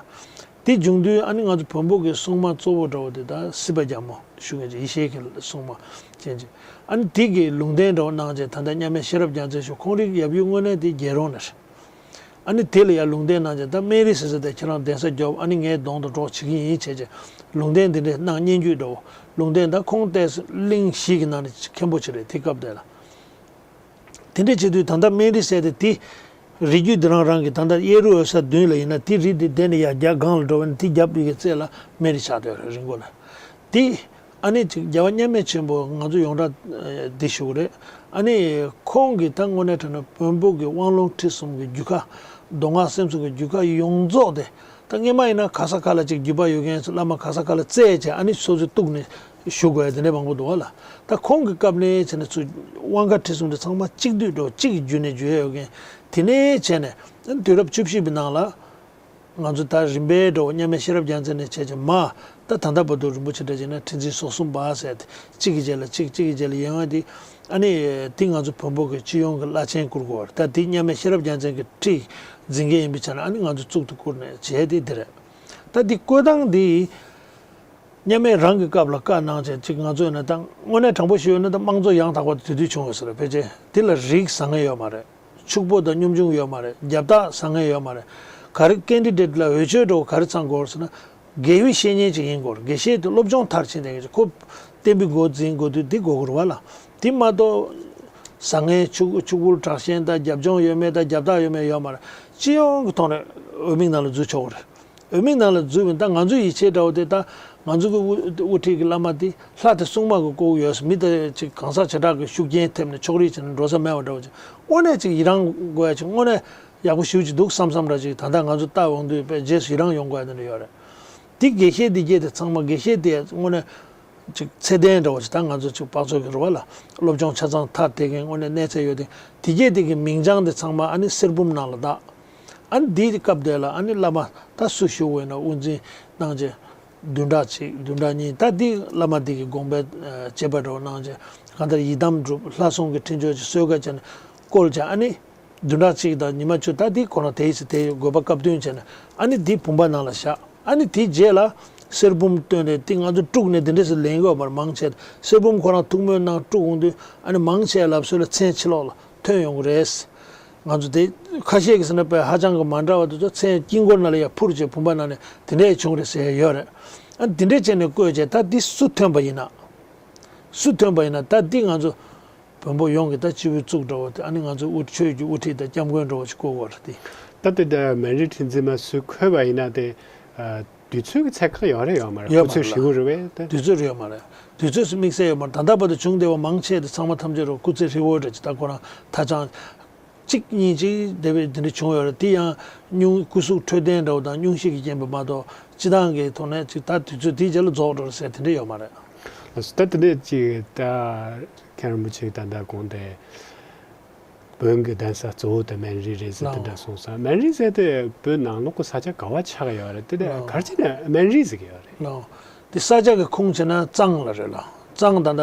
དེ་བྱུང་དུས་ཨ་ནི་ང་ཚོ་བོན་པོ་གི་སྲུང་མ་གཙོ་བོ་འདྲ་བོ་དེ་ད་སྲིད་པ་རྒྱལ་མོ་ཞུ་མཁན་ཅིག་ཡེ་ཤེས་ཀྱི་སྲུང་མ་ཅན་ཅིག་ཨ་ནི་དེ་གི་ལུང་བསྟན་འདྲ་བོ་གནང་རྗེས་ད་ལྟ་མཉམ་མེད་ཤེས་རབ་རྒྱལ་མཚན་ཞུ་ཁོང་རིགས་ཡབ་ཡུམ་དངོས་གནས་དེ་རྒྱལ་རོང་ནས་རེད། ཨ་ནི་དེ་ལ་ཡང་ལུང་བསྟན་གནང་རྗེས་ད་སྨན་རི་ཟེར་ས་དེ་ཁྱེད་རང་གདན་ས་རྒྱོབ། ཨ་ནི་ངའི་གདོང་དུ་འགྲོ་བྱེད་ཀྱི་ཡིན་བྱས་རྗེས་ལུང་བསྟན་འདི་འདྲས་གནང་། སྙན་བརྒྱུད་འདྲ་བོ་ལུང་བསྟན། ད་ཁོང་ཏོག་ཙམ་གླིང་བཞི་གི་ནང་ནས་མཁན་པོ་ཅིག་རེད་དེ་སྐབས་དེ་ལ། དེ་འདྲས་བྱེད་དུས་ད་ལྟ་སྨན་རི་ཟེར་དེ་དེ་རི་རྒྱུད་འདི་རང་རང་གི་ད་ལྟ་གཡས་རུ་འོད་ས་མདུན་ལ་ཡིན་ན་དེ་རི་དེ་དེ་ནས་ཡར་རྒྱབ་སྒང་ལ་འགྲོ་བ་ན་དེ་རྒྱབ་ཡི་གེ་རྩེ་ལ་སྨན་རི་ཆགས་བསྡད་ཡོད་རེད། རི་མགོ་ལ། དེ་ཨ་ནི་ཅིག་རྒྱལ་བ་མཉམ་མེད་ཆེན་པོ་ང་ཚོ་ཡོངས་གྲགས་འདི་ཞུ་གི་རེད། ཨ་ནི་ཁོང་གིས་ད་དངོས་གནས་དྲང་གནས་བོན་པོ་གི་དབང་ལུང་ཁྲིད་གསུམ་གི་རྒྱུད་ཁ། མདོ་སྔགས་སེམས་གསུམ་གི་རྒྱུད་ཁ་ཡོངས་རྫོགས་དེ། ད་སྔས་མ་ཡིན་ན་ག་ས་ག་ལ་ཅིག་རྒྱུད་པ་ཡོད་མཁན་ཚོ་བླ་མ་ག་ས་ག་ལ་བཙལ་བྱས་ཨ་ནི་སོ་སོའི་གཏུགས་ནས་ཞུ་དགོས་ཡ་དེ་འདྲ་མང་པོ་འདུག་བ་ལ། ད་ཁོང་གི་སྐབས་ནས་བྱས་ན་ཚུར་དབང་བཀའ་ཁྲིད་གསུམ་དེ་ཚང་མ་གཅིག་བསྡུས་འགྲོ་གཅིག་གི་བརྒྱུད་ནས་བརྒྱུད་ཡོད་མཁན་དེ་ནས་བྱས་ནས་དུས་རབས་བཅུ་བཞི་པའི་ནང་ལ། ང་ཚོ་ད་རིམ་པས་འགྲོ་མཉམ་མེད་ཤེས་རབ་རྒྱལ་མཚན་ནས་བྱས་ཀྱི་མ། ད་ད་ལྟ་བར་དུ་རིན་པོ་ཆེ་འདྲ་བྱས་ན་ཁྲི་འཛིན་སོ་གསུམ་པ་ཟེར་ཏེ་གཅིག་གི་རྗེས་ལ་གཅིག་གཅིག་གི་རྗེས་ལ་ཡོང་བ་དེ། ཨ་ནི་དེ་ང་ཚོ་བོན་པོ་གི་སྤྱི་ཡོངས་ཀྱི་བླ་ཆེན་བཀུར་དགོས་པ་རེད། ད་དེ་མཉམ་མེད་ཤེས་རབ་རྒྱལ་མཚན་གྱི་ཁྲི་འཛིན་མཁན་ཡིན་པའི་ཆ་ནས་ཨ་ནི་ང་ཚོ་གཙུག་ཏུ་བཀུར་ནས་བྱས་དེ་དེ་རེད། ད་དེ་བཀོད་སྟངས་དེ། མཉམ་མེད་རང་གི་སྐབས་ལ་བཀའ་གནང་བྱས་ཅིག་ང་ཚོས་ན་ད་དངོས་གནས་དྲང་པོ་ཞུས་ཡོད་ན་ད་དམངས་གཙོ་ཡང་དག་པ་དེ་དུས་བྱུང་ཡོད་ས་རེད། ཕལ་ཆེར་དེ་ལ་རིགས་བཟང་ངན་ཡོད་མ་རེད། ཕྱུག་པོ་དང་གཉོམ་ཆུང་ཡོད་མ་རེད། རྒྱབ་རྟགས་བཟང་ངན་ཡོད་མ་རེད། ག་རེ་ཀེན་ཌི་ཌེ་ཊི་ལ་འོས་ཆོས་འགྲོ་ག་རེ་ཚང་དགོས་ཟེར་ན་དགེ་བའི་བཤེས་གཉེན་ཅིག་ཡིན་དགོས་རེད། དགེ་བཤེས་དེ་སློབ་སྦྱོང་མཐར་ཕྱིན་བསྡད་མཁན་ཅིག་ཁོ་བསྟན་པའི་འགོ་འཛིན་དགོས་དུས་དེ་དགོས་དགོས་རེད་བ་ལ། དེ་མ་གཏོགས་བཟང་ངན་ཕྱུག་ཕྱུག་པོ་དྲག་ཞན་དང་རྒྱབ་ལྗོངས་ཡོད་མེད་དང་རྒྱབ་རྟགས་ཡོད་མེད་ཡོད་མ་རེད། སྤྱི་ཡོངས་ཀྱི་ཐོག་ནས་འོས་མི་ནང་ལ་འཛུལ་ཆོག་གི་རེད། འོས་མི་ནང་ལ་འཛུལ་བ་ཡིན་ད་ང་ཚོའི་ཡིད་ཆེས་འདྲ་བོ་དེ་ད་ང་ཚོ་གི་དབུ་དབུ་ཁྲིད་ཀྱི་བླ་མ་དེ་ལྷ་དེ་སྲུང་མ་གི་བཀོད་ཡོད་ས་མི་དེ་ཅིག་གང་ཟག་བྱེ་བྲག་གི་ཤུགས་རྐྱེན་ཐེབས་ནས་ཕྱོགས་རིས་བྱས་ནས་འགྲོ་ས་མེད་པ་འདྲ་བོ་ཅིག་དངོས་གནས་ཅིག་ཡི་རང་དགོས་ཡ་ཅིག་དངོས་གནས་ཡག་པོ་ཞེ་པོ་ཅིག་འདུག་བསམ་བསམ་འདྲ་ཅིག་ད་ལྟ་ང་ཚོ་ལྟ་འོང་དུས་དཔེ་རྗེས་སུ་ཡི་རང་ཡོང་དགོས་ཡ་དེ་འདྲ་ཡོད་རེད། དེ་དགེ་བཤེས་དེ་གྱད་དེ་ཚང་མ་དགེ་བཤེས་དེ་དངོས་གནས་ཅིག་ཚད་ལྡན་འདྲ་བོ་ཅིག་ད་ང་ཚོ་ཅིག་དཔག་ཚོད་ཀྱི་རེད་བ་ལ་སློབ་སྦྱོང་ཆ་ཚང་མཐར་དེ་གའི་དངོས་གནས་གནས་ཚད་ཡོད་དེ་དེ་གྱད་དེ་གི་མིང་བྱང་དེ་ཚང་མ་ཨ་ནི་གསེར་བུམ་ནང་ལ་བཏགས། ཨ་ནི་དེའི་སྐབས་དེ་ལ་ཨ་ནི་བླ་མ་ད་སུ་བཞུགས་པ་ཡིན་ན་དབུ་འཛིན་གནང་རྗེས་བདུན་ཕྲག་གཅིག་བདུན་ཕྲག་གཉིས་ད་དེ་བླ་མ་དེ་གི་དགོངས་པའི་ཨ་བཅས་པ་འདྲ་བོ་གནང་རྗེས་གང་ལྟར་ཡི་དམ་སྒྲུབ་ལྷ་སྲུང་གི་འཕྲིན་བཅོལ་གྱི་གསོལ་ཁ་བྱས་ནས་བཀོལ་བྱས་ཨ་ནི་བདུན་ཕྲག་གཅིག་དང་ཉི་མ་བཅུ་ད་དེ་ཁོ་རང་དེའི་ཚེ་དེའི་དགོས་པ་སྐབས་བསྟུན་བྱས་ནས་ཨ་ནི་དེ་བུམ་པ་ནང་ལ་བཞག་ཨ་ནི་དེའི་རྗེས་ལ་གསེར་བུམ་བཏོན་ནས་དེ་ང་ཚོ་དཀྲུགས་ནས་དེ་འདྲས་སུ་ལེན་དགོས་པར་མང་ཆེ་གསེར་བུམ་ཁོ་རང་ཐུགས་སྨོན་གནང་དཀྲུགས་འོང་དུས་ཨ་ནི་མང་ཆེ་ལབ་སྲོལ་ལ་མཚན་ཕྱི་ལོགས་ལ། ཐོན་ཡོང་གི་རེད། ང་ཚོ་དེ་ཁ་ཤས་ཀྱིས་ཟེར་ན་དཔེ་ཧ་ཅང་གི་མ་འདྲ་བ་དེ་ཚོ་མཚན་དཀྱིལ་འཁོར་ནང་ལ་ཡར་འཕུར་བྱས་བུམ་པ་ནང་ནས་དེ་འདྲས་བྱུང་རེད་ཟེར་ཡ་ཡོད་རེད། ཨ་དེ་འདྲས་བྱས་ནས་བཀོད་བྱས་ད་འདི་སུ་ཐོན་པ་ཡིན་ན། སུ་ཐོན་པ་ཡིན་ན་ད་འདི་ང་ཚོ་བོན་པོ་ཡོངས་ཀྱི་ད་སྤྱི་བོའི་གཙུག་འདྲ་བོ་དེ་ཨ་ནི་ང་ཚོའི་དབུ་ཆོས་ཀྱི་དབུ་ཁྲིད་དང་སྐྱབས་མགོན་འདྲ་བོ་ཞིག་བསྐོ་དགོས་རེད་དེ། ད་དེ་འདྲ་སྨན་རིའི་ཁྲི་འཛིན་མ་སུས་འཁོད་པ་ཡིན་ན་དེ། དུས་ཚོད་ཀྱི་ཚད་བཀག་ཡོད་རེད་ཡོད་མ་རེད། ཡོད་མ་རེད་ལ། སྐུ་ཚེ་ཧྲིལ་བོ་རེད་པས་ད། དུས་ཚོད་རེད་ཡོད་མ་རེད། དུས་ཚོད་སུ་དམིགས་བསལ་ཡོད་མ་རེད། ད་ལྟ་བར་དུ་བྱུང་བསྡད་པ་མང་ཆེ་དེ་ཚང་མ་ཐམས་ཅད་རུ་སྐུ་ཚེ་ཧྲིལ་བོ་རེད་ཅེས་ད་ཁོ་རང་ཐ་ཆང་གཅིག་གཉིས་ཅིག་དེ་བས་དེ་འདྲ་བྱུང་ཡོད་རེད། དེ་ཡང་སྙུང་སྐུ་གཟུགས་འཕྲོད་བསྟེན་འདྲ་བོ་དང་སྙུང་གཞི་གི་རྐྱེན་པས་མ་གཏོགས་སྤྱི་བཏང་གི་ཐོག་ནས་ཅིག་ད་དུས་ཚོད་དེའི་རྗེས་ལ་རྫོགས་འགྲོ་རེད་ཟེར་དེ་འདྲ་ཡོད་མ་རེད། ལགས་སོ། ད་དེ་འདྲ་ཅིག་ད་མཁན་རིན་པོ་ཆེ་ད་ལྟ་དགོངས་ཏེ། བོན་གྱི་གདན་ས་གཙོ་བོ་དེ་སྨན་རི་རེད་ཟེར་དེ་འདྲ་གསུངས་སོང་། སྨན་རི་ཟེར་དེ་བོད་ནང་ལོགས་ཀྱི་ས་ཆ་ག་བ་ཆགས་ཡོད་རེད། དེ་ལ་ག་རེ་བྱས་ནས་སྨན་རི་ཟེར་གྱི་ཡོད་རེད། ལགས། དེ་ས་ཆ་གི་ཁུངས་བྱས་ན་གཙང་ལ་རེད་ལ། གཙང་ད་ལྟ་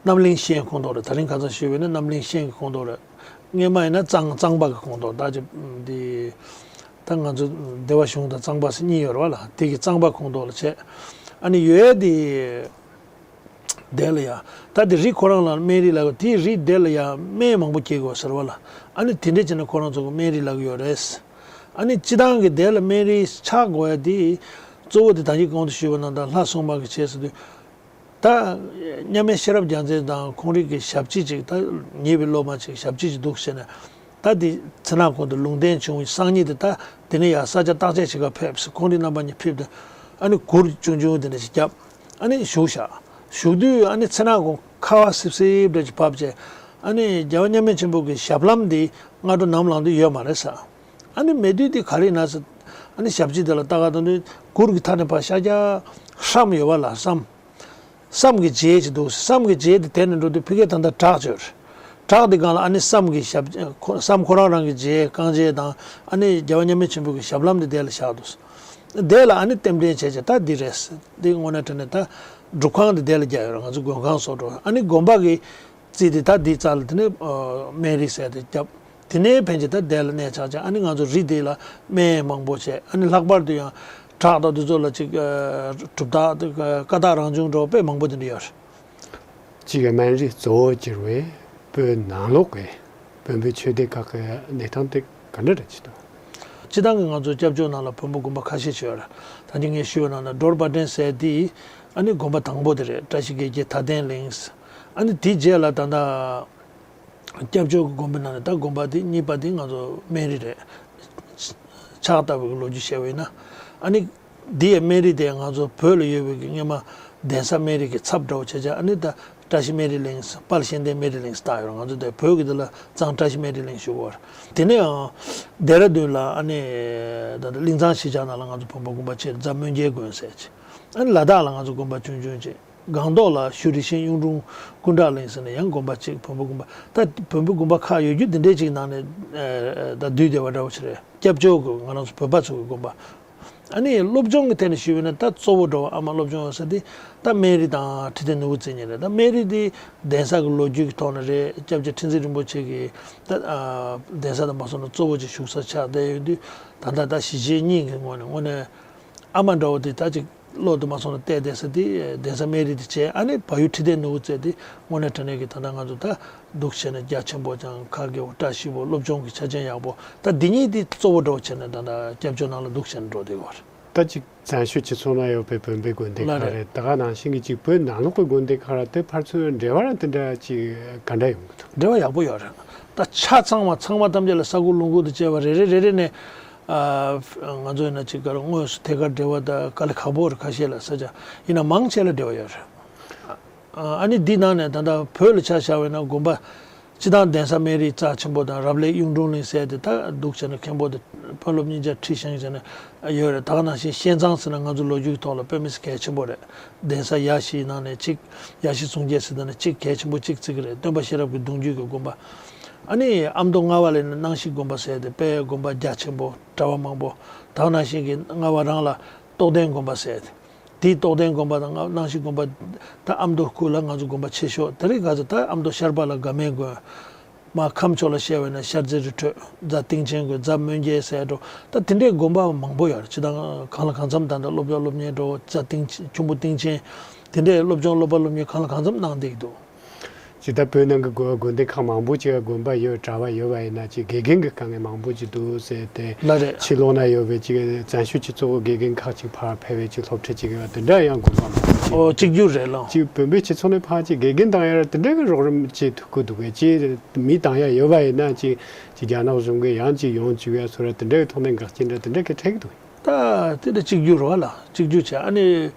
རྣམ་གླིང་ཤན་ཁོངས་གཏོགས་རེད། ད་རིང་ཁ་སང་ཞུས་པ་ཡིན་ན་རྣམ་གླིང་ཤན་གྱི་ཁོངས་གཏོགས་རེད། སྔས་མ་ཡིན་ན་གཙང་གཙང་པ་གི་ཁོངས་གཏོགས་ད་ཅི་འདི་ད་ང་ཚོ་སྡེ་བ་གཞུང་དང་གཙང་པ་ཟེར་གཉིས་ཡོད་རེད་བ་ལ། དེ་གི་གཙང་པ་ཁོངས་གཏོགས་ལ་བྱས། ཨ་ནི་ཡོད་དེ། དེ་ལ་ཡ། ད་དེ་རི་ཁོ་རང་ལ་སྨན་རི་ལབ་དེ་རི་དེ་ལ་ཡ་སྨན་མང་པོ་སྐྱེ་དགོས་ཟེར་བ་ལ། ཨ་ནི་དེ་འདྲས་བྱས་ནས་ཁོ་རང་ཚོ་གི་སྨན་རི་ལབ་ཀྱི་ཡོད་རེད། ཨ་ནི་སྤྱི་བཏང་གི་དེ་ལ་སྨན་རི་ཆགས་དགོས་ཡ་དེ། གཙོ་བོ་དེ་ད་གིན་གོང་དུ་ཞུས་པ་ནང་ལྟར་ལྷ་སྲུང་མ་གི་བྱས་ཟེར་དུས། ད། མཉམ་མེད་ཤེས་རབ་རྒྱལ་མཚན་དང་ཁོང་རིགས་ཀྱི་ཞབས་ཕྱི་ཅིག་ད་ཉེ་བའི་སློབ་མ་ཅིག་ཞབས་ཕྱི་ཅིག་འདུག་ཟེར་ནས། ད་འདི་ཚེ་ནག་ཁོང་དུ་ལུང་བསྟན་བྱུང་བའི་སང་ཉིན་དེ་ད་དེ་ནས་ཡར་ས་ཆ་བརྟག་དཔྱད་བྱེད་ག་ཕེབས་ཟེར་ཁོང་རིགས་རྣམ་པ་གཉིས་ཕེབས་ཏེ་ཨ་ནི་གུར་ཆུང་ཆུང་དེ་འདྲ་ཞིག་བརྒྱབ། ཨ་ནི་བཞུགས་བཞག་བཞུགས་དུས་ཨ་ནི་ཚེ་ནག་ཁོང་ཁ་བ་སིབ་སིབ་འདྲ་ཞིག་བབས་བྱས། ཨ་ནི་རྒྱལ་བ་མཉམ་མེད་ཆེན་པོ་གི་ཞབས་ལྷམ་འདི་སྔ་དྲོ་ནམ་ལངས་དུས་ཡོད་མ་རེད་ཟེར། ཨ་ནི་མེད་དུས་འདི་ག་རེ་ཡིན་ན་ཟེར། ཨ་ནི་ཞབས་ཕྱི་དེ་ལ་ལྟ་ག་བཏང་དུས་གུར་གྱི་མཐའ་ནས་ཕར་ཤར་རྒྱག་སྲམ་ཡོད་པ་ལ་སྲམ། སྲམ་གྱི་རྗེས་ཅིག་འདུག་སྲམ་གྱི་རྗེས་དེ་དེད་ནས་འགྲོ་དུས་ཕ་གིར་ད་ལྟ་བྲག་ཅིག་ཡོད་རེད། བྲག་དེ་སྒང་ལ་ཨ་ནི་སྲམ་གྱི་ཞབས་ཁོ་སྲམ་ཁོ་རང་རང་གི་རྗེས་རྐང་རྗེས་དང་ཨ་ནི་རྒྱལ་བ་མཉམ་མེད་ཆེན་པོ་གི་ཞབས་ལྷམ་དེ་དེ་ལ་བཞག་འདུག་དེ་ལ་ཨ་ནི་རྟེན་འབྲེལ་བྱས་བྱས་ད་འདི་རེད། འདི་དངོས་གནས་དྲང་གནས་ད་སྒྲུབ་ཁང་དེ་དེ་ལ་རྒྱག་ཡོད་རེད། ང་ཚོ་མགོན་ཁང་བཟོ་འགྲོ་ཨ་ནི་དགོན་པ་གི་ རྩིས་དེ་ད་འདི་རྩ་ལ་དེ་ནས་སྨན་རིས་ཟེར་དེ་བརྒྱབ། དེ་ནས་ཕན་ཆད་ད་དེ་ལ་གནས་ཆགས་ཆགས། ཨ་ནི་ང་ཚོ་རི་དེ་ལ་སྨན་མང་པོ་བྱས། ཨ་ནི་ལྷག་པར་དུ་ཡང་བྲག་དང་དེ་ཚོ་ལ་ཅིག་གྲུབ་རྟགས་དེ་ཀ་དག་རང་བྱུང་འདྲ་བོ་དཔེ་མང་པོ་དེ་འདྲ་ཡོད་རེད། གཅིག་གི་སྨན་རིས་གཙོ་བོ་གྱུར་བའི་བོད་ནང་ལོགས་ཀྱི་བོན་པོའི་ཆོས་སྡེ་ཁག་གི་གནས་སྟངས་དེ་ག་འདྲ་འདྲ་ཅིག་འདུག་སྤྱི་བཏང་གི་ང་ཚོའི་སྐྱབས་བཅོལ་ནང་ལ་བོན་པོ་དགོན་པ་ཁ་ཤས་ཅིག་ཡོད་རེད། ད་གིན་ངས་ཞུས་པ་ནང་ལ་སྒྲོལ་དཔལ་སྒྲོན་ཟེར་དེ་ཨ་ནི་དགོན་པ་དང་པོ་དེ་རེད། བཀྲ་ཤིས་དགེ་རྒྱས་དད་ལྡན་གླིང་། ཨ་ནི་དེའི་རྗེས་ལ་ད་ལྟ་སྐྱབས་བཅོལ་གྱི་དགོན་པའི་ནང་ནས་ད་དགོན་པ་དེ་གཉིས་པ་དེ་ང་ཚོ་སྨན་རིས་རེད། ཕྱག་བཏབ་པའི་ལོ་རྒྱུས་བཤད་པ་ཡིན་ན། ཨ་ནི་འདི་ཡི་སྨན་རིས་དེ་ང་ཚོ་བོད་ལ་ཡོད་པའི་གི་སྔོན་མ་གདན་ས་སྨན་རིས་ཀྱི་ཚབ་འདྲ་བོ་བྱས་བྱས། ཨ་ནི་ད་བཀྲ་ཤིས་སྨན་རིས་གླིང་། དཔལ་གཤེན་བསྟན་སྨན་རིས་གླིང་བཏགས་ཡོད་རེད། ང་ཚོ་དེ་བོད་ཀྱི་དེ་ལ་གཙང་བཀྲ་ཤིས་སྨན་རིས་གླིང་ཞུ་གི་ཡོད་རེད། དེ་ནས་ཡང་ལྡེ་ར་ལྡུན་ལ་ཨ་ནི་ད་ལྟ་གླིང་ཚང་གཞིས་ཆགས་ནང་ལ་ང་ཚོ་བོན་པོ་དགོན་པ་ཆེ་རྫ་སྨོན་རྒྱལ་དགོན་ཟེར་བྱས། ཨ་ནི་ལ་དྭགས་ལ་ང་ཚོ་དགོན་པ་ཆུང་ཆུང་བྱས། སྒང་ཏོག་ལ་ཞུ་རི་ཤིང་གཡུང་དྲུང་སྐུ་འདྲ་གླིང་ཟེར་ནས་ཡང་དགོན་པ་གཅིག་བོན་པོ་དགོན་པ། ད་བོན་པོ་དགོན་པ་ཁག་ཡོད་རྒྱུ་འདི་འདྲའི་ཅིག་ནང་ནས་ད་འདུས་བསྡད་པ་འདྲ་བོ་ཞིག་རེད། སྐྱབས་བཅོལ་གྱི་ང་རང་ཚོ་བོད་པ་ཚོ་གི་དགོན་པ། ཨ་ནི་སློབ་སྦྱོང་གི་ཐད་ནས་ཞུས་པ་ཡིན་ན་ད་གཙོ་བོ་འདྲ་བོ་ཨ་མ་སློབ་སྦྱོང་ཡོད་ས་དེ་ད་སྨན་རིས་དང་ཁྲི་བརྟན་ནོར་བུ་རྩེ་གཉིས་རེད། ད་སྨན་རིས་དེ་གདན་ས་གི་ལོ་རྒྱུས་ཀྱི་ཐོག་ནས་རེད། སྐྱབས་རྗེ་ཁྲི་འཛིན་རིན་པོ་ཆེ་གི་ད་གདན་ས་དང་མ་སོང་ན་གཙོ་བོ་ཅིག་བཞུགས་ས་ཆགས་བསྡད་ཡོད་དུས། ད་ལྟ་ད་གཞིས་བྱེས་གཉིས་ཀྱི་ངོས་ནས་དངོས་གནས། ཨ་མ་འདྲ་བོ་དེ་ད་ཅིག་བློ་དུ་མ་སོང་ན་བལྟས་བསྡད་ས་དེ་གདན་ས་སྨན་རིས་དེ་བྱས། ཨ་ནི་བལ་ཡུལ་ཁྲི་བརྟན་ནོར་བུ་རྩེ་དེ་དངོས་གནས་དྲང་གནས་ཀྱི་ད་ལྟ་ང་ཚོ་ད་འདུག་བྱས་ན་རྒྱ་ཆེན་པོ་ཅང་ཁ་དགེ་བོ་བཀྲ་ཤིས་པོ་སློབ་སྦྱོང་གི་ཆ་རྐྱེན་ཡག་པོ། ད་འདི་གཉིས་དེ་གཙོ་བོ་འདྲ་བོ་བྱས་ནས་ད་ལྟ་སྐྱབས་བཅོལ་ནང་ལ་འདུག་བྱས་ནས་འགྲོ་བསྡད་ཡོད་རེད། ད་ཅིག་བཙན་བྱོལ་སྤྱི་ཚོགས་ནང་ཡོད་པའི་བོན་པོའི་དགོན་སྡེ་ལ་ཁག་རེད། རེད། ད་ག་ནང་བཞིན་གྱི་ཅིག་བོད་ནང་ལོགས་ཀྱི་དགོན་སྡེ་ཁག་ར་དེ་ཕར་ཚུར་འབྲེལ་བ་ར་དེ་འདྲ་ཅིག་ག་འདྲ་ཡོང་གི་འདུག་འབྲེལ་བ་ཡག་པོ་ཡོད་རེད། ད་ཆ་ཚང་མ་ཚང་མ་ཐམས་ཅད་ལ་ས་ཁུག་ལུང་ཁུག་ཏུ་བཅད་པ་རེ་རེ་རེ་རེ་ནས། ཨ། ང་ཚོ་ཡིན་ན་ཅིག་ག་རེ་དངོས་སུ་ཐད་ཀར་འབྲེལ་བ་དང་དཀའ་ལས་ཁག་པོ་རེད། ཁ་ཤས་ལ་ས་ཆ་ཡིན་ན་མང་ཆེ་ལ་འབྲེལ་བ་ཡོད་རེད། ཨ་ནི་འདི་ནང་ནས་ད་ལྟ་བོད་ལ་ཆ་བཞག་པ་ཡིན་ན་དགོན་པ་སྤྱི་བཏང་གདན་ས་སྨན་རིས་རྩ་ཆེན་པོ་དང་རབ་ལེགས་གཡུང་དྲུང་གླིང་ཟེར་དེ་ད་འདུག་བྱས་ན་མཁན་པོ་དེ་དཔོན་སློབ་གཉིས་ཆ་ཁྲི་བཞེངས་བྱས་ན་ཡོད་རེད། ད་ག་ནང་བཞིན་ཤན་ཚང་ཟེར་ན་ང་ཚོ་ལོ་རྒྱུས་ཀྱི་ཐོག་ལ་དཔེ་མི་སྲིད་གལ་ཆེན་པོ་རེད། གདན་ས་ཡ་བཞིའི་ནང་ནས་གཅིག་ཡ་བཞི་གསུང་རྒྱས་ཟེར་དེ་ནས་གཅིག་གལ་ཆེན་པོ་གཅིག་བརྩི་གི་རེད། སྟོན་པ་ཤེས་རབ་ཀྱི་གདུང་རྒྱུད་ཀྱི་དགོན་པ། ཨ་ནི་ཨ་མདོ་རྔ་བ་ལ་ཡིན་ན་སྣང་ཞིག་དགོན་པ་ཟེར་དེ་དཔེ་དགོན་པ་རྒྱ་ཆེན་པོ་གྲྭ་པ་མང་པོ། ད་ག་ནང་བཞིན་གྱི་རྔ་བ་རང་ལ་རྟོགས་ལྡན་དགོན་པ་ཟེར་དེ། དེའི་རྟོགས་ལྡན་དགོན་པ་དང་སྣང་ཞིག་དགོན་པ། ད་ཨ་མདོ་ཁུལ་ལ་ང་ཚོ་དགོན་པ་ཆེ་ཤོས་དེ་རིང་ག་ཚོད་ད་ཨ་མདོ་ཤར་པ་ལ་དགའ་མེད་དགོན། མར་ཁམས་ཕྱོགས་ལ་བཤད་པ་ཡིན་ན་ཤར་རྩེ་རི་ཁྲོད། རྫ་སྟེང་ཆེན་དགོན། རྫ་སྨོན་རྒྱལ་ཟེར་འགྲོ། ད་དེ་འདྲའི་དགོན་པ་མང་པོ་ཡོད་རེད། སྤྱི་བཏང་གང་ལ་གང་འཚམ་ད་ལྟ་སློབ་གྲྭ་སློབ་གཉེར་འགྲོ། རྫ་སྟེང་ཆེན་ཁྱུང་པོ་སྟེང་ཆེན། དེ་འདྲའི་སློབ་སྦྱོང་སློབ་པ་སློབ་གཉེར་གང་ལ་གང་འཚམ་གནང་བསྡད་ཀྱི་འདུག་ཅིག་ད་བོད་ནང་གི་དགོན་དགོན་སྡེ་ཁག་མང་པོ་ཅིག་དགོན་པ་ཡོད། གྲྭ་པ་ཡོད་པ་ཡིན་ན་ཅིག་དགེ་རྒན་གྱི་དཀའ་ངལ་མང་པོ་ཅིག་འདུག་ཟེར་ཏེ། ལགས་རེད། ཕྱི་ལོགས་ན་ཡོད་པའི་ཅིག་བཙན་བྱོལ་སྤྱི་ཚོགས་དགེ་རྒན་ཁག་ཅིག་ཕར་ཕེབས་པའི་ཅིག་སློབ་ཁྲིད་ཅིག་ཡོད། དེ་འདྲ་ཡང་དགོས་པ་མང་པོ་ཅིག་ཨོ་གཅིག་གྱུར་རེད་ལགས། ཅིག་བོན་པོའི་སྤྱི་ཚོགས་ནས་ཕར་ཅིག་དགེ་རྒན་བཏང་ཡ་དེ་འདྲ་གི་རོགས་རམ་ཅིག་ཐུབ་ཀྱི་འདུག་གས། ཅིག་མི་བཏང་ཡ་ཡོད་པ་ཡིན་ན་ཅིག་ཅིག་རྒྱ་ནག་གཞུང་གིས་ཡང་ཅིག་ཡོང་བཅུག་ཡ་ཚོ་ར་དེ་འདྲ་གི་ཐོག་ནས་འགག་རྐྱེན་འདྲ་དེ་འདྲ་གི་འཕྲད་ཀྱི་འདུག་ད་དེ་འདྲ་གཅིག་གྱུར་རེད་བ་ལགས། གཅིག་གྱུར་བྱས། ཨ་ནི།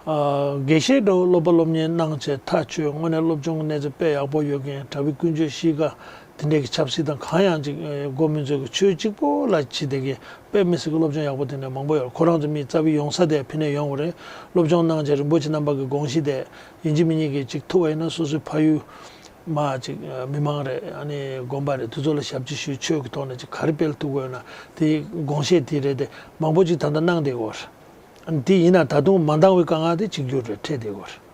ཨ། དགེ་བཤེས་འདྲ་བོ་སློབ་པ་སློབ་གཉེར་གནང་བྱས་ཐག་ཆོད། དངོས་གནས་སློབ་སྦྱོང་གི་གནས་ཚད་དཔེ་ཡག་པོ་ཡོད་མཁན། གྲྭ་པའི་ཀུན་སྤྱོད་གཤིས་ཀ་དེ་འདྲས་ཀྱི་ཆབ་སྲིད་དང་གང་ཡང་ཅིག་མགོ་མི་འཚོས་ཀྱི་ཆོས་གཅིག་པོ་ལ་བྱས་བསྡད་མཁན་དཔེ་མི་སྲིད་ཀྱི་སློབ་སྦྱོང་ཡག་པོ་དེ་འདྲ་མང་པོ་ཡོད། ཁོ་རང་ཚོ་མི་རྩ་བའི་ཡོང་ས་དེ་ཕི་ནས་ཡོང་བ་རེད། སློབ་སྦྱོང་གནང་བྱས་རིན་པོ་ཆེ་རྣམ་པ་གི་དགོངས་གཞི་དེ་ཡིན་གཅིག་མིན་གཉིས་ཀྱིས་ཅིག་ཐུབ་པ་ཡིན་ན་སོ་སོའི་ཕ་ཡུལ་མ་ཅིག་མི་མང་རེད། ཨ་ནི་དགོན་པ་རེད། དེ་ཚོ་ལ་ཞབས་ཕྱི་ཞུས། ཆོས་ཀྱི་ཐོག་ནས་ཅིག་ག་རེ་སྤེལ་ཐུབ་དགོས་ན་དེ་དགོངས་བཞེས་དེ་རེད་དེ་མང་པོ་ཅིག་ད་ལྟ་གནང་བསྡད་ཡོད་རེད། དེ་ཡིན་ན་ད་དུང་མ་འདང་བའི་དཀའ་ངལ་དེ་གཅིག་གྱུར་རེད། འཕྲད་བསྡད་ཡོད་རེད།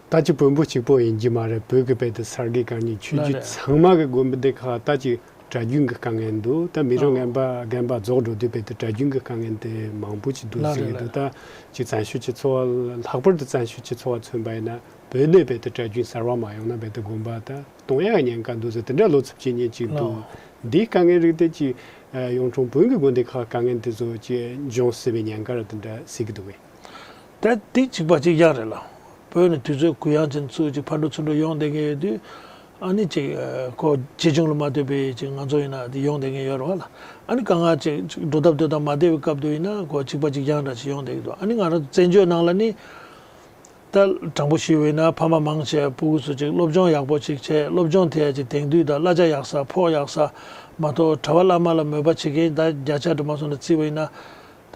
ད་ཅིག་བོན་པོ་གཅིག་པོ་ཡིན་གྱི་མ་རེད། བོད་ཀྱི་བོད་དེ་ས་དགེ་བཀའ་རྙིང་ཆོས་བརྒྱུད་ལགས་རེད། ཚང་མ་གི་དགོན་པ་འདི་ཁག་ད་ཅིག་གྲྭ་རྒྱུན་གྱི་དཀའ་ངལ་འདུག་ད་མི་རབས་ཨང་རྒན་པ་རྒན་པ་རྫོགས་འགྲོ་དུས་བོད་དེ་གྲྭ་རྒྱུན་གྱི་དཀའ་ངལ་དེ་མང་པོ་ཅིག་འདུག་ལགས་ཟེར་རེད་གྱི་འདུག་ལགས། ད་ཅིག་བཙན་བྱོལ་སྤྱི་ཚོགས་ལྷག་པར་དུ་བཙན་བྱོལ་སྤྱི་ཚོགས་མཚོན་པ་ཡིན་ན་བོད་ནས་བོད་དེ་གྲྭ་རྒྱུན་གསར་བ་མ་ཡོང་ན་བོད་དེ་དགོན་པ་ད་གཏོང་ཡག་ཉེན་ཁ་འདུག་ཟེར་དེ་འདྲ་བློ་འཚབ་བྱེད་མཁན་ཅིག་འདུག་ལགས། འདིའི་དཀའ་ངལ་རིགས་དེ་ཅིག་གཡུང་དྲུང་བོན་གྱི་དགོན་སྡེ་ཁག་དཀའ་ངལ་དེ་ཚོ་ཅིག་འབྱུང་སྲིད་པའི་ཉེན་ཁ་ར་དེ་འདྲ་སྲིད་ཀྱི་འདུག་གས། ད་དེ་གཅིག་པ་གཅིག་རྐྱང་རེད་ལགས། བོད་ནས་དུས་ཚོད་གུ་ཡངས་ཅན་ཚུར་ཅིག་ཕར་འགྲོ་ཚུར་འགྲོ་ཡོང་བསྡད་མཁན་ཡོད་དུས། ཨ་ནི་ཅིག་ཁོ་ཆེ་ཆུང་ལ་མ་ལྟོས་པའི་ཅིག་ང་ཚོ་ཡིན་ན་དེ་ཡོང་བསྡད་མཁན་ཡོད་རེད་བ་ལགས། ཨ་ནི་དཀའ་ངལ་ཅིག་འགྲོ་སྟབས་སྡོད་སྟངས་མ་བདེ་བའི་སྐབས་དུ་ཡིན་ན་ཁོ་གཅིག་པ་གཅིག་རྐྱང་འདྲ་ཅིག་ཡོང་བསྡད་ཀྱི་འདུག་ཨ་ནི་ང་རང་ཚོ་བཙན་བྱོལ་ནང་ལ་ནི། ད་དྲང་པོ་ཞུས་པ་ཡིན་ན་ཕ་མ་མང་ཆེ་སྤུ་གུ་ཚོ་ཅིག་སློབ་སྦྱོང་ཡག་པོ་ཅིག་བྱས། སློབ་སྦྱོང་དེ་ཡ་ཅིག་དེང་དུས་དང་གླ་ཆ་ཡག་ས་ཕོགས་ཡག་ས་མ་གཏོགས་གྲྭ་པ་བླ་མ་ལ་མོས་པ་བྱེད་མཁན་ད་བརྒྱ་ཆ་དུ་མ་སོང་ན་བརྩིས་པ་ཡིན་ན།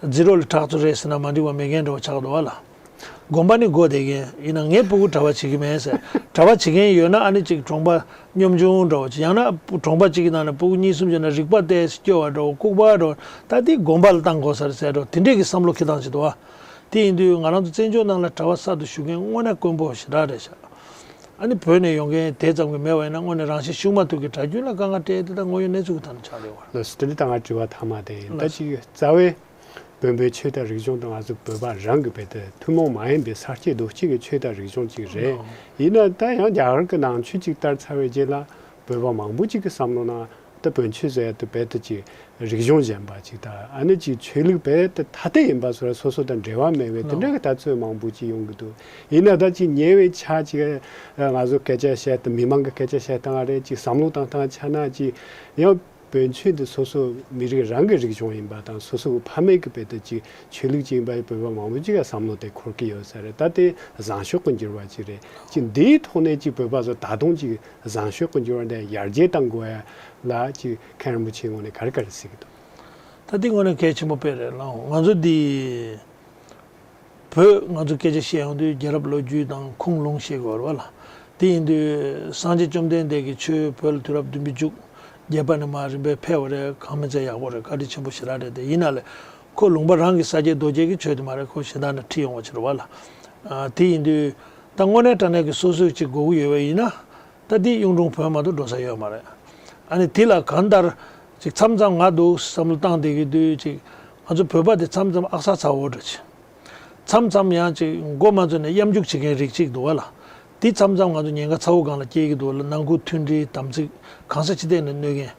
ད་ཛི་རོ་ལ་དྲག་ཚོ་རེད་ཟེར་ན་མ་འགྲིག་པ་མེད་མཁན་འདྲ་བོ་ཆགས་འདུག་བ་ལགས། དགོན་པ་ནི་དགོས་བསྡད་མཁན་ཡིན་ན་ངས་སྤུ་གུ་གྲྭ་པ་བྱེད་ཀྱི་མེད་ཟེར། གྲྭ་པ་བྱེད་མཁན་ཡོད་ན་ཨ་ནི་ཅིག་གྲོང་པ་གཉོམ་ཆུང་འདྲ་བོ་ཅིག་ཡང་ན་གྲོང་པ་གཅིག་གི་ནང་ནས་སྤུ་གུ་གཉིས་གསུམ་བྱས་ན་རིག་པ་ཏོག་ཙམ་སྐྱོ་བ་འདྲ་བོ་ལྐུགས་པ་འདྲ་བོ་ད་དེ་དགོན་པ་ལ་བཏང་དགོས་ས་རེད་ཟེར་འདྲ་བོ་དེ་འདྲས་ཀྱི་བསམ་བློ་འཁྱེར་སྟངས་ཅིག་འདུག་བ། དེ་ཡིན་དུས་ང་རང་ཚོ་བཙན་བྱོལ་ནང་ལ་གྲྭ་པ་གསར་དུ་ཞུགས་མཁན་དངོས་གནས་དཀོན་པོ་ཞེ་དྲག་རེད་ཤག་ཨ་ནི་བོད་ནས་ཡོང་མཁན་དེ་ཙམ་གྱི་མེད་པ་ཡིན་ན་དངོས་གནས་རང་བཞིན་ཤུགས་མ་ཐུག་གི་གྲྭ་རྒྱུན་ལ་དཀའ་ངལ་སྤྲད་དེ་ད་དངོས་ཡོད་གནས་ཚུལ་གྱི་ཐོག་ནས་ཆགས་ཡོད་པ་རེད། ལགས་སོ། དེ་འདྲ་ད་ང་དྲི་བ་མཐའ་མ་དེ་ཡིན། ད་ལགས་སོ། ཅིག་རྩ་བའི་བོན་པོའི་ཆོས་དང་རིག་གཞུང་དང་ང་ཚོ་བོད་པ་རང་གི་རྦད་དེ་ཐུན་མོང་མ་ཡིན་པའི་ས་སྐྱེས་རྡོ་སྐྱེས་ཀྱི་ཆོས་དང་རིག་གཞུང་ཅིག་རེད། ཨོ། ཡིན་ན་ད་ཡང་རྒྱ་གར་གྱི་ནང་ཆོས་ཅིག་ལྟར་ཚར་བའི་རྗེས་ལ་བོད་པ་མང་པོ་ཅིག་གི་བསམ་བློ་ནང་ད་བོན་ཆོས་ཟེར་ཡ་དེ་རྦད་དེ་ཅིག་རིག་གཞུང་གཞན་པ་ཅིག་དང་ཨ་ནི་ཅིག་ཆོས་ལུགས་རྦད་དེ་ཐ་དད་ཡིན་པ་སོ་ར་སོ་སོ་དང་འབྲེལ་བ་མེད་པའི་དེ་འདྲ་གི་ལྟ་ཚུལ་མང་པོ་ཅིག་ཡོང་གི་འདུག་ཡིན་ན་ད་ཅིག་ཉེ་བའི་ཆར་ཅིག་ང་ཚོ་སྐད་ཆ་བཤད་སྟངས་མི་མང་གི་སྐད་ཆ་བཤད་སྟངས་རེད། ཅིག་བསམ་བློ་བཏང་སྟངས་ཆ་ན་ཅིག་ཡང་བོན་ཆོས་འདི་སོ་སོ་མི་རིགས་རང་གི་རིག་གཞུང་ཡིན་པ་དང་སོ་སོ་གི་ཕ་མེས་ཀྱི་རྦད་དེ་ཅིག་ཆོས་ལུགས་ཅིག་ཡིན་པ་བོད་པ་མང་པོ་ཅིག་ག་བསམ་བློ་དེ་འཁོར་གྱི་ཡོད་ས་རེད། ད་དེ་བཟང་ཕྱོགས་ཀྱི་འགྱུར་བ་ཅིག་རེད། ཅིག་འདིའི་ཐོག་ནས་ཅིག་བོད་པ་ཚོ་ད་དུང་ཅིག་བཟང་ཕྱོགས་ཀྱི་འགྱུར་བ་འདི་ཡར་རྒྱས་གཏང་དགོས་ཡ་ལ་ཅིག་མཁན་རིན་པོ་ཆེའི་ངོས་ནས་ག་རེ་ག་རེ་གཟིགས་ཀྱི་འདུག་ད་འདི་དངོས་གནས་གལ་ཆེན་པོ་དཔེ་རེད་ལགས། ང་ཚོ་འདི་བོད་ང་ཚོ་སྐད་ཆ་བཤད་ཡོང་དུས་རྒྱལ་རབས་ལོ་རྒྱུས་དང་ཁུངས་ལུང་ཤེས་དགོས་རེད་བ་ལ། དེ་ཡིན་དུས་སངས་རྒྱས་བཅོམ་ལྡན་འདས་ཀྱི་ཆོས་བོད་ལ་དུས་རབས་བདུན་པའི་མཇུག་བརྒྱད་པ་ནས་མར་རིམ་པས་འཕེལ་བ་རེད། གང་མིན་ཚད་ཡག་པོ་རེད། བཀའ་དྲིན་ཆེན་པོ་ཞེ་དྲག་རེད། དེ་ཡིན་ན་ལས་ཁོ་ལུང་པ་རང་གི་ས་སྐྱའི་རྡོ་སྐྱེས་ཀྱི་ཆོས་དེ་མ་རེད། ཁོ་གཞན་དག་ནས་ཁྲིད་ཡོང་བ་ཕྱིར་བ་ལ། ཨ། དེ་ཡིན་དུས་ད་དངོས་གནས་དྲང་གནས་ཀྱི་སོ་སོས་ཅིག་དགོས་ཀྱི་ཡོད་པ་ཡིན་ན། ད་འདི་གཡུང་དྲུང་བོན་མ་གཏོགས་འགྲོ་ས་ཡོད་མ་རེད། ཨ་ནི་དེ་ལ་གང་ལྟར་ཅིག་མཚམས་མཚམས་ང་འདུག་བསམ་བློ་བཏང་བསྡད་ཀྱི་དུས་ཅིག་ང་ཚོ་བོད་པ་དེ་མཚམས་མཚམས་ཨག་ཚ་ཚ་བོ་འདྲ་ཅིག་མཚམས་མཚམས་ཡང་ཅིག་མགོ་མ་འཚོས་ནས་གཡམ་རྒྱུག་བྱེད་མཁན་རིགས་ཅིག་འདུག་བ་ལ། དེ་མཚམས་མཚམས་ང་ཚོ་ཉེན་ཁ་ཚ་བོ་སྒང་ལ་སྐྱེལ་གྱི་འདུག་བ་ལ། ནང་ཁུལ་མཐུན་སྒྲིལ་དམ་ཚིག་གང་ས་ཅི་ཐད་ནས་གནོད་མཁན།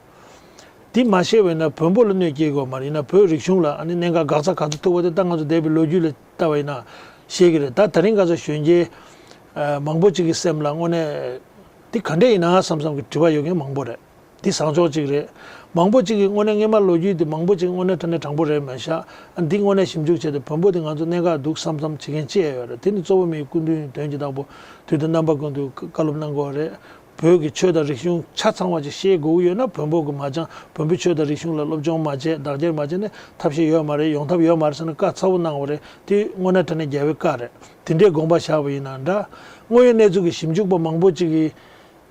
དེ་མ་ཤེས་པ་ཡིན་ན་བོན་པོ་ལ་གནོད་སྐྱེལ་དགོས་མ་རེད། ཡིན་ན་བོད་རིག་གཞུང་ལ་ཨ་ནི་གནད་འགག་འགག་ཚ་ག་ཚོད་ཐུག་པ་དེ་ད་ང་ཚོ་འདས་པའི་ལོ་རྒྱུས་ལ་ལྟ་བ་ཡིན་ན་ཤེས་ཀྱི་རེད། ད་དེ་རིང་ཁ་སང་གཞོན་སྐྱེས་ཨ་མང་པོ་ཅིག་གི་སེམས་ལ་དངོས་གནས་འདི་ག་འདྲས་ཡིན་ན་བསམ་བསམ་གྱི་དྲི་བ་ཡོད་མཁན་མང་པོ་རེད། འདི་བཟང་ཕྱོགས་ཅིག་རེད། མང་པོ་ཅིག་གིས་དངོས་གནས་སྔོན་མ་ལོ་རྒྱུས་འདི་མང་པོ་ཅིག་དངོས་གནས་དྲང་གནས་དྲང་པོ་རེད་མེད་ཤག་འདི་དངོས་གནས་ཞིབ་འཇུག་བྱས་ཏེ་བོན་པོ་འདི་ང་ཚོ་གནད་འགག་འདུག་བསམ་བསམ་བྱེད་མཁན་ཅི་ཡང་ཡོད་རེད། དེ་ནི་གཙོ་བོ་མིའི་སྐུ་མདུན་དོན་གྱི་བདག་པོ་དུས་དང་རྣམ་པ་ཀུན་ཏུ་བཀའ་སློབ་གནང་དགོས་རེད། བོད་ཀྱི་ཆོས་དང་རིག་གཞུང་ཆ་ཚང་བ་ཅིག་ཤེས་དགོས་ཀྱི་ཡོད་ན་བོན་པོ་གི་མ་སྦྱང་། བོན་པོའི་ཆོས་དང་རིག་གཞུང་ལ་སློབ་སྦྱོང་མ་བྱས་བདག་རྒྱག་མ་བྱས་ནས་ཐབས་ཤེས་ཡོད་མ་རེད། ཡོང་ཐབས་ཡོད་མ་རེད་ཟེར་ནས་བཀའ་ཚ་བོ་གནང་བ་རེད། དེ་དངོས་གནས་དྲང་གནས་རྒྱལ་བའི་བཀའ་རེད། དེ་འདྲའི་དགོངས་པ་བཞག་པ་ཡིན་ན་འདྲ། དངོས་ཡོད་གནས་ཚུལ་གྱི་ཞིབ་འཇུག་པ་མང་པོ་ཅིག་གིས་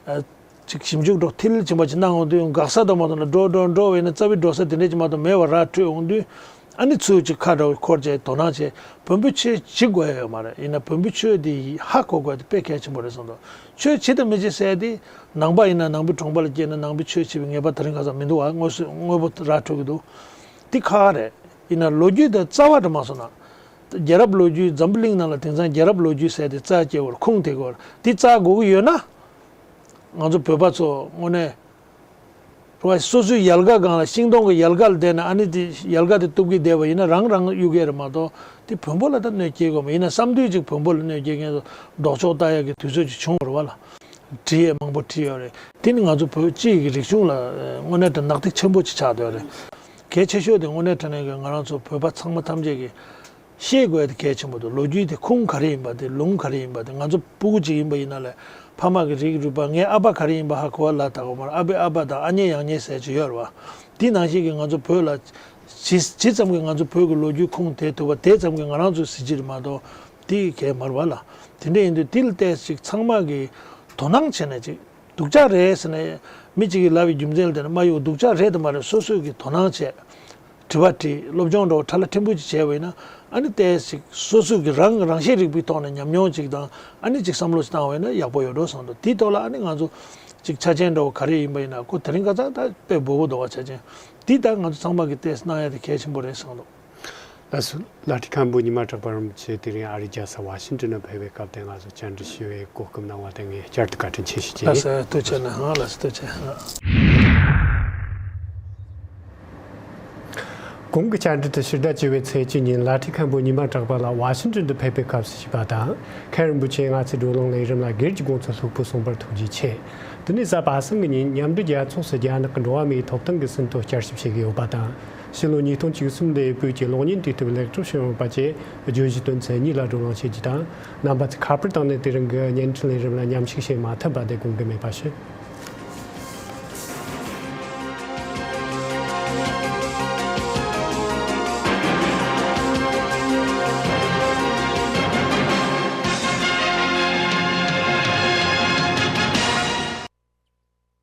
ཨ། ཅིག་ཞིབ་འཇུག་འགྲོ་མཐིལ་ཕྱིན་པ་ཅིག་གནང་འོང་དུས་འགག་ས་དང་མ་ཐོན་ལ་འགྲོ་འགྲོ་འགྲོ་བས་ན་རྩ་བའི་འགྲོ་ས་དེ་འདྲས་ཅིག་མ་གཏོགས་མེད་པ་ར་འཕྲོད་འོང་དུས། ཨ་ནི་ཚུར་ཅིག་ཁ་འདྲ་བོ་འཁོར་བྱས་དོ་སྣང་བྱས་བོན་པོའི་ཆོས་བྱེད་དགོས་ཡ་ཡོད་མ་རེད། ཡིན་ན་བོན་པོའི་ཆོས་དེ་ཧ་གོ་དགོས་དེ་དཔེ་གལ་ཆེན་པོ་རེད་བསམ་འདུག་ཆོས་བྱེད་དང་མི་བྱེད་ཟེར་ཡ་དེ་ནང་པ་ཡིན་ན་ནང་པའི་གྲོང་པ་ལ་སྐྱེས་ན་ནང་པའི་ཆོས་བྱེད་པའི་ངེས་པ་དེ་རིང་ཁ་སང་མི་འདུག་བ། དངོས་སུ་དངོས་པོ་ར་འཕྲོད་ཀྱི་འདུག་དེ་ཁག་ཁག་རེད། ཡིན་ན་ལོ་རྒྱུས་དང་རྩ་བ་འགྲོ་མ་སོང་ན། རྒྱལ་རབས་ལོ་རྒྱུས་འཛམ་བུ་གླིང་ནང་ལ་དེང་སང་རྒྱལ་རབས་ལོ་རྒྱུས་ཟེར་དེ་རྩ་སྐྱེ་བར་ཁུངས་དེ་དགོས་དེ་རྩ་དགོས་ཀྱི་ཡོད་ན། ང་ཚོ་བོད་པ་ཚོ་དངོས་གནས་རུ་བ་སོ་སོའི་ཡལ་ག་སྒང་ལ་ཤིང་སྡོང་གི་ཡལ་ག་ལ་བསྡད་ན་ཨ་ནི་དེ་ཡལ་ག་དེ་གཏུབ་ཀྱི་བསྡད་པ་ཡིན་ན་རང་རང་གཡུག་གི་རེད་མ་གཏོགས་དེ་བོན་པོ་ལ་ད་གནོད་སྐྱེལ་དགོས་མ་ཡིན་ན་བསམ་དུས་ཅིག་བོན་པོ་ལ་གནོད་སྐྱེལ་མཁན་ཚོ་ལྡོག་ཕྱོགས་ལྟ་ཡག་གི་དུས་ཚོད་ཅིག་བྱུང་བ་རེད་བ་ལ། བྲིས་ཡས་མང་པོ་བྲིས་ཡོད་རེད། དེ་ནི་ང་ཚོ་བོད་སྤྱི་ཡི་གི་རིག་གཞུང་ལ་དངོས་གནས་དྲང་ནག་ཐིག་ཆེན་པོ་ཅིག་ཆགས་བསྡད་ཡོད་རེད། གལ་ཆེ་ཤོས་དེ་དངོས་གནས་དྲང་གནས་ཀྱི་ང་རང་ཚོ་བོད་པ་ཚང་མ་ཐམས་ཅད་ཀྱིས། ཤེས་དགོས་དེ་གལ་ཆེན་པོ་འདུག་ལོ་རྒྱུས་དེ་ཁུངས་ག་རེ་ཡིན་པ་དེ་ལུང་ག་རེ་ཡིན་པ་དེ་ང་ཚོ་སྤུ་གུ་ཅིག་ཡིན་པ་ཡིན་ན་ལས་ཕ་མ་གི་རིགས་རུས་པ་ངའི་ཨ་ཕ་ག་རེ་ཡིན་པ་ཧ་གོ་བ་ལ་ད་གོ་མར་ཨ་ཕའི་ཨ་ཕ་དང་ཨ་མྱེས་ཡང་མྱེས་ཟེར་ཅིག་ཡོད་རེད་བ། དེ་ནང་བཞིན་གྱི་ང་ཚོ་བོད་ལ་ཇི་ཇི་ཙམ་གྱི་ང་ཚོ་བོད་ཀྱི་ལོ་རྒྱུས་ཁུངས་དེད་ཐུབ་པ་དེ་ཙམ་གྱི་ང་རང་ཚོའི་གཟི་བརྗིད་རེད་མ་གཏོགས་དེ་གས་མ་རེད་བ་ལ། དེ་འདྲ་ཡིན་དུས་དེ་ལ་བལྟས་ཅིག་ཚང་མ་གིས་དོ་སྣང་བྱས་ནས་ཅིག་སྡུག་ཅག་རེད་ཟེར་ནས་མི་གཅིག་གིས་ལབ་པའི་རྒྱུ་མཚན་ལ་བརྟེན་ནས་མ་གཡུག་སྡུག་ཅག་རེད་དམ་མ་རེད་སོ་སོས་ཀྱིས་དོ་སྣང་བྱས། དྲི་བ་དྲིས་སློབ་སྦྱོང་འདྲ་བོ་ཁྲ་ལ་ཕྲན་བུ་ཅིག་བྱས་པ་ཡིན་ན་ཨ་ནི་ཏོག་ཙམ་སོ་སོས་ཀྱི་རང་རང་ཤེས་རིག་པའི་ཐོག་ནས་ཉམས་མྱོང་ཅིག་དང་ཨ་ནི་ཅིག་བསམ་བློ་ཅིག་བཏང་བ་ཡིན་ན་ཡག་པོ་ཡོད་འགྲོ་བསམ་འདུག་དེའི་ཐོག་ལ་ཨ་ནི་ང་ཚོ་ཅིག་ཆ་རྐྱེན་འདྲ་བོ་ག་རེ་ཡིན་པ་ཡིན་ན་ཁོ་དེ་རིང་ཁ་སང་ད་དཔེ་སྦོ་བོ་འདུག་བ་ཆ་རྐྱེན་དེ་ད་ང་ཚོ་ཚང་མ་གིས་ཏོག་ཙམ་གནང་ཡ་དེ་གལ་ཆེན་པོ་རེད་བསམ་འདུག་ལགས་སོ། བླ་སྤྲུལ་མཁན་པོ་ཉི་མ་གྲགས་པ་རིན་པོ་ཆེ་དེ་རིང་ཨ་རིའི་རྒྱལ་ས་ཝ་ཤིང་ཏོན་ནང་ཕེབས་པའི་སྐབས་དེ་ང་ཚོ་བཅར་འདྲི་ཞུ་བའི་གོ་སྐབས་གནང་བ་དེ་ངས་བསྐྱར་དུ་བཀའ་དྲིན་ཆེ་ཞུ་རྒྱུ་ཡིན། ལགས་སོ་ཐུགས་རྗེ་གནང་། ལགས་སོ་ཐུགས་རྗེ་གནང་། གོང་གི་བཅར་འདྲི་དེ་ཕྱི་ཟླ་བཅུ་པའི་ཚེས་བཅུ་ཉིན་བླ་སྤྲུལ་མཁན་པོ་ཉི་མ་གྲགས་པ་ལགས་ཝ་ཤིང་ཏོན་དུ་ཕེབས་པའི་སྐབས་སུ་ཞུས་པ་དང་། མཁན་རིན་པོ་ཆེས་ང་ཚོའི་བགྲོ་གླེང་ལས་རིམ་ལ་སྒེར་གྱི་དགོངས་ཚུལ་ལྷུག་པོ་གསུངས་པར་ཐུགས་རྗེ་ཆེ། དེ་ནས་གཟའ་པ་སངས་ཀྱི་ཉིན་མཉམ་འབྲེལ་རྒྱལ་ཚོགས་སུ་རྒྱ་ནག་གི་འགྲོ་བ་མིའི་ཐོབ་ཐང་གི་ཟིན་ཐོ་བསྐྱར་ཞིབ་བྱེད་ཀྱི་ཡོད་པ་དང་། ཕྱི་ལོ་ཉིས་སྟོང་བཅུ་གསུམ་ལོའི་བོད་ཀྱི་གློག་བརྙན་དུས་དེབ་ལེགས་གྲུབ་བྱུང་ཡོད་པ་བཅས་བརྗོད་གཞི་དོན་ཚན་གཉིས་ལ་བགྲོ་གླེང་བྱེད་རྒྱུ་དང་། རྣམ་པ་ཚོས་ཁ་པར་བཏང་ནས་དེ་རིང་གི་བརྙན་འཕྲིན་ལས་རིམ་ལ་མཉམ་ཞུགས་བྱེད་མ་ཐུབ་པ་དེ་དགོངས་འགལ་མེད་པ་ཞུ།